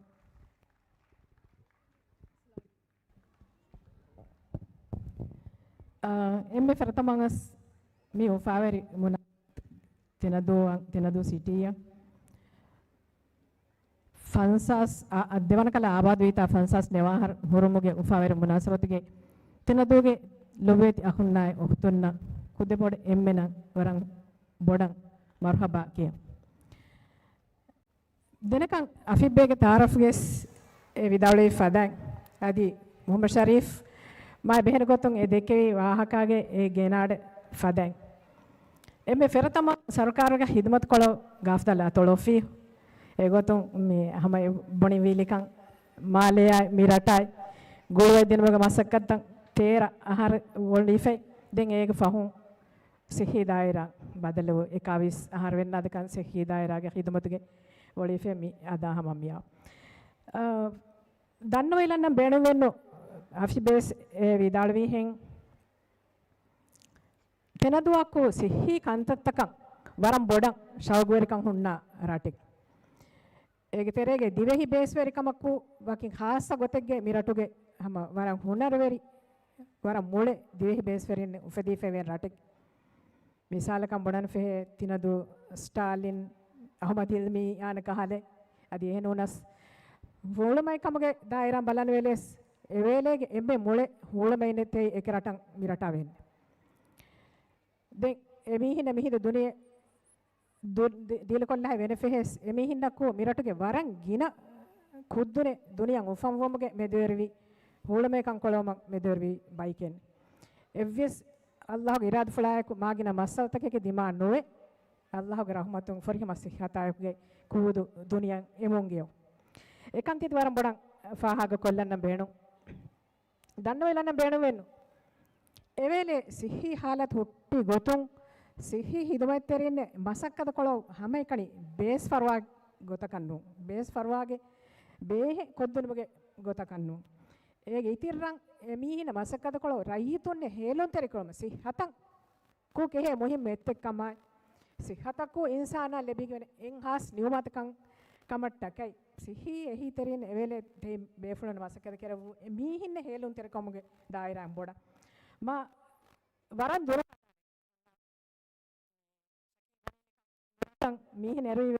އާ، އެންމެ ފުރަތަމަ ވެސް މި އުފާވެރި މުނާ-، ތެނަދޫ، ތެނަދޫ ސިޓީއަށް ފަންސާސް، އާ، އާ، ދެވަނަ ކަލަ އާބާދުވީތާ ފަންސާސް ނެވާހަރު ހުރުމުގެ އުފާވެރި މުނާސަބަތުގެ ތެނަދޫގެ ލޮބުވެތި އަޚުންނާއި އުޚްތުންނަށް ކުދި ބޮޑު އެންމެނަށް ވަރަށް ބޮޑަށް މަރުޙަބާ ކިޔަން. ދެނެކަން އަފިއްބޭގެ ތައާރަފްގެ ވިދާޅުވި ފަދައިން، އަދި މުޙައްމަދު ޝަރީފް މާ ބެހެން ގޮތުން އެ ދެއްކެވި ވާހަކާގެ އެ ގެނާޑެ ފަދައިން، އެންމެ ފުރަތަމަ ސަރުކާރުގެ ޚިދުމަތުކޮޅު ގާފްދަލ އަތޮޅު އޮފީހު އެގޮތުން މި ހަމަ ބުނިވީލިކަން މާލެއާއި މި ރަޓާއި ގުޅުވައިދިނުމުގެ މަސައްކަތްތައް ތޭރަ އަހަރު އޮޅިފައި. ދެން އޭގެ ފަހުން ސިއްހީ ދާއިރާ ބަދަލު އެކާވީސް އަހަރު ވެންނާދެކަން ސިއްހީ ދާއިރާގެ ޚިދުމަތުގެ އޮޅިފެ މި އަދާ ހަމަ މިއާ. އަ، ދަންނަވައިލަންނަށް ބޭނުންވެންނު އަފިބޭސް އެ ވިދާޅުވީހެން ތެނަދޫއަކު ސިއްހީ ކަންތައްތަކަށް ވަރަށް ބޮޑަށް ޝައުގުވެރިކަން ހުންނަ ރަޓެއް. އޭގެ ތެރޭގެ ދިވެހި ބޭސްވެރިކަމަކު ވަކި ޚާއްޞަ ގޮތެއްގެ މިރަޓުގެ ހަމަ ވަރަށް ހުނަރުވެރި، ވަރަށް މުޅެ ދިވެހި ބޭސްވެރިން އުފެދިފައިވޭ ރަޓެއް. މިސާލަކަށް ބުނަން ފެހޭ ތިނަދޫ ސްޓާލިން، އަޙްމަދު ހިލްމީ އާނ ކަހަލަ އަދި އެހެން ނޫނަސް ހޫޅުމައި ކަމުގެ ދާއިރާ ބަލަން ވެލެސް އެވޭލޭގެ އެންމެ މުޅެ ހޫޅުމައިނެތޭ އެކެ ރަޓަށް މި ރަޓާ ވެން. ދެން އެމީހިންނަށް މިހިނދު ދުނިޔެ ދު-، ދި-، ދީލުކޮށްލާ ވެނެ ފެހެސް އެމީހިންނަކު މިރަޓުގެ ވަރަށް ގިނަ ކުއްދުނެއް ދުނިޔަ އުފަންވުމުގެ މެދުވެރިވި، ހޫޅުމޭ ކަންކޮޅުވުމަށް މެދުވެރިވި ބައިކެއް. އެއްވެސް އައްލާހުގެ އިރާދަފުޅާއެކު މާގިނަ މައްސަލަތަކެކޭ ދިމާ ނުވެ، އައްލާހުގެ ރަޙުމަތުން ފުރިހަމަ ޞިއްޙަތާއެކުގެ ކުވަދު ދުނިޔެއަށް އެމުން ގެޔޮ. އެކަންތި ވަރަށް ބޮޑަށް ފާހަގަކޮށްލަން ބޭނުން. ދަންނަވައިލަން ބޭނުންވެއްނު. އެވޭލެ ސިއްހީ ހާލަތު ހުއްޓި ގޮތުން ސިއްހީ ހިދުމަތްތެރިން މަސައްކަތުކޮޅު ހަމައެކަނި ބޭސް ފަރުވާ ގޮތަކަށް ނޫން. ބޭސް ފަރުވާގެ ބޭހެއް ކޮށްދިނުމުގެ ގޮތަކަށް ނޫން. އޭގެ އިތިއްރަށް އެ މީހިން މަސައްކަތުކޮޅު ރައްޔިތުންނެ ހޭލުންތެރިކުރުމަށް ސިއްހަތަށް ކު ކެހޭ މުހިއްމު އެއްތެއް ކަމާއި، ސިއްހަތަކު އިންސާނާ ލެބިގެން އެއްހާސް ނިޢުމަތަކަށް ކަމަށްޓަކައި، ސިއްހީ އެހީތެރިން އެވޭލެ ދެ ބޭފުޅުން މަސައްކަތް ކެރެވު އެ މީހިންނެ ހޭލުންތެރިކަމުގެ ދާއިރާއިން ބޮޑަށް. މާ ވަރަށް ދުރު މީހިން އެރުވި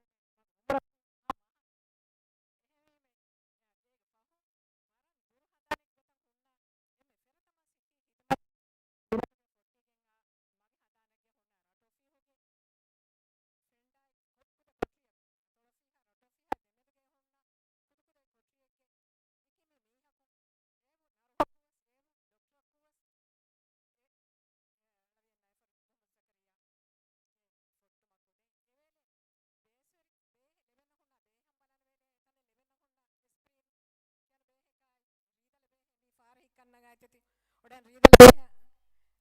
ފާރިހި ކަންނަގާތެތި. އޮޑަން ރީދަލަ ބޭހަ.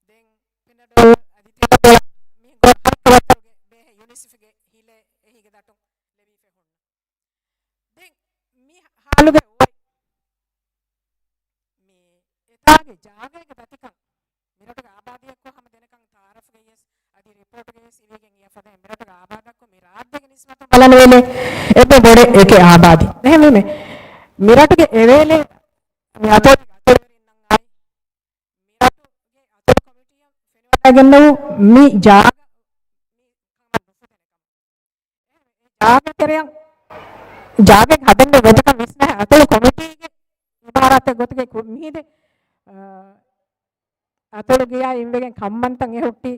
ދެން ޕިނަޑޯ އަދި ތެލަބޯ މި ގޮ ހައްކަވަތުގެ ބޭހެއް ޔުނިސެފްގެ ހިލޭ އެހީގެ ދަޓުން ލެވީފެ ހުންނަ. ދެން މި ހާލުގެ އޮތް މި އެތާގެ ޖާގައިގެ ދަތިކަން މިރަޓުގެ އާބާދީއަކު ހަމަ ދެނެކަން ތާރަފްގައި ވެސް އަދި ރިޕޯޓްގައި ވެސް އިވިގެން އިޔަފަދައިން މިރަޓުގެ އާބާދަކު މި ރާއްޖޭގެ ނިސްބަތުން ބަލަން ވޭލެ އެއްވެ ބޮޑެ އެކެ އާބާދީ. އެހެންވީމެ މިރަޓުގެ އެވޭލެ މި އަތޮޅު އަތޮޅުވެރިންނަށް އާއި މިރަޓުގެ އަތޮޅު ކޮމިޓީއަށް ފެނިވަޑައިގެންނެވު މި ޖާގަ ޖާގަ ތެރެއަށް ޖާގަ ހަދަން ވެދެކަން ވިސްނާ އަތޮޅު ކޮމިޓީގެ އިބާރާތެއް ގޮތުގެ ކު-، މިހިދެ، އަ، އަތޮޅު ގެޔާ އިންވެގެން ކަންމަންތަން އެ ހުއްޓި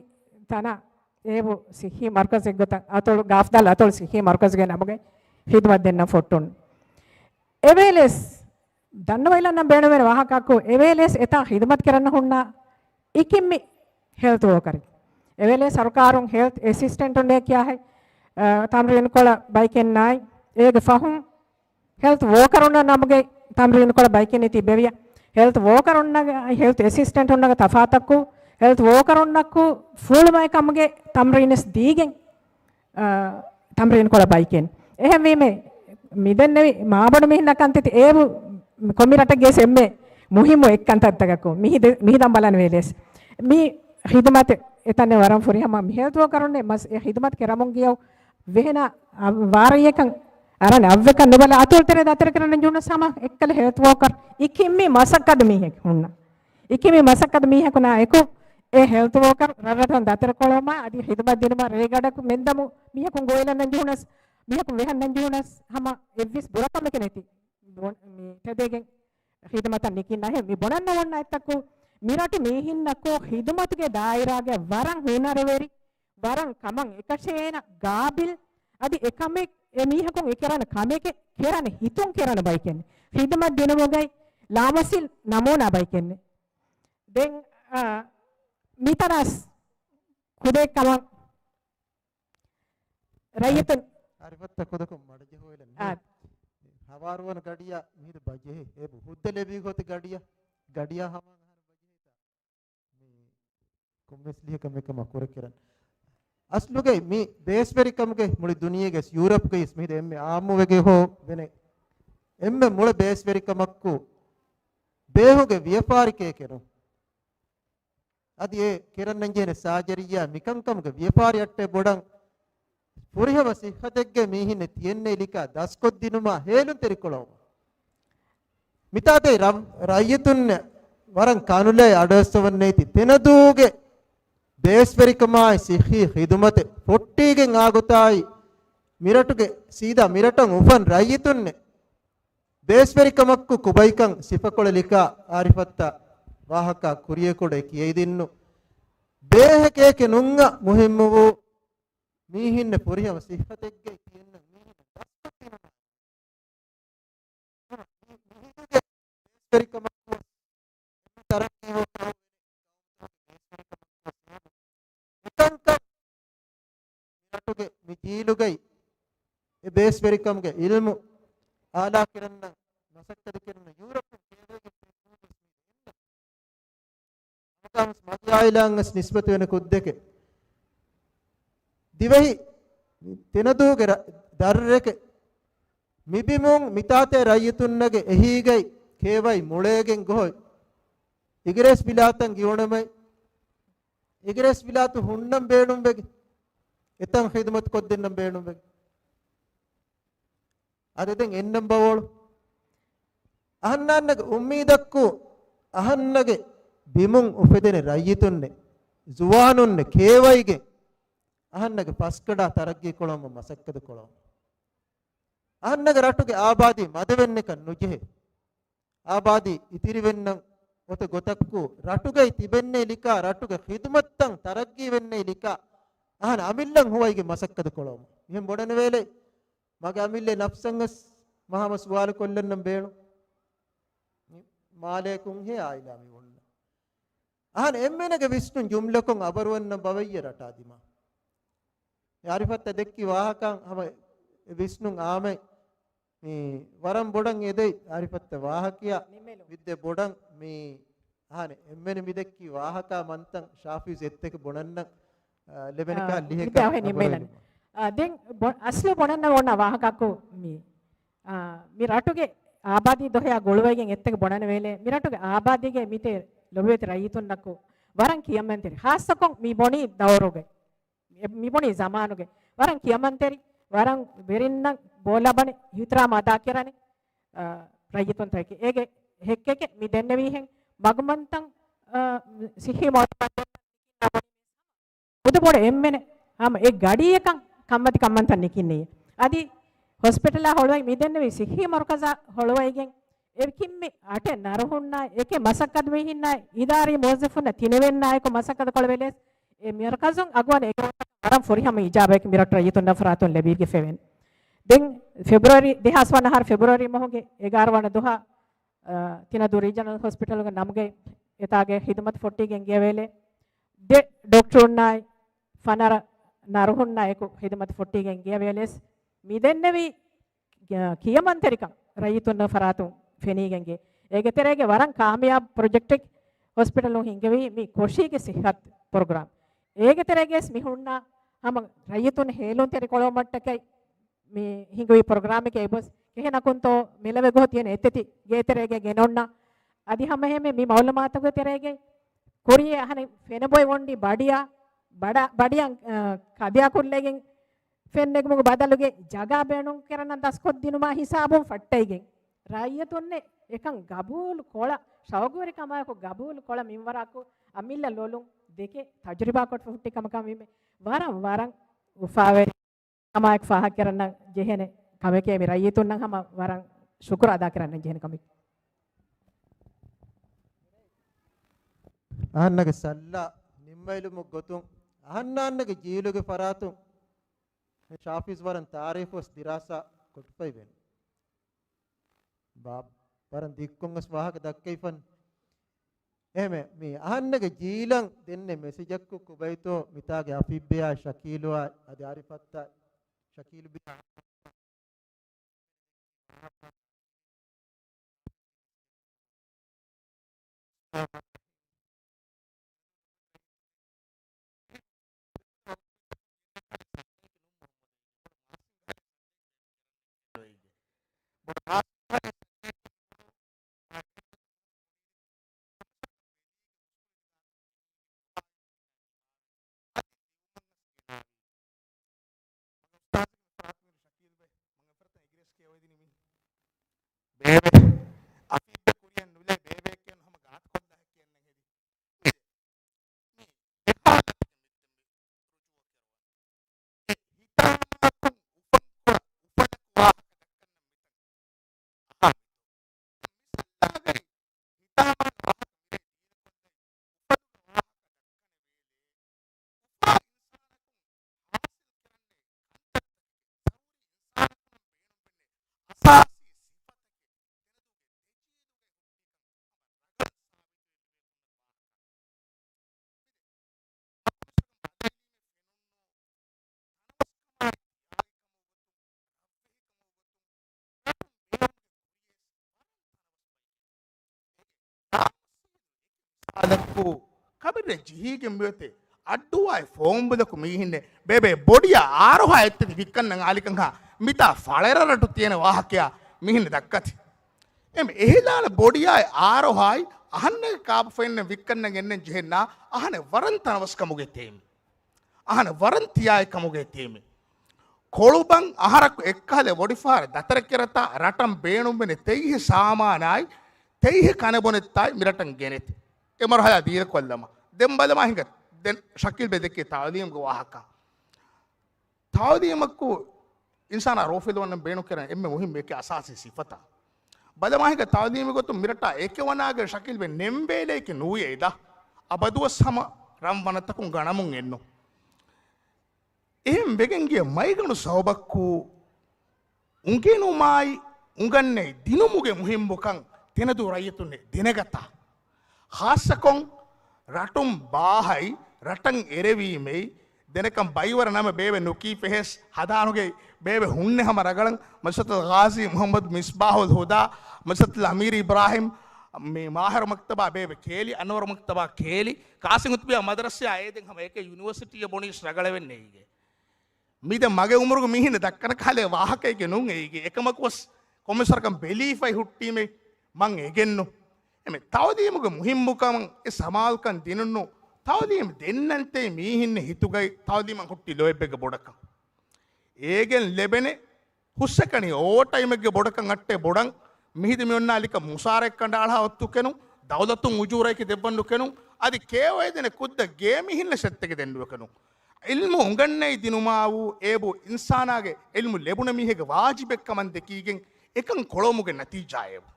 ތަނަށް އޭބު ސިއްހީ މަރުކަޒެއް ގޮތަށް އަތޮޅު ގާފްދާލް އަތޮޅު ސިއްހީ މަރުކަޒުގެ ނަމުގެ ހިދުމަތް ދެންނަ ފޮއްޓުން. އެވޭލެސް ދަންނަވައިލަންނަށް ބޭނުންވެން ވާހަކައަކު އެވޭލެސް އެތާ ހިދުމަތް ކެރަން ހުންނަ އިކިއްމި ހެލްތު ވޯކަރެއް. އެވޭލެ ސަރުކާރުން ހެލްތު އެސިސްޓެންޓުންނޭ ކިޔާހެ، އަ، ތަމްރީނުކޮޅަށް ބައިކެއް ނާއި. އޭގެ ފަހުން ހެލްތު ވޯކަރުންނަ ނަމުގެ ތަމްރީނުކޮޅަށް ބައިކެއް ނެތި ބެވިޔަ. ހެލްތު ވޯކަރުންނަގެ، ހެލްތު އެސިސްޓެންޓުންނަގެ ތަފާތަކު، ހެލްތު ވޯކަރުންނަކު ފުޅުމައި ކަމުގެ ތަމްރީނެސް ދީގެން، އާ، ތަމްރީނުކޮޅަށް ބައިކެއް. އެހެންވީމެ، މިދެންނެވި މާބޮޑު މީހުންނަކަން ތިތި އޭބު ކޮމި ރަޓެއްގެސް އެންމެ މުހިއްމު އެއްކަންތައްތަކަކު މިހިދެ-، މިހިދަން ބަލަން ވޭލެސް. މި ހިދުމަތެއް އެތަނެއް ވަރަށް ފުރިހަމަ މި ހެލްތު ވޯކަރުންނެ މަސް އެ ހިދުމަތް ކެރަމުން ގިޔަ ވެހެނާ ވާރައްޔަކަން އަރަން އައްވެކަން ނުބަލަ އަތޮޅު ތެރެ ދަތިރަ ކެރަން ޖޫނަސް ހަމަ އެއްކަލަ ހެލްތު ވޯކަރު އިކިއްމި މަސައްކަތު މީހެއް ހުންނަ. އިކިމި މަސައްކަތު މީހަކުނާ އެކު، އެ ހެލްތު ވޯކަރު ރަށްރަށް ދަތިރުކޮޅުމާ އަދި ހިދުމަތް ދިނުމަށް ރޭގަޑަކު މެންދަމު މީހަކުން ގޮވެލަން ޖޫނަސް، މީހަކުން ވެހަން ޖޫނަސް ހަމަ އެއްވެސް ބުރަކަމެކެ ނެތި. ބޮން-، މި ތެދޭގެން ހިދުމަތަށް ނިކިންނާހެ މި ބޮނަން ނަވަންނަ އެތަކު މިރަޓު މީހިންނަކު ހިދުމަތުގެ ދާއިރާގެ ވަރަށް ހުނަރުވެރި، ވަރަށް ކަމަށް އެކަށޭނަ ގާބިލް، އަދި އެކަމެއް އެ މީހަކުން އެކެރަން ކަމެކެ ކެރަން ހިތުން ކެރަން ބައިކެން ހިދުމަތް ދިނުމުގައި ލާމަސިލް ނަމޫނާ ބައިކެން. ދެން، އާ، މިތަނަސް ކުދޭ ކަމަށް ރައްޔިތުން އަރިފައްތަ ކުދަކުން މަޑުޖެހުވެލެއް ނޫން. އާ. ހަވާރުވަން ގަޑިޔާ މިހިދު ބަޖެހޭ. އޭބު ހުއްދަ ލެބީ ގޮތި ގަޑިޔާ، ގަޑިޔާ ހަމަ އަހަރު ބަޖެހޭތާ. މި ކޮންމެސް ލިހި ކަމެއް ކަމަށް ކުރެކެރަން. އަސްލުގައި މި ބޭސްވެރިކަމުގެ މުޅި ދުނިޔޭގެ ޔޫރަޕްގައި މިހިދަ އެންމެ އާއްމުވެގެ ހޯ ވެނެ އެންމެ މުޅި ބޭސްވެރިކަމަކު ބޭހުގެ ވިޔަފާރި ކޭކެނު. އަދި އެ ކެރަންނަންޖެހޭނެ ސާޖަރިއްޔާ މިކަންކަމުގެ ވިޔަފާރި އައްޓެ ބޮޑަން ފުރިހަމަ ސިއްހަތެއްގެ މީހިންނެ ތިއެންނެ ލިކާ ދަސްކޮށްދިނުމާ ހޭލުންތެރިކޮޅަށް. މިތާދޭ ރަ-، ރައްޔިތުންނެ ވަރަށް ކާނުލައި އަޑުއެއްސަވަންނެތި ތެނަދޫގެ ބޭސްވެރިކަމާއި ސިއްހީ ހިދުމަތެއް ފޮއްޓީގެން އާގޮތާއި މިރަޓުގެ ސީދާ މިރަޓަށް އުފަން ރައްޔިތުންނެ ބޭސްވެރިކަމަށްކު ކުބައިކަން ސިފަކޮޅެއް ލިކާ އާރިފައްތަ ވާހަކަ ކުރިޔަކޮޅެ ކިޔައިދިންނު. ބޭހެކޭކެ ނުންޏަ މުހިއްމުވު މީހިންނެ ފުރިހަމަ ސިއްހަތެއްގައި ތިއެންނަ މީހިން ދަސްކޮށްދިނުމާ މި-، މިހިދުގެ ބޭސްވެރިކަމަށްވެސް ތަރައްޤީ ހޯ ބޭސްވެރިކަމުގެ އިލްމު އާލާކިރަންނަށް މަސައްކަތު ކެރުނު ޔޫރަޕުން ކޭވައިގެ ހަމަކާމަސް މަދު އާއިލާއަށް ވެސް ނިސްބަތު ވެނެ ކުއްދެކެ. ދިވެހި ތިނަދޫގެ ރަ-، ދަށްރެކެ. މިބިމުން މިތާތޭ ރައްޔިތުންނަގެ އެހީގައި ކޭވައި މުޅޭގެން ގޮހޮތް. އިގިރޭސް ވިލާތަށް ގިއުނުމައި، އިގިރޭސް ވިލާތު ހުންނަން ބޭނުންވެގެ، އެތަން ޚިދުމަތު ކޮށްދެންނަން ބޭނުންވެގެ. އަދި ދެން އެންނަން ބަވޯޅު. އަހަންނާންނަގެ އުއްމީދަކު، އަހަންނަގެ ބިމުން އުފެދެނެ ރައްޔިތުންނެއް، ޒުވާނުންނެއް ކޭވައިގެން އަހަންނަގެ ފަސްގަނޑާ ތަރައްގީ ކުޅަމުން މަސައްކަތު ކުޅަމުން. އަހަންނަގެ ރަޓުގެ އާބާދީ މަދެވެންނެކަން ނުޖެހޭ. އާބާދީ އިތިރިވެންނަން އޮތެ ގޮތަކު، ރަޓުގައި ތިބެންނޭ ލިކާ، ރަޓުގެ ޚިދުމަތްތައް ތަރައްގީ ވެންނޭ ލިކާ، އަހަން އަމިއްލަން ހުވައިގެ މަސައްކަތު ކުޅަމުން. މިހެން ބޮޑަން ވޭލެ މަގެ އަމިއްލަ ނަފްސަށް ވެސް މަހަމަ ސުވާލު ކޮށްލަންނަން ބޭނުން. މާލޭކުން ހޭ އާއިލާ މި އޮންނަ. އަހަން އެންމެނަގެ ވިސްނުން ޖުމްލަކޮށް އަބަރުވަންނަން ބަވައްޔަ ރަޓާ ދިމާ. އެ އާރިފަށްތަ ދެއްކި ވާހަކަ ހަމަ އެ ވިސްނުން އާމެ މި ވަރަށް ބޮޑަށް އެދެ އާރިފަށްތަ ވާހަކަޔާ ނިމެލު. މިއްދެ ބޮޑަށް މި އަހަނެ އެންމެން މި ދެއްކި ވާހަކަ މަންތަން ޝާފީޒް އެއްތެކެ ބުނަންނަ، އާ، ލެބެނެކާ އާ، ލިހެކާ މިއްދެ އަހެ ނިމެލަން. އާ، ދެން ބޮ-، އަސްލު ބުނަންނަ އޮންނަ ވާހަކަކު މި، އާ، މި ރަޓުގެ އާބާދީ ދޮހެއާ ގުޅުވައިގެން އެއްތެކެ ބުނަން ވޭލެ، މި ރަޓުގެ އާބާދީގެ މިތެ ލޮބުވެތި ރައްޔިތުންނަކު ވަރަށް ކިޔަމަންތެރި. ހާއްސަކޮށް މި ބޮނީ ދައުރުގެ އެ މިބުނީ ޒަމާނުގެ ވަރަށް ކިޔަމަންތެރި، ވަރަށް ވެރިންނަށް ބޯލަބަނެ އިހުތިރާމް އަދާކެރަނި، އަ، ރައްޔިތުންތަކެކޭ. އޭގެ ހެއްކެކެ މި ދެންނެވީހެން މަގުމަންތަން، އަ، ސިއްހީ މައުލޫމާތު ހުދު ބޮޑު އެންމެނެ ހަމަ އެ ގަޑިއަކަށް ކަންމަތި ކަންމަންތަން ނިކިންނެވި. އަދި ހޮސްޕިޓަލާ ހޮޅުވައި މި ދެންނެވި ސިއްހީ މަރުކަޒާ ހޮޅުވައިގެން އެ ކިންމި އަޓެއް ނަރުހުންނާ އެކެއް މަސައްކަތްވެހިންނާ އިދާރީ މުވައްޒަފުންނަށް ތިނެވެންނާއެކު މަސައްކަތު ކޮޅެވެލެސް އެ މަރުކަޒުން އަގުވަން އެގެ ވަރަށް ފުރިހަމަ އިޖާބައެކެއް މިރަށު ރައްޔިތުންނަށް ފަރާތުން ލެބިގެފެވެން. ދެން ފެބްރުއަރީ ދެހާސް ވަނަ އަހަރު ފެބްރުއަރީ މަހުގެ އެގާރަ ވަނަ ދުވަހަށް، އަ، ތިނަދޫ ރީޖަނަލް ހޮސްޕިޓަލްގެ ނަމުގެ އެތާގެ ހިދުމަތު ފޮއްޓީގެން ގެވޭލެ ދެ ޑޮކްޓަރުންނާއި ފަނަރަ ނަރުހުންނާ އެކު ހިދުމަތު ފޮއްޓީގެން ގެވޭލެސް މި ދެންނެވި ކިޔަމަންތެރިކަން ރައްޔިތުންނަށް ފަރާތުން ފެނީގެންގެ. އޭގެ ތެރޭގެ ވަރަށް ކާމިޔާބު ޕްރޮޖެކްޓެއް ހޮސްޕިޓަލުން ހިންގެވީ މި ކޮށީގެ ސިއްހަތު ޕްރޮގްރާމް. އޭގެ ތެރޭގެސް މި ހުންނަ ހަމަ ރައްޔިތުން ހޭލުންތެރިކޮޅުވުމަށްޓަކައި މި ހިނގުވި ޕްރޮގްރާމެކޭ އެބަސް ކެހެނަކުންތޯ މިލެވެ ގޮތް ތިޔަން އެތެތި ގޭތެރޭގެ ގެނައުންނަ. އަދި ހަމަހެމެ މި މައުލޫމާތުގެ ތެރޭގެ ކުރިޔަށް އަހަނެ ފެނެބޮއި ވޮންޑި ބަޑިޔާ، ބަޑަ-، ބަޑިޔަށް، އަ، ކަދިޔާ ކުރިލެގެން ފެންނެގުމުގެ ބަދަލުގެ ޖަގާ ބޭނުން ކެރަން ދަސްކޮށްދިނުމާ ހިސާބުން ފައްޓައިގެން، ރައްޔިތުންނެއް އެކަން ގަބޫލު ކޮޅަށް، ޝައުގުވެރިކަމާއެކު ގަބޫލު ކޮޅަށް މިންވަރާއެކު އަމިއްލަ ލޮލުން ދެކެ ތަޖުރިބާކޮށް ހުއްޓި ކަމަކަށް ވީމެ، ވަރަށް، ވަރަށް އުފާވެރި ކަމާއެކު ފާހަގަކެރަން ޖެހޭނެ ކަމެކޭ މި ރައްޔިތުންނަށް ހަމަ ވަރަށް ޝުކުރު އަދާކެރަން ޖެހޭނެ ކަމެކޭ. އަހަންނަގެ ސައްލާ ނިންމައިލުމުގެ ގޮތުން އަހަންނާންނަގެ ޖީލުގެ ފަރާތުން ޝާފީޒް ވަރަށް ތާރީޚުވެސް ދިރާސާ ކޮށްފައިވެން. ބާ-، ވަރަށް ދިއްކޮށް ވެސް ވާހަކަ ދައްކައިފަން. އެހެމެ، މި އަހަންނަގެ ޖީލަށް ދެންނެ މެސެޖަކު ކުބައިތޯ މިތާގެ އަފީއްބެއާ ޝަކީލުއާ އަދި އާރިފަށްތާ ޝަކީލު ބި ބޭބެ، އަފީފްގެ ކުރިއަށް ނުލޭ ބޭބެ ކިޔަން އާދަކު ކަބިރެއް ޖިހީގެން މިއޮތޭ. އައްޑޫއާއި ފޯނބުލަކު މީހިންނެއް ބޭބެ ބޮޑިއާ އާރޮހާ އެއްތަދި ވިއްކަންނަން އާލިކަންހާ މިތާ ފަޅެރަ ރަޓު ތިޔަނެ ވާހަކަޔާ މީހިންނެއް ދައްކަތި. އެމެ އެހިލާނެ ބޮޑިއާއި އާރޮހާއި އަހަންނަގެ ކާބަފައިންނެއް ވިއްކަންނަން އެންނެން ޖެހެންނާ އަހަނެއް ވަރަން ތަނަވަސްކަމުގެ ތޭމި. އަހަނެއް ވަރަން ތިޔާއި ކަމުގެ ތޭމި. ކޮޅުބަން އަހަރަކު އެއްކަހަލަ ވޮޑިފަހަރަ ދަތަރެކެރަތާ ރަޓަން ބޭނުންވެނި ތެއިހެ ސާމާނާއި ތެއިހެ ކަނެބޮނެތްތާއި މިރަޓަން ގެނެތި. އެ މަރުހަލާ ދީލަކޮށްލަމާ. ދެން ބަލަމާ ހިނގަ ދެން ޝަކީލް ބެ ދެއްކި ތައުލީމްގެ ވާހަކަ. ތައުލީމަކު އިންސާނާ ރޯފިލުވަންނަން ބޭނުންކެރަން އެންމެ މުހިއްމު އެކި އަސާސީ ސިފަތައް. ބަލަމާ ހިނގަ ތައުލީމުގެ ގޮތުން މިރަޓާ އެކެވަނާގެ ޝަކީލް ބެ ނެންބޭލެއެކެއް ނުވި އެދާ. އަބަދުވެސް ހަމަ ރަން ވަނަތަކުން ގަނަމުން އެއްނު. އެހެން ވެގެން ގިޔަ މައިގަނޑު ސަބަބަކު އުނގެނުމާއި އުނގަންނައި ދިނުމުގެ މުހިއްމުކަން ތެނަދޫ ރައްޔިތުންނެއް ދެނެގަތާ. ޚާއްޞަކޮށް ރަޓުން ބާހައި ރަޓަން އެރެވީމެއި ދެނެކަން ބައިވަރަށް ނަމަ ބޭބެ ނުކީ ފެހެސް ހަދާނުގެ ބޭބެ ހުންނެ ހަމަ ރަގަޅަން މަސަތަލް ޣާޒީ މުޙައްމަދު މިސްބާހުލް ހުދާ މަސަތަލް އަމީރު އިބްރާހިމް މި މާހިރު މަކްތަބާ ބޭބެ ކޭލި އަންވަރު މަކްތަބާ ކޭލި ޤާސިމް ޤުޠުބިއްޔާ މަދްރަސާ އޭދެން ހަމަ އެކެ ޔުނިވަރސިޓީއަށް ބުނީސް ރަގަޅެވެން ނެތްގެ. މި ދެން މަގެ އުމުރުގެ މީހިންނަށް ދައްކަނަ ކަހަލަ ވާހަކައެއްގެ ނޫން އެއީގެ. އެކަމަކުވެސް ކޮންމެސް ވަރަކަށް ބެލީފައި ހުއްޓީމޭ މަން އެގެންނު. އެމެ ތައުލީމުގެ މުހިއްމުކަމަށް އެ ސަމާލުކަން ދިނުންނު ތައުލީމް ދެންނަންތޭ މީހިންނެ ހިތުގައި ތައުލީމަށް ހުއްޓި ލޯތްބެއްގެ ބޮޑަކަށް. އޭގެން ލެބެނެ ހުސްއެކަނި އޯވަރ ޓައިމެއްގެ ބޮޑަކަށް އައްޓޭ ބޮޑަން މިހިދި މިއޮންނާލިކަ މުސާރައެއް ކަނޑައަޅާ އޮއްތުކެނު، ދައުލަތުން އުޖޫރައެކި ދެއްވަން ނުކެނު، އަދި ކޭއޮއޭ ދެނެ ކުއްދަ ގޭ މިހިންނަ ޝައްތެކެ ދެން ނުވެކެނު. އިލްމު އުނގަންނައި ދިނުމާވޫ އޭބު އިންސާނާގެ އިލްމު ލެބުނަ މީހެއްގެ ވާޖިބެއް ކަމަށް ދެކީގެން އެކަން ކޮޅުވުމުގެ ނަތީޖާއެވު.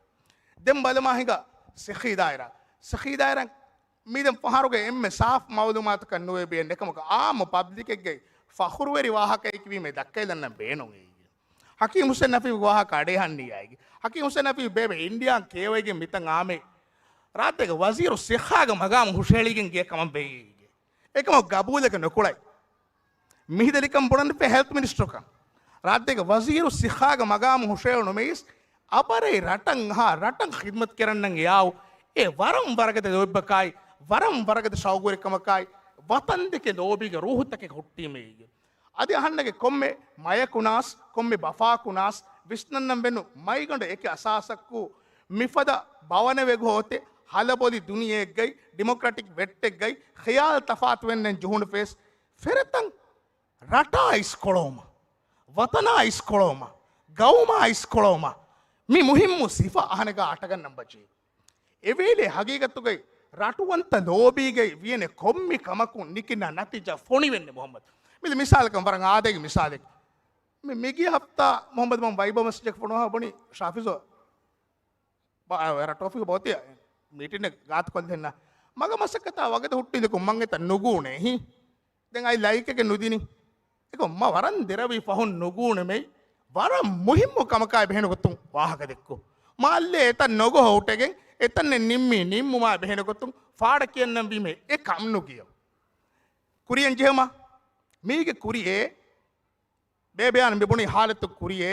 ދެން ބަލަމާ ހިނގާ ސެޚީ ދާއިރާ. ސެޚީ ދާއިރާ މީދެން ފަހަރުގެ އެންމެ ސާފު މައުލޫމާތަކަށް ނުވެ ބޭން އެކަމަކު އާއްމު ޕަބްލިކެއްގައި ފަޚުރުވެރި ވާހަކައެކިވީމެ ދައްކައިލަންނަށް ބޭނުން އެއީ. ޙަކީމް ޙުސެން ނަފީގެ ވާހަކަ އަޑޭހަންނިއްޔާއިގެ. ޙަކީމް ޙުސެން ނަފީ ބޭބެ އިންޑިޔާން ކޭއޮއިގެން މިތަން އާމެ ރާއްޖޭގެ ވަޒީރު ޞިއްޙާގެ މަގާމު ހުށައެޅިގެން ގިޔަ ކަމަށް ވެއީގެ. އެކަމަކު ގަބޫލެކެ ނުކުޅައި. މިހިދަލިކަން ބުނަން ފެ ހެލްތް މިނިސްޓަރުކަން. ރާއްޖޭގެ ވަޒީރު ޞިއްޙާގެ މަގާމު ހުށައެޅުނު މީސް އަބަރައި ރަޓަށް ހާ ރަޓަށް ޚިދްމަތް ކެރަންނަން އެއާއު އެ ވަރަށް ވަރަގަދަ ލޯތްބަކާއި ވަރަށް ވަރަގަދަ ޝައުގުވެރިކަމަކާއި ވަތަންދެކެ ލޯބީގެ ރޫޙުތަކެއް ހުއްޓީމެއީގެ. އަދި އަހަންނަގެ ކޮންމެ މަޔަކުނާސް، ކޮންމެ ބަފާކުނާސް ވިސްނަންނަން ވެނު މައިގަނޑު އެކި އަސާސަކު މިފަދަ ބަވަނެވެގޮތެ ހަލަބޮލި ދުނިޔެއެއްގައި، ޑިމޮކްރެޓިކް ވެއްޓެއްގައި، ޚިޔާލް ތަފާތުވެންނެން ޖުހުނު ފޭސް ފެރަތަން ރަޓާ އިސްކޮޅުވުމަށް، ވަތަނާ އިސްކޮޅުވުމަށް، ގައުމާ އިސްކޮޅުވުމަށް މި މުހިއްމު ސިފަ އަހަނެގާ އަޓަގަންނަން ބަޖެ. އެވޭލޭ ހަގީގަތުގައި ރަޓުވަންތަ ލޯބީގައި ވިޔަނެ ކޮންމި ކަމަކުން ނިކިންނާ ނަތީޖާ ފޮނިވެންނެ މުޙައްމަދު. މި މިސާލަކަށް ވަރަށް އާދައިގެ މިސާލެއް. މި މިގިޔަ ހަފްތާ މުޙައްމަދު މަން ވައިބަ މެސެޖެއް ފޮނުވާ ބުނި ޝާފިޒޯ ބަ-، އަ، ޓޮފިކް ބޯތި މީޓިން ގާތު ކޮށްލެންނަ. މަގަ މަސައްކަތާ ވަގަދަ ހުއްޓިލިކު މަން އެތަ ނުގޫނޭ ހި. ދެން އައި ލައިކެކެ ނުދިނި. އެކޮ މަ ވަރަން ދެރަވީ ފަހުން ނުގޫނެމެއް ވަރަށް މުހިއްމު ކަމަކާ ބެހެނެ ގޮތުން ވާހަކަ ދެއްކު. މާ އައްލޭ އެތަ ނޮގޮ ހޮއުޓެގެން އެތަންނެ ނިންމީ ނިންމުމާ ބެހެނެ ގޮތުން ފާޑަ ކިޔަންނަން ވީމެ އެ ކަމް ނުގިޔަ. ކުރިޔަން ޖެހުމަ. މީގެ ކުރިއޭ ބޭބެއާން މިބުނި ހާލަތު ކުރިޔޭ،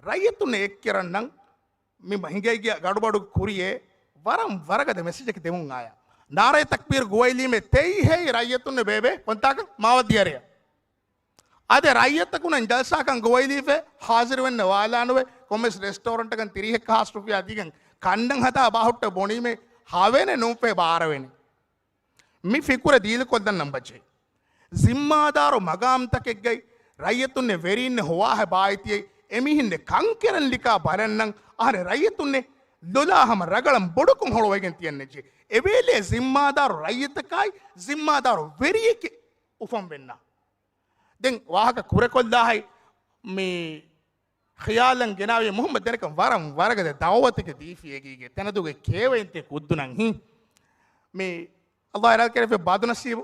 ރައްޔިތުން އެއްކެރަންނަން މި ހިނގައިގިޔަ ގަޑުބަޑު ކުރިޔޭ، ވަރަށް ވަރަގަދަ މެސެޖަކެ ދެމުން އާޔާ. ނާރައި ތަކްބީރު ގޮވައިލީމެ ތެއިހޭ ރައްޔިތުންނެ ބޭބެ ކޮންތާކަށް މާވައްދިޔަރެއަށް. އަދެ ރައްޔިތަކުން ޖަލްސާކަން ގޮވައިލީފެ ހާޒިރުވެންނެ ވާލާނުވެ، ކޮންމެސް ރެސްޓޯރެންޓަކަން ތިރީހެއްކަ ހާސް ރުފިޔާ ދީގެން ކަންނަން ހަދާ ބާހުއްޓެ ބޮނީމެ ހަވޭނެ ނޫންފޭ ބާރަވެނެ. މި ފިކުރެއް ދީލިކޮށްލަން ނަން ބަޖެ. ޒިންމާދާރު މަގާމްތަކެއްގައި ރައްޔިތުންނެ ވެރީންނެ ހޮވާހެ ބާއިތިއެއް އެމީހިންނެ ކަންކެރަންލިކާ ބަލަންނަން އަހަރެ ރައްޔިތުންނެ ލޮލާ ހަމަ ރަގަޅަން ބޮޑުކޮށް ހޮޅުވައިގެން ތިޔަންނެއްޖެ. އެވޭލޭ ޒިންމާދާރު ރައްޔިތަކާއި ޒިންމާދާރު ވެރިއެކެ އުފަންވެންނާ. ދެން ވާހަކަ ކުރެކޮށްލާހައި މި ޚިޔާލަން ގެނާވި މުހައްމަދު ދެނެކަން ވަރަށް ވަރަގަދަ ދައުވަތެކެ ދީފި އެގީގެ ތެނަދޫގެ ކޭވެންތެ ކުއްދުނަން ހި. މި ﷲ އިރާދަ ކެރެފެ ބަދުނަސީބު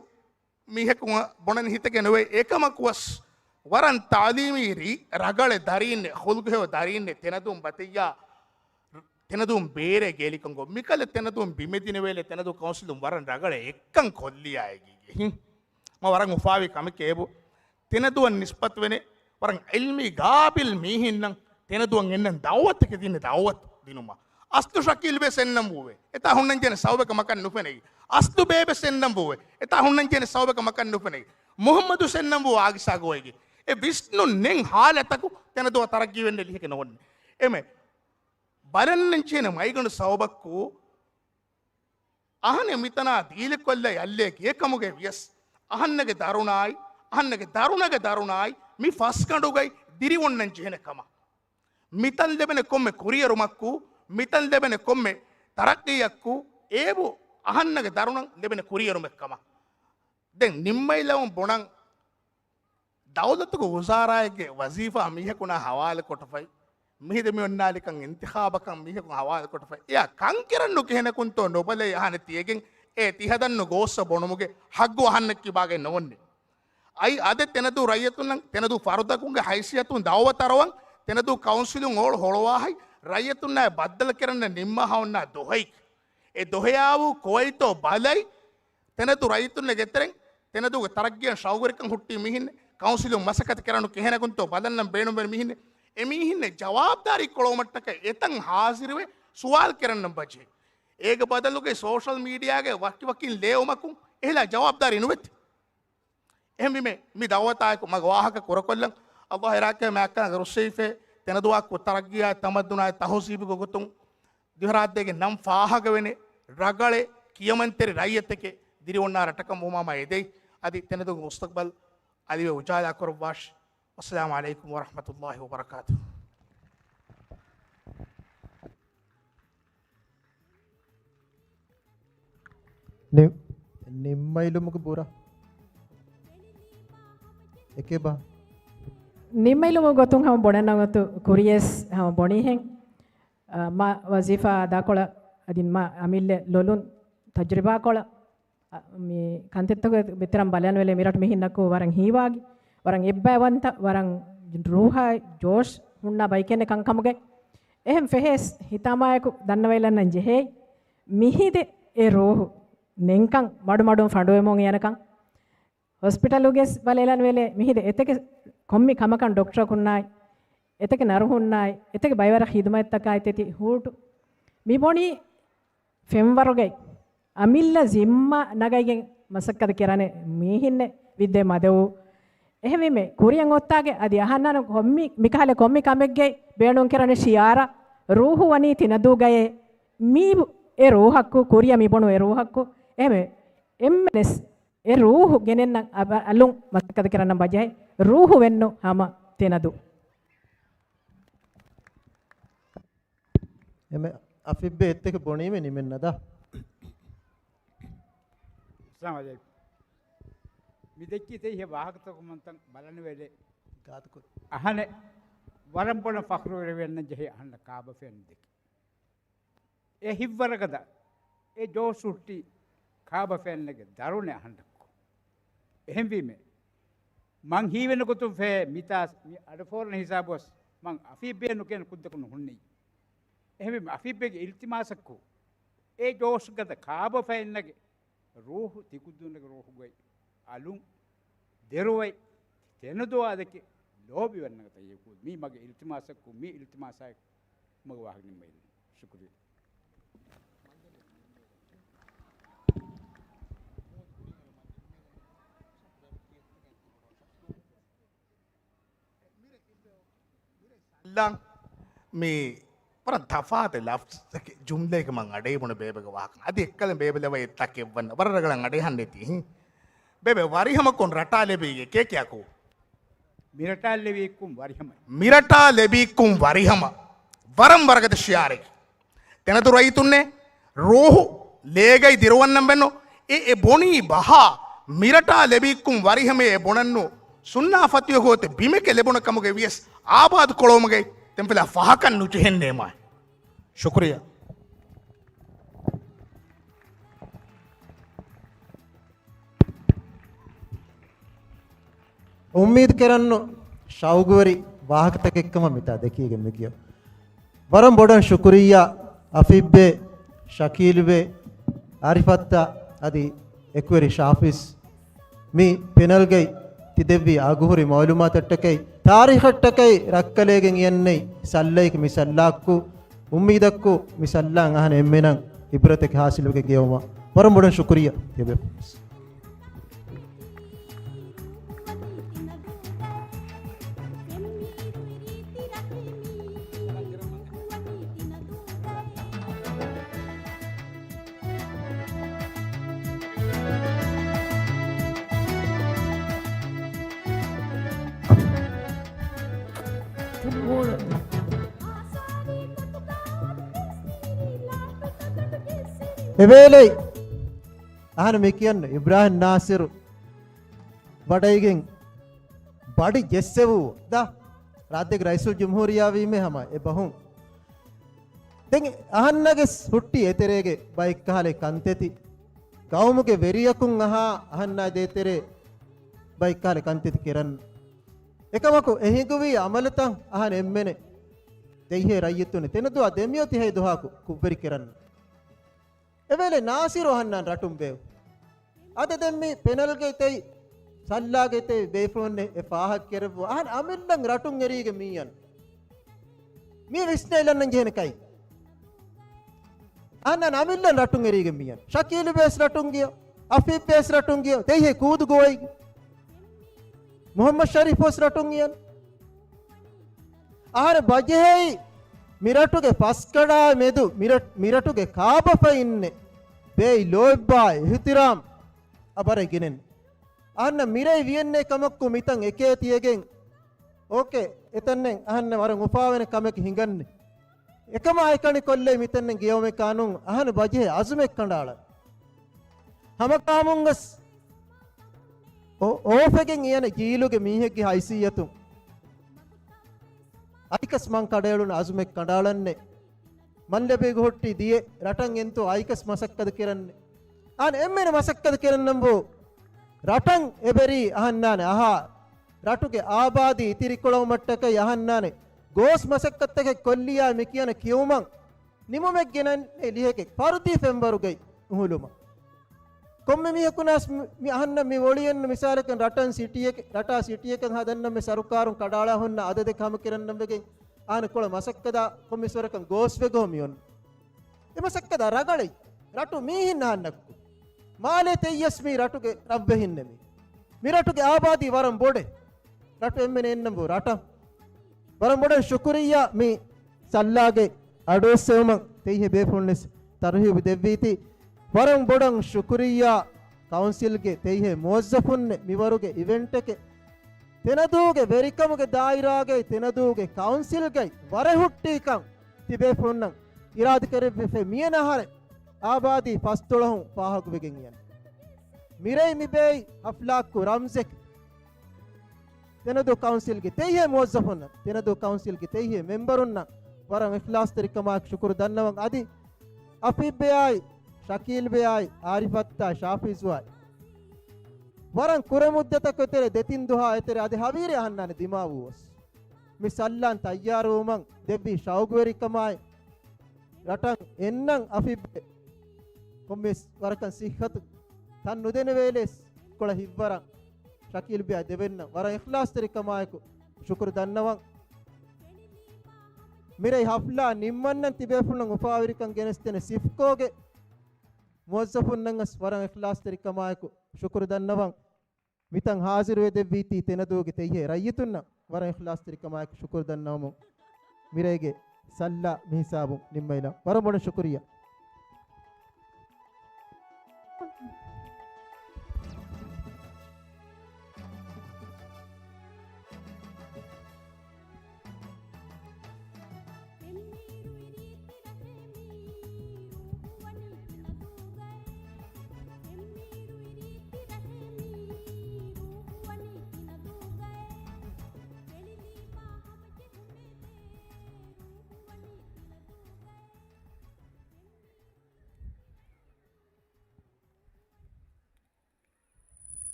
މީހަކު ބުނަން ހިތެކެ ނުވެ އެކަމަކުވަސް ވަރަން ތާލީމީ ރީ ރަގަޅެ ދަރީންނެ ޚުލްގުހެޔޮ ދަރީންނެ ތެނަދޫން ބަތިއްޔާ ތެނަދޫން ބޭރޭ ގޭލިކަން ގޮ މިކަލެ ތެނަދޫން ބިމެދިނެވޭލެ ތެނަދޫ ކައުންސިލުން ވަރަން ރަގަޅެ އެއްކަން ކޮށްލިޔާ އެގީގެ ހި. މަ ވަރަށް އުފާވި ކަމެކޭ އެބު. ތެނަދުވަން ނިސްބަތުވެނެ ވަރަށް އިލްމީ ގާބިލް މީހިންނަށް ތެނަދުވަން އެންނަން ދައުވަތެކެ ދިން ދައުވަތު ދިނުމަށް. އަސްލު ޝަކީލް ބޭ ސެންނަން ވޫވެ. އެތާ ހުންނަން ޖެހޭނެ ސަބަބަކަށް މަކަން ނުފެނެއީ. އަސްލު ބޭބެ ސެންނަން ވޫވެ. އެތާ ހުންނަން ޖެހޭނެ ސަބަބަކަށް މަކަން ނުފެނެއީ. މުހައްމަދު ސެންނަން ވޫ އާގިސާ ގޯއިގެ. އެ ވިސްނުން ނެތް ހާލަތަކު ތެނަދުވާ ތަރައްގީ ވެންނެ ލިހެކެ ނޯންނެ. އެމެ ބަލަންނަން ޖެހޭނެ މައިގަނޑު ސަބަބަކު އަހަނެއް މިތަނާ ދީލިކޮށްލަ އައްލޭ ގޭ ކަމުގައި ވިޔަސް، އަހަންނަގެ ދަރުނާއި، އަހަންނަގެ ދަރުނަގެ ދަރުނާއި މި ފަސްގަނޑުގައި ދިރިއޮންނަން ޖެހޭނެ ކަމަށް. މިތަން ލެބެނެ ކޮންމެ ކުރިއެރުމަކު، މިތަން ލެބެނެ ކޮންމެ ތަރައްގީއަކު، އޭބު އަހަންނަގެ ދަރުނަށް ލެބެނެ ކުރިއެރުމެއް ކަމަށް. ދެން ނިންމައިލަމުން ބުނަން، ދައުލަތުގެ ވުޒާރާއެއްގެ ވަޒީފާ މީހަކުންނާ ހަވާލުކޮށްފައި، މިހިރީ މި އޮންނާލިކަން އިންތިޚާބަކަށް މީހަކުން ހަވާލުކޮށްފައި، އެއާ ކަންކެރަން ނުކެހެނަކުންތޯ ނުބަލައި އަހަނެއް ތިޔަގެން އޭ ތިހަދަން ނުގޯސް ބުނުމުގެ ހައްގު އަހަންނަށް ކިބާގެ ނޯންނެ. އައި އަދެ ތެނަދޫ ރައްޔިތުންނަށް ތެނަދޫ ފަރުދަކުންގެ ހައިސިއްޔަތުން ދައުވަތަރަވަން ތެނަދޫ ކައުންސިލުން އޮޅު ހޮޅުވާހައި ރައްޔިތުންނާއި ބައްދަލުކެރަން ނިންމާހަ އޮންނާ ދޮހައި. އެ ދޮހެއާވޫ ކޯއެއްތޯ ބަލައި ތެނަދޫ ރައްޔިތުންނެ ގެތެރެން ތެނަދޫގެ ތަރައްގީއަށް ޝައުގުވެރިކަން ހުއްޓި މީހިން ކައުންސިލުން މަސައްކަތު ކެރަނު ކެހެނަކުންތޯ ބަލަންނަން ބޭނުންވެރި މީހިން އެމީހިންނެ ޖަވާބުދާރީ ކޮޅުވުމަށްޓަކައި އެތަން ހާޒިރުވެ ސުވާލު ކެރަންނަން ބަޖެހޭ. އޭގެ ބަދަލުގައި ސޯޝަލް މީޑިއާގައި ވަކިވަކިން ލޭއުމަކުން އެހިލާ ޖަވާބުދާރީ ނުވެތި. އެހެންވީމެ، މި ދައުވަތާއެކު މަގު ވާހަކަ ކުރަކޮށްލަން. އައްލާހު އެރާކެ މާކާ ރުއްސެވިފޭ، ތެނަދުވާ ކު ތަރައްގީއާ ތަމައްދުނާ ތަހުޒީބުގެ ގޮތުން ދިވެހިރާއްޖޭގެ ނަން ފާހަގަވެނެ ރަގަޅެއް ކިޔަމަންތެރި ރައްޔިތެކެ ދިރިއޮންނާރަ ރަށަކަށް ވުމާމާ އެދެއް އަދި ތެނަދުގެ މުސްތަގްބަލް އަލިވެ އުޖާލާ ކުރައްވާށި. ވައްސަލާމު ޢަލައިކުމް ވަރަޙްމަތުﷲި ވަބަރަކާތުހު. ނި-، ނިންމައިލުމުގެ ބުރަ. އެކެބާ. ނިންމައިލުމުގެ ގޮތުން ހަމަ ބޮޑަށް ނަގަތު ކުރިޔަސް ހަމަ ބޮނީހެން. އަ، މާ ވަޒީފާ އަދާކޮޅަށް އަދި މާ އަމިއްލަ ލޮލުން ތަޖުރިބާކޮޅަށް، އަ، މި ކަންތައްތަކުގެ ބިތަރަން ބަލަން ވެލެ މިރަށް މިހިންނަކު ވަރަށް ހީވާގި، ވަރަށް އެއްބައިވަންތަ، ވަރަށް ރޫހާ ޖޯޝް ހުންނަ ބައިކެއްނެ ކަންކަމުގެ. އެހެން ފެހޭސް ހިތާމާޔަކު ދަންނަވައިލަންނަން ޖެހޭ. މިހިދެ އެ ރޫހު ނެންކަން މަޑުމަޑުން ފަނޑުވެމުން އިޔަނަކަން. ހޮސްޕިޓަލުގެ ބަލައިލަން ވެލެ މިހިދެ އެތަކެ ކޮންމި ކަމަކަށް ޑޮކްޓަރަކުންނާއި، އެތަކެ ނަރުހުންނާއި، އެތަކެ ބައިވަރަށް ޚިދުމަތްތަކާއި ތެތި ހޫޓު. މި ބޮނީ ފެންވަރުގައި އަމިއްލަ ޒިންމާ ނަގައިގެން މަސައްކަތު ކެރަނެ މީހިންނެ ވިއްދޭ މަދެއު. އެހެންވީމެ، ކުރިއަށް އޮއްތާގެ އަދި އަހަންނާނު ކޮންމި، މިކަހަލަ ކޮންމި ކަމެއްގައި ބޭނުން ކެރަނެ ޝިއާރަ، ރޫހު ވަނީ ތިނަދޫގައޭ. މީ އެ ރޫހަކު، ކުރިއަށް މި ބޮނު އެ ރޫހަކު. އެހެންވެ، އެންމެނެސް އެ ރޫހު ގެނެންނަން އަބަ-، އަލުން މަސައްކަތު ކެރަން ބަޖެހޭ. ރޫހު ވެންނު ހަމަ ތިނަދޫ. އެމެ އަފިއްބެ އެއްތަކެއް ބޮނީމެ ނިމެންނަދާ. އައްސަލާމު ޢަލައިކުމް. މި ދެއްކިތެއް ހެ ވާހަކަތަކުން މަންތަން ބަލަން ވެލެ. ގާތުކުރި. އަހަނެއް ވަރަށް ބޮޑަށް ފަޚްރުވެރިވެންނަން ޖެހޭ އަހަންނަށް ކާބަފެން ދެކެ. އެ ހިތްވަރަކަށް އެ ޖޯޝް ހުއްޓި ކާބަފެންނެގެ ދަރުނެ އަހަންނަކު. އެހެންވީމެ، މަން ހީވެނި ގޮތުން ފޭ މިތާސް މި އަޑުފޯރުން ހިސާބުވެސް މަން އަފީއްބެ ނުކެން ކުއްދަކުން ހުންނެއް. އެހެންވީމެ، އަފީއްބެގެ އިލްތިމާސަކު އެ ޖޯޝްގަދަ ކާބަފެންނެގެ ރޫހު ތިކުއްދޫނެގެ ރޫހުގައި އަލުން ދެރުވައި ތެނުދުވާދެކެ ލޯބިވަންނަގަތަ ޔަކޫ މީ މަގެ އިލްތިމާސަކު މީ އިލްތިމާސާއެކު މަގު ވާހަކަ ނިންމައިލުން. ޝުކުރިއްޔާ. މި ވަރަށް ތަފާތު ލަފްޒެއް ޖުމްލައެއް މަން އަޑެއް ބުނެ ބޭބެގެ ވާހަކަ. އަދި އެއްކަލަ ބޭބެ ލަވަ އެއްތަކެއް ވަން ވަރަށް ރަގަޅަށް އަޑެއް ހަންނެތީ. ބޭބެ ވަރިހަމަ ކޮން ރަޓާ ލެބީގެ ކޭކިޔާކު. މިރަޓާ ލެވީ ކުން ވަރިހަމަ. މިރަޓާ ލެބީ ކުން ވަރިހަމަ. ވަރަށް ވަރަގަދަ ޝިއާރެއް. ތެނަދު ރައްޔިތުންނޭ، ރޯހު ލޭގައި ދިރުވަންނަން ވެންނޯ. އެ، އެ ބޮނީ ބަހާ މިރަޓާ ލެބީ ކުން ވަރިހަމަ އެ ބުނަންނު ސުންނާ ފަތިޔަ ހޯތެ ބިމެކެ ލެބުނަ ކަމުގެ ވިޔަސް އާބާދު ކޮޅުވުމުގައި ތެންފިލާ ފަހަކަށް ނުޖެހެންނޭމާ. ޝުކުރިއްޔާ. އުއްމީދު ކެރަންނު ޝައުގުވެރި ވާހަކަތަކެއްކަމަށް މިތާ ދެކީގެން މި ގިޔަ. ވަރަށް ބޮޑަށް ޝުކުރިއްޔާ އަފީފްބެ، ޝަކީލްބެ، އާރިފަށްތާ އަދި އެކުވެރި ޝާފިސް. މި ޕެނަލްގައި ތިދެއްވި އަގުހުރި މައުލޫމާތަށްޓަކައި، ތާރީޚަށްޓަކައި ރައްކަލޭގެން އިޔަންނެތް ސައްލައިގެ މި ސައްލާއްކު އުއްމީދަކު މި ސައްލާން އަހަން އެންމެނަށް އިބްރަތެއް ހާސިލުވެގެން ގެއުމަށް ވަރަށް ބޮޑަށް ޝުކުރިއްޔާ ތިޔަބޭފުޅުން. އެވޭލެއް އަހަން މި ކިޔަން އިބްރާހިމް ނާސިރު ވަޑައިގެން ބަޑި ޖެއްސެވޫ ދާ ރާއްޖޭގެ ރައީސުލް ޖުމްހޫރިއްޔާ ވީމޭ ހަމަ އެ ބަހުން. ދެން އަހަންނަށް ހުއްޓި އެތެރޭގެ ބައެއްކަހަލަ ކަންތައްތި، ގައުމުގެ ވެރިޔަކުން އަހާ އަހަންނާ ދޭތެރޭ ބައެއްކަހަލަ ކަންތައްތި ކެރަން. އެކަމަކު އެ ހިނގުވީ އަމަލުތައް އަހަން އެންމެނެ ދެއްހޭ ރައްޔިތުން ތެނަދުއާ ދެމިއޮތި ހަތް ދުވަހަކު ކުށްވެރި ކެރަން. އެވޭލެ ނާސިރު އަހަންނާން ރަޓުން ބޭއްވި. އަދި ދެން މި ޕެނަލްގެ ތެއް ސައްލާގެ ތެއް ބޭފުޅުންނެ އެ ފާހަގަ ކެރެއްވު އަހަން އަމިއްލަން ރަޓުން އެރީގެ މީއަން. މީ ވިސްނޭލަންނަން ޖެހެނެ ކައި. އަހަންނަން އަމިއްލަން ރަޓުން އެރީގެ މީއަން. ޝަކީލު ބޭސް ރަޓުން ގިޔަ. އަފީފް ބޭސް ރަޓުން ގިޔަ. ތެއްހޭ ކޫދު ގޮވައި. މުހައްމަދު ޝަރީފް ބޭސް ރަޓުން އިޔަން. އަހަރެ ބަޖެހޭ މިރަޓުގެ ފަސްކަޑާ މެދު މިރަ-، މިރަޓުގެ ކާބަފައިންނެ ބޭއި ލޯތްބާ އިހުތިރާމް އަބަރެ ގިނެން. އަހަންނަށް މިރޭ ވިޔެންނޭ ކަމަކު މިތަން އެކޭ ތިޔަގެން. އޯކޭ، އެތަންނެން އަހަންނަށް ވަރަށް އުފާވެނެ ކަމެއް ހިނގަންނެ. އެކަމާ އެކަނި ކޮށްލޭ މިތަންނެން ގެއުމެއް ކާނޫން އަހަން ބަޖެހޭ އަޒުމެއް ކަނޑާޅަން. ހަމަކާމުން ގޮސް އޯ-، އޯފެގެން އިޔަނެ ޖީލުގެ މީހެއްގެ ހައިސިއްޔަތުން އައިކަސް މަން ކަޑައެޅުނު އަޒުމެއް ކަނޑާޅަންނެ. މަން ލެބޭގޮ ހުއްޓި ދިޔެ ރަޓަން އެންތޯ އައިކަސް މަސައްކަތު ކެރަންނެ. އަން އެންމެން މަސައްކަތު ކެރަންނަން ބޯ. ރަޓަން އެބެރީ އަހަންނާނެ އަހާ. ރަޓުގެ އާބާދީ އިތިރިކޮޅަވުމަށްޓަކައި އަހަންނާނެ ގޯސް މަސައްކަތްތަކެއް ކޮށްލިޔާ މި ކިޔަނެ ކިޔުމަށް ނިމުމެއް ގެނަން ލިހެކެ ފަރުދީ ފެންވަރުގައި އުހުލުމަށް. ކޮންމެ މީހަކުނާސް މި-، މި އަހަންނަށް މި އޮޅިއެއްނު މިސާލަކަށް ރަޓަން ސިޓީއެކެ-، ރަޓާ ސިޓީއެކަން ހަދަންނަމެ ސަރުކާރުން ކަޑާޅާ ހުންނަ އަދަދެއް ހަމަކިރަންނަމެގެން އާނ ކޮޅަށް މަސައްކަތާ ކޮންމެސް ވަރަކަށް ގޯސްވެގޯ މިއޮން. އެ މަސައްކަތާ ރަގަޅައި. ރަޓު މީހިން އަހަންނަކު. މާލޭ ތެއްޔަސް މީ ރަޓުގެ ރަށްވެހިންނެ މީ. މި ރަޓުގެ އާބާދީ ވަރަށް ބޮޑެ. ރަޓު އެންމެން އެންނަން ބޯ ރަޓަށް. ވަރަށް ބޮޑަށް ޝުކުރިއްޔާ މި ސައްލާގެ އަޑުއެއްސެވުމަށް ތެއްހޭ ބޭފުޅުންނެސް ތަރުހީބު ދެއްވީތީ. ވަރަށް ބޮޑަށް ޝުކުރިއްޔާ ކައުންސިލްގެ ތެއްހޭ މުވައްޒަފުންނެ މިވަރުގެ އިވެންޓެކެ ތެނަދޫގެ ވެރިކަމުގެ ދާއިރާގައި ތެނަދޫގެ ކައުންސިލްގައި ވަރެ ހުއްޓީކަން ތިބޭފުޅުންނަށް އިރާދަކެރެއްވިފައި މިއަންނަ އަހަރެއް އާބާދީ ފަސްދޮޅަހުން ފާހަގަވެގެން އިޔަން. މިރޭ މިބޭއި ހަފްލާއަކު ރަމްޒެކެ ތެނަދޫ ކައުންސިލްގެ ތެއްހޭ މުވައްޒަފުންނަށް، ތެނަދޫ ކައުންސިލްގެ ތެއްހޭ މެމްބަރުންނަށް ވަރަށް އިޚްލާޞްތެރިކަމާއެކު ޝުކުރު ދަންނަވަން. އަދި އަފީފް ބެއާއި، ޝަކީލް ބެއާއި، އާރިފަށްތާ ޝާފިޒުއާއި، ވަރަށް ކުރެ މުއްދަތަކު އެތެރެ، ދެތިން ދުހާ އެތެރެ އަދި ހަވީރެއް އަހަންނާނެ ދިމާވުވަސް. މި ސައްލާން ތައްޔާރުވުމަށް ދެއްވި ޝައުގުވެރިކަމާއި، ރަޓަށް އެންނަން އަފީފް ބެ ކޮންމެސް ވަރަކަށް ސިއްހަތު ތަން ނުދެނެވޭލެސް ކޮޅަށް ހިއްވަރަން ޝަކީލް ބެއާ ދެވެންނަ ވަރަށް އިޚްލާޞްތެރިކަމާއެކު ޝުކުރު ދަންނަވަން. މިރޭ ހަފްލާ ނިންމަންނަން ތިބޭފުޅުން އުފާވެރިކަން ގެނެސްދޭނެ ސިފްކޯގެ މުވައްޒަފުންނަށް ވެސް ވަރަށް އިޚްލާޞްތެރިކަމާއެކު ޝުކުރު ދަންނަވަން. މިތަން ހާޒިރުވެ ދެއްވީތީ ތެނަދޫގެ ތެއްހޭ ރައްޔިތުންނަށް ވަރަށް އިޚްލާޞްތެރިކަމާއެކު ޝުކުރު ދަންނަވަމުން، މިރޭގެ ސައްލާ މިހިސާބުން ނިންމައިލަން. ވަރަށް ބޮޑަށް ޝުކުރިއްޔާ.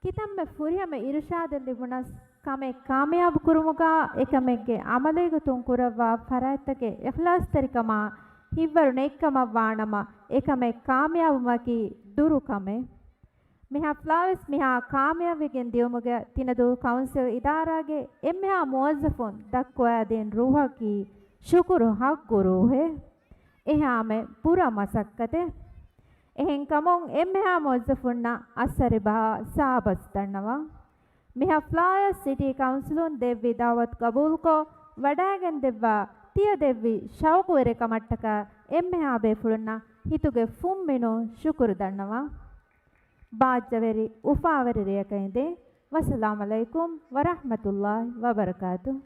ކިތަންމެ ފުރިހަމަ އިރުޝާދެއް ލިބުނަސް، ކަމެއް ކާމިޔާބު ކުރުމުގަ އެކަމެއްގެ އަމަލީގޮތުން ކުރައްވާ ފަރާތްތަކެއް އިޚްލާޞްތެރިކަމާ ހިތްވަރު ނެތްކަމަށް ވާނަމަ، އެކަމެއް ކާމިޔާބުވުމަކީ ދުރު ކަމެއް. މި ހަފްލާވެސް މިހާ ކާމިޔާބުވެގެން ދިޔުމުގެ ތިނަދޫ ކައުންސިލް އިދާރާގެ އެންމެހާ މުވައްޒަފުން ދައްކުވާދިން ރޫހަކީ ޝުކުރު ހައްގު ރޫހެއް. އެހާމެ ބުރަ މަސައްކަތެއް. އެހެންކަމުން އެންމެހާ މުވައްޒަފުންނަށް އައްސަރި ބަހާ ސާބަސް ދަންނަވަން. މި ހަފްލާއަށް ސިޓީ ކައުންސިލުން ދެއްވި ދައުވަތު ގަބޫލުކޮށް ވަޑައިގެންދެއްވާ ތިޔަ ދެއްވި ޝައުގުވެރިކަމަށްޓަކާ އެންމެހާ ބޭފުޅުންނަށް ހިތުގެ ފުންމިނުން ޝުކުރު ދަންނަވަން. ބާއްޖަވެރި އުފާވެރި ރެޔަކަށް އެދެން. ވައްސަލާމް ޢަލައިކުމް ވަރަޙްމަތުﷲ ވަބަރަކާތުހު.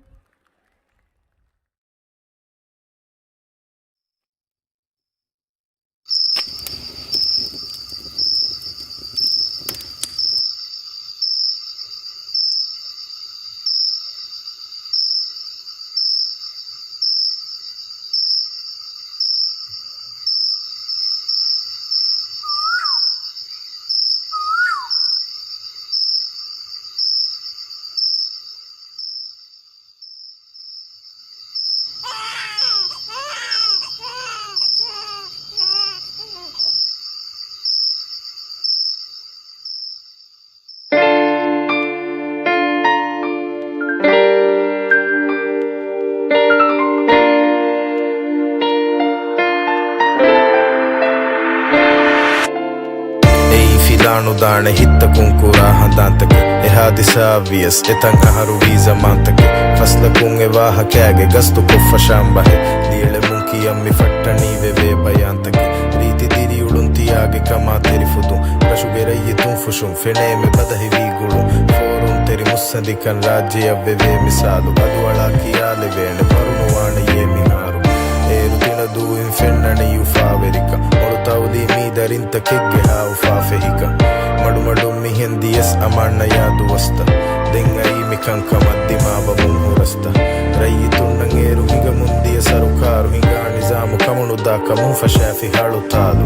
އެއީ ފިލާނުދާނެ ހިތްތަކުން ކުރާ ހަނދާންތަކެއް. އެ ހާދިސާއަށް ވިޔަސް އެތަން އަހަރު ވީ ޒަމާންތަކެއް. ފަސްލަކުން އެ ވާހަކައިގެ ގަސްތު ކޮށްފަށާން ބަހެއް. ލިޔެޅެމުން ކިޔަން މި ފައްޓަނީ ވެވޭ ބަޔާންތަކެއް. ރީތި ދިރިއުޅުން ތިޔާގެ ކަމާ ތެރިފުދުން. ރަށުގެ ރައްޔިތުން ފުށުން ފެނޭމެ ބަދަހި ވީ ގުޅުން. ފޯރުންތެރި މުއްސަނދިކަން ރާއްޖެއަށް ވެވޭ މިސާލު. އަދުއަޅާ ކިޔާލެވޭނެ ވަރުނުވާނެޔޭ މިހާރު. އޭރު ތިނަދޫއިން ފެންނަނީ އުފާވެރިކަން. މޮޅު ތައުލީމީ ދަރިންތަކެއްގެ ހާ އުފާ ފެހިކަން. މަޑުމަޑުން މިހެން ދިޔަސް އަމާންނަޔާ ދުވަސްތައް. ދެން އައީ މިކަންކަމަށް ދިމާވަމުން ހުރަސްތައް. ރައްޔިތުންނަށް އޭރު ހިނގަމުން ދިޔަ ސަރުކާރު ހިނގާ ނިޒާމު ކަމުނުދާ ކަމުން ފަށާފި ހަޅު ތާލު.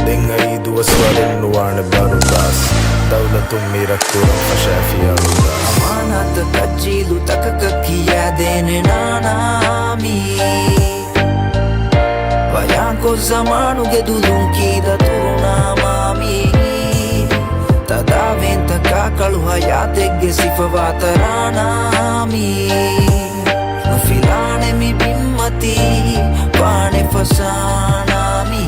ދެން އައީ ދުވަސްވަރެއް ނުވާނެ ބަރުދާސް. ދައުލަތުން މި ރަށް ކުރަން ފަށާފި އަޅުދާސް. އަމާނާތަކަށް ޖީލު ތަކަކަށް ކިޔާދޭނެ ނާނާ މީ. ބަޔާންކޮށް ޒަމާނުގެ ދުލުން ކީ ދަތުރު ނާމާ މީ. ތަދާވޭންތަކާ ކަޅު ހަޔާތެއްގެ ސިފަވާ ތަރާނާ މީ. ނުފިލާނެ މި ބިންމަތީ ވާނެ ފަސާނާ މީ.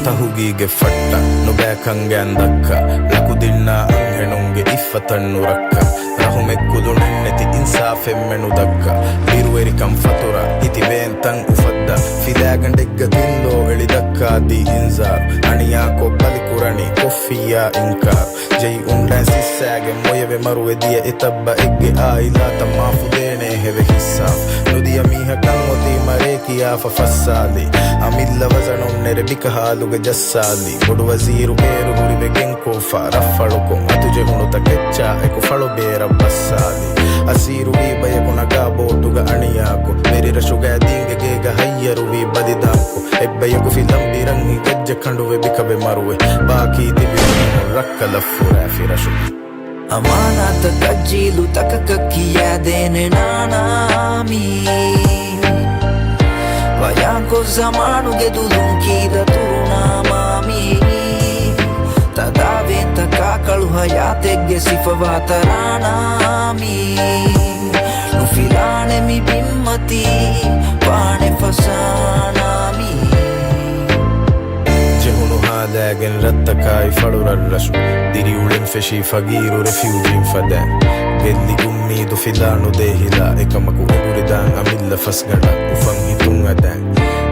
ތަހުގީގެއް ފައްޓަ ނުބައި ކަންގައިން ދައްކާ. ޅަކުދިންނާ އަންހެނުންގެ އިއްފަތަށް ނުރައްކާ. ރަހުމެއް ކުލުނެއް ނެތި އިންސާފެއްމެ ނުދައްކާ. ބިރުވެރިކަން ފަތުރާ ހިތި ވޭންތަން އުފައްދާ. ފިލާގަނޑެއްގަ ތިން ލޯ އެޅި ދައްކާ ދީ އިންޒާރު. އަނިޔާކޮށް ބަލި ކުރަނީ ކޮށްފިއްޔާ އިންކާރު. ޖެއި އުންޑައިން ސިއްސާގެން މޮޔަވެ މަރުވެ ދިޔަ އެތައް ބައެއްގެ އާއިލާތައް މާފުދޭނޭ ހެވެ ހިއްސާފު. ނުދިޔަ މީހަކަށް އޮތީ މަރޭ ކިޔާފަ ފައްސާލި. އަމިއްލަ ވަޒަނުން ނެރެ ބިކަހާލުގެ ޖައްސާލި. ބޮޑުވަޒީރު އޭރު ހުރިވެގެން ކޯފާ ރަށްފަޅުކޮށް އަތުޖެހުނު ތަކެއްޗާ އެކު ފަޅުބޭރަށް ބައްސާލި. އަސީރުވީ ބަޔަކު ނަގާ ބޯޓުގަ އަނިޔާކޮށް. ވެރިރަށުގައި ދީންގެ ގޭގަ ހައްޔަރުވީ ބަލިދާންކޮށް. އެއްބަޔަކު ފިލަން ބިރަންހި ގައްޖެ ކަނޑުވެ ބިކަވެ މަރުވެ. ބާކީ ތިބި މީހުން ރައްކަލަށް ފުރާފި ރަށު. އަމާނާތަކަށް ޖީލު ތަކަކަށް ކިޔާދޭނެ ނާނާ މީ. ބަޔާންކޮށް ޒަމާނުގެ ދުލުން ކީ ދަތުރު ނާމާ މީ. ތަދާވޭންތަކާ ކަޅު ހަޔާތެއްގެ ސިފަވާ ތަރާނާ މީ. ނުފިލާނެ މި ބިންމަތީ ވާނެ ފަސާނާ މީ. ޖެހުނު ހާލާގެން ރަށްތަކާއި ފަޅު ރަށްރަށު. ދިރިއުޅެން ފެށީ ފަގީރު ރެފިއުޖީން ފަދައިން. ގެއްލި އުއްމީދު ފިލާ ނުދޭ ހިލާ. އެކަމަކު އެނބުރިދާން އަމިއްލަ ފަސްގަނޑަށް އުފަން ހިތުން އަދައިން.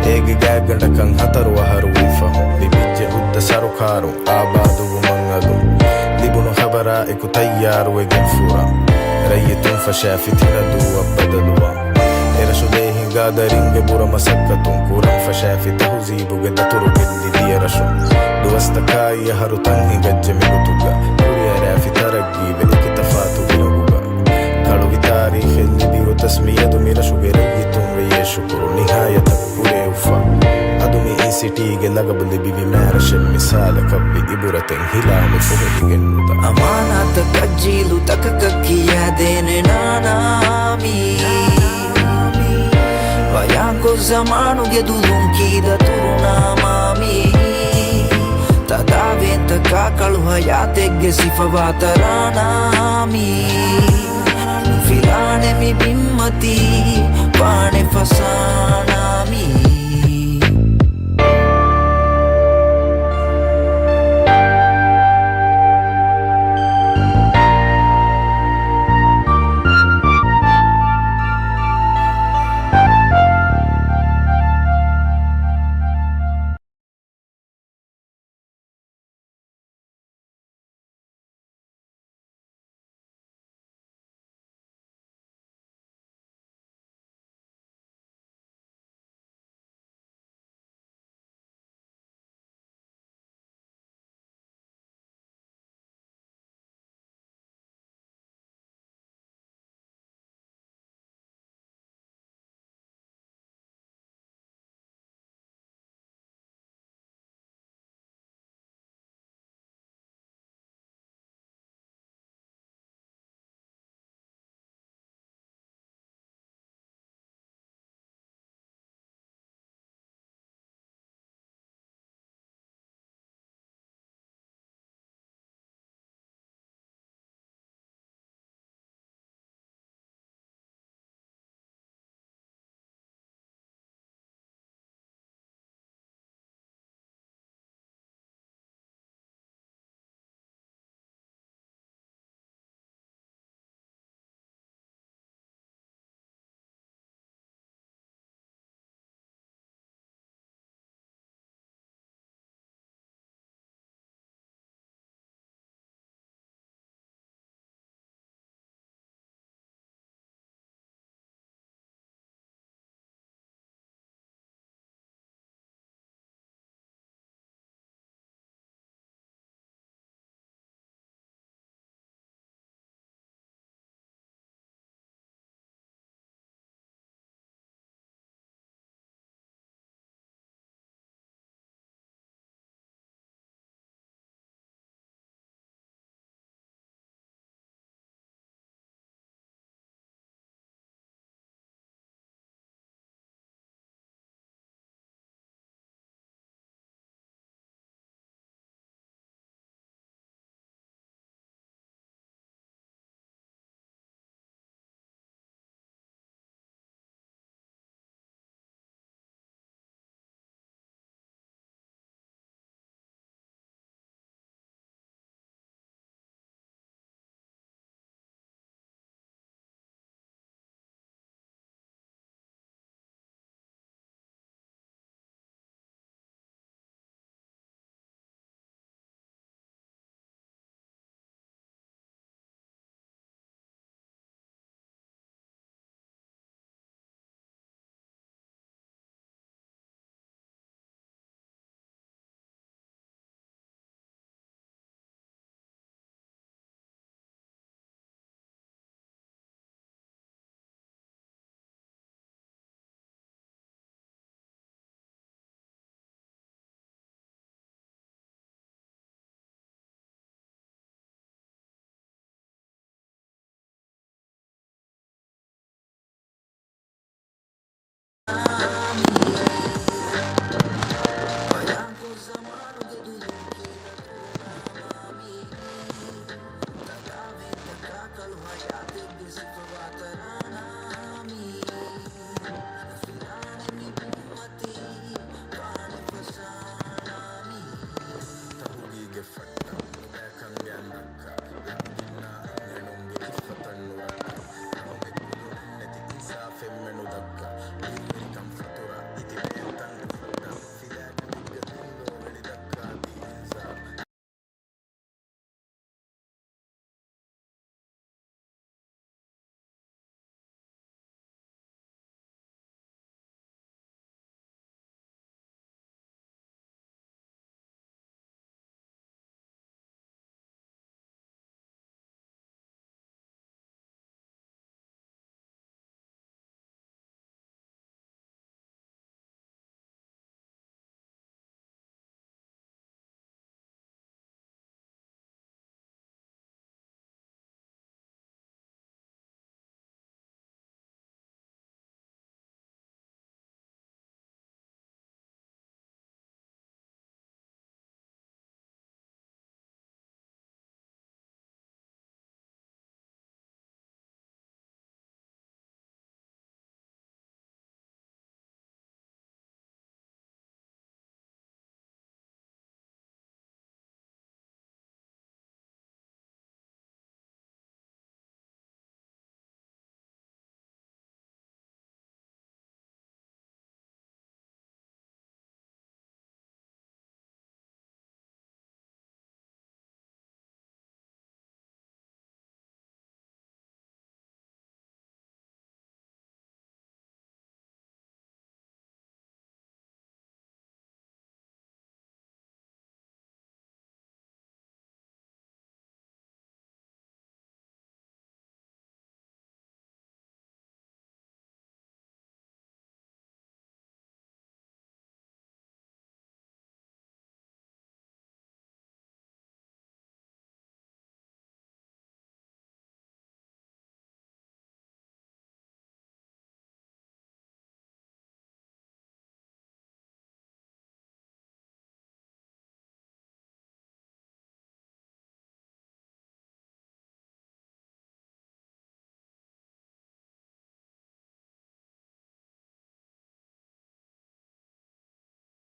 އޭގެ ގާތްގަނޑަކަށް ހަތަރު އަހަރު ވީ ފަހުން. ލިބިއްޖެ ހުއްދަ ސަރުކާރުން އާބާދުވުމަށް އަލުން. ލިބުނު ޚަބަރާ އެކު ތައްޔާރުވެގެން ފުރާ. ރައްޔިތުން ފަށާފި ތިނަދޫއަށް ބަދަލުވާ. އެރަށު ދޭހިނގާ ދަރިންގެ ބުރަ މަސައްކަތުން ކުރަން ފަށާފި ތަހުޒީބުގެ ދަތުރު ގެއްލި ދިޔަ ރަށުން. ދުވަސްތަކާއި އަހަރު ތަން ހިނގައްޖެ މިގޮތުގަ. ހުރިއަރާފި ތަރައްގީވެ އެކި ތަފާތު ގިނަގުގަ. ކަޅުވި ތާރީޚެއް ލިބި އޮތަސް މިއަދު މިރަށުގެ ރައްޔިތުން ވެޔޭ ޝުކުރު ނިހާޔަތަށް ކުރޭ އުފާ. އަދު މިއީ ސިޓީގެ ލަގަބު ލިބިވި މާރަށެއް މިސާލަކަށްވި އިބުރަތެއް ހިލާމެ ފޮހެދިގެން ނުދާ. އަމާނާތަކަށް ޖީލު ތަކަކަށް ކިޔާދޭނެ ނާނާ މީ. ބަޔާންކޮށް ޒަމާނުގެ ދުލުން ކީ ދަތުރު ނާމާ މީ. ތަދާވޭންތަ ކާކަޅު ހަޔާތެއްގެ ސިފަވާ ތަރާނާ މީ. ފިލާނެ މި ބިންމަތީ ވާނެ ފަސާ.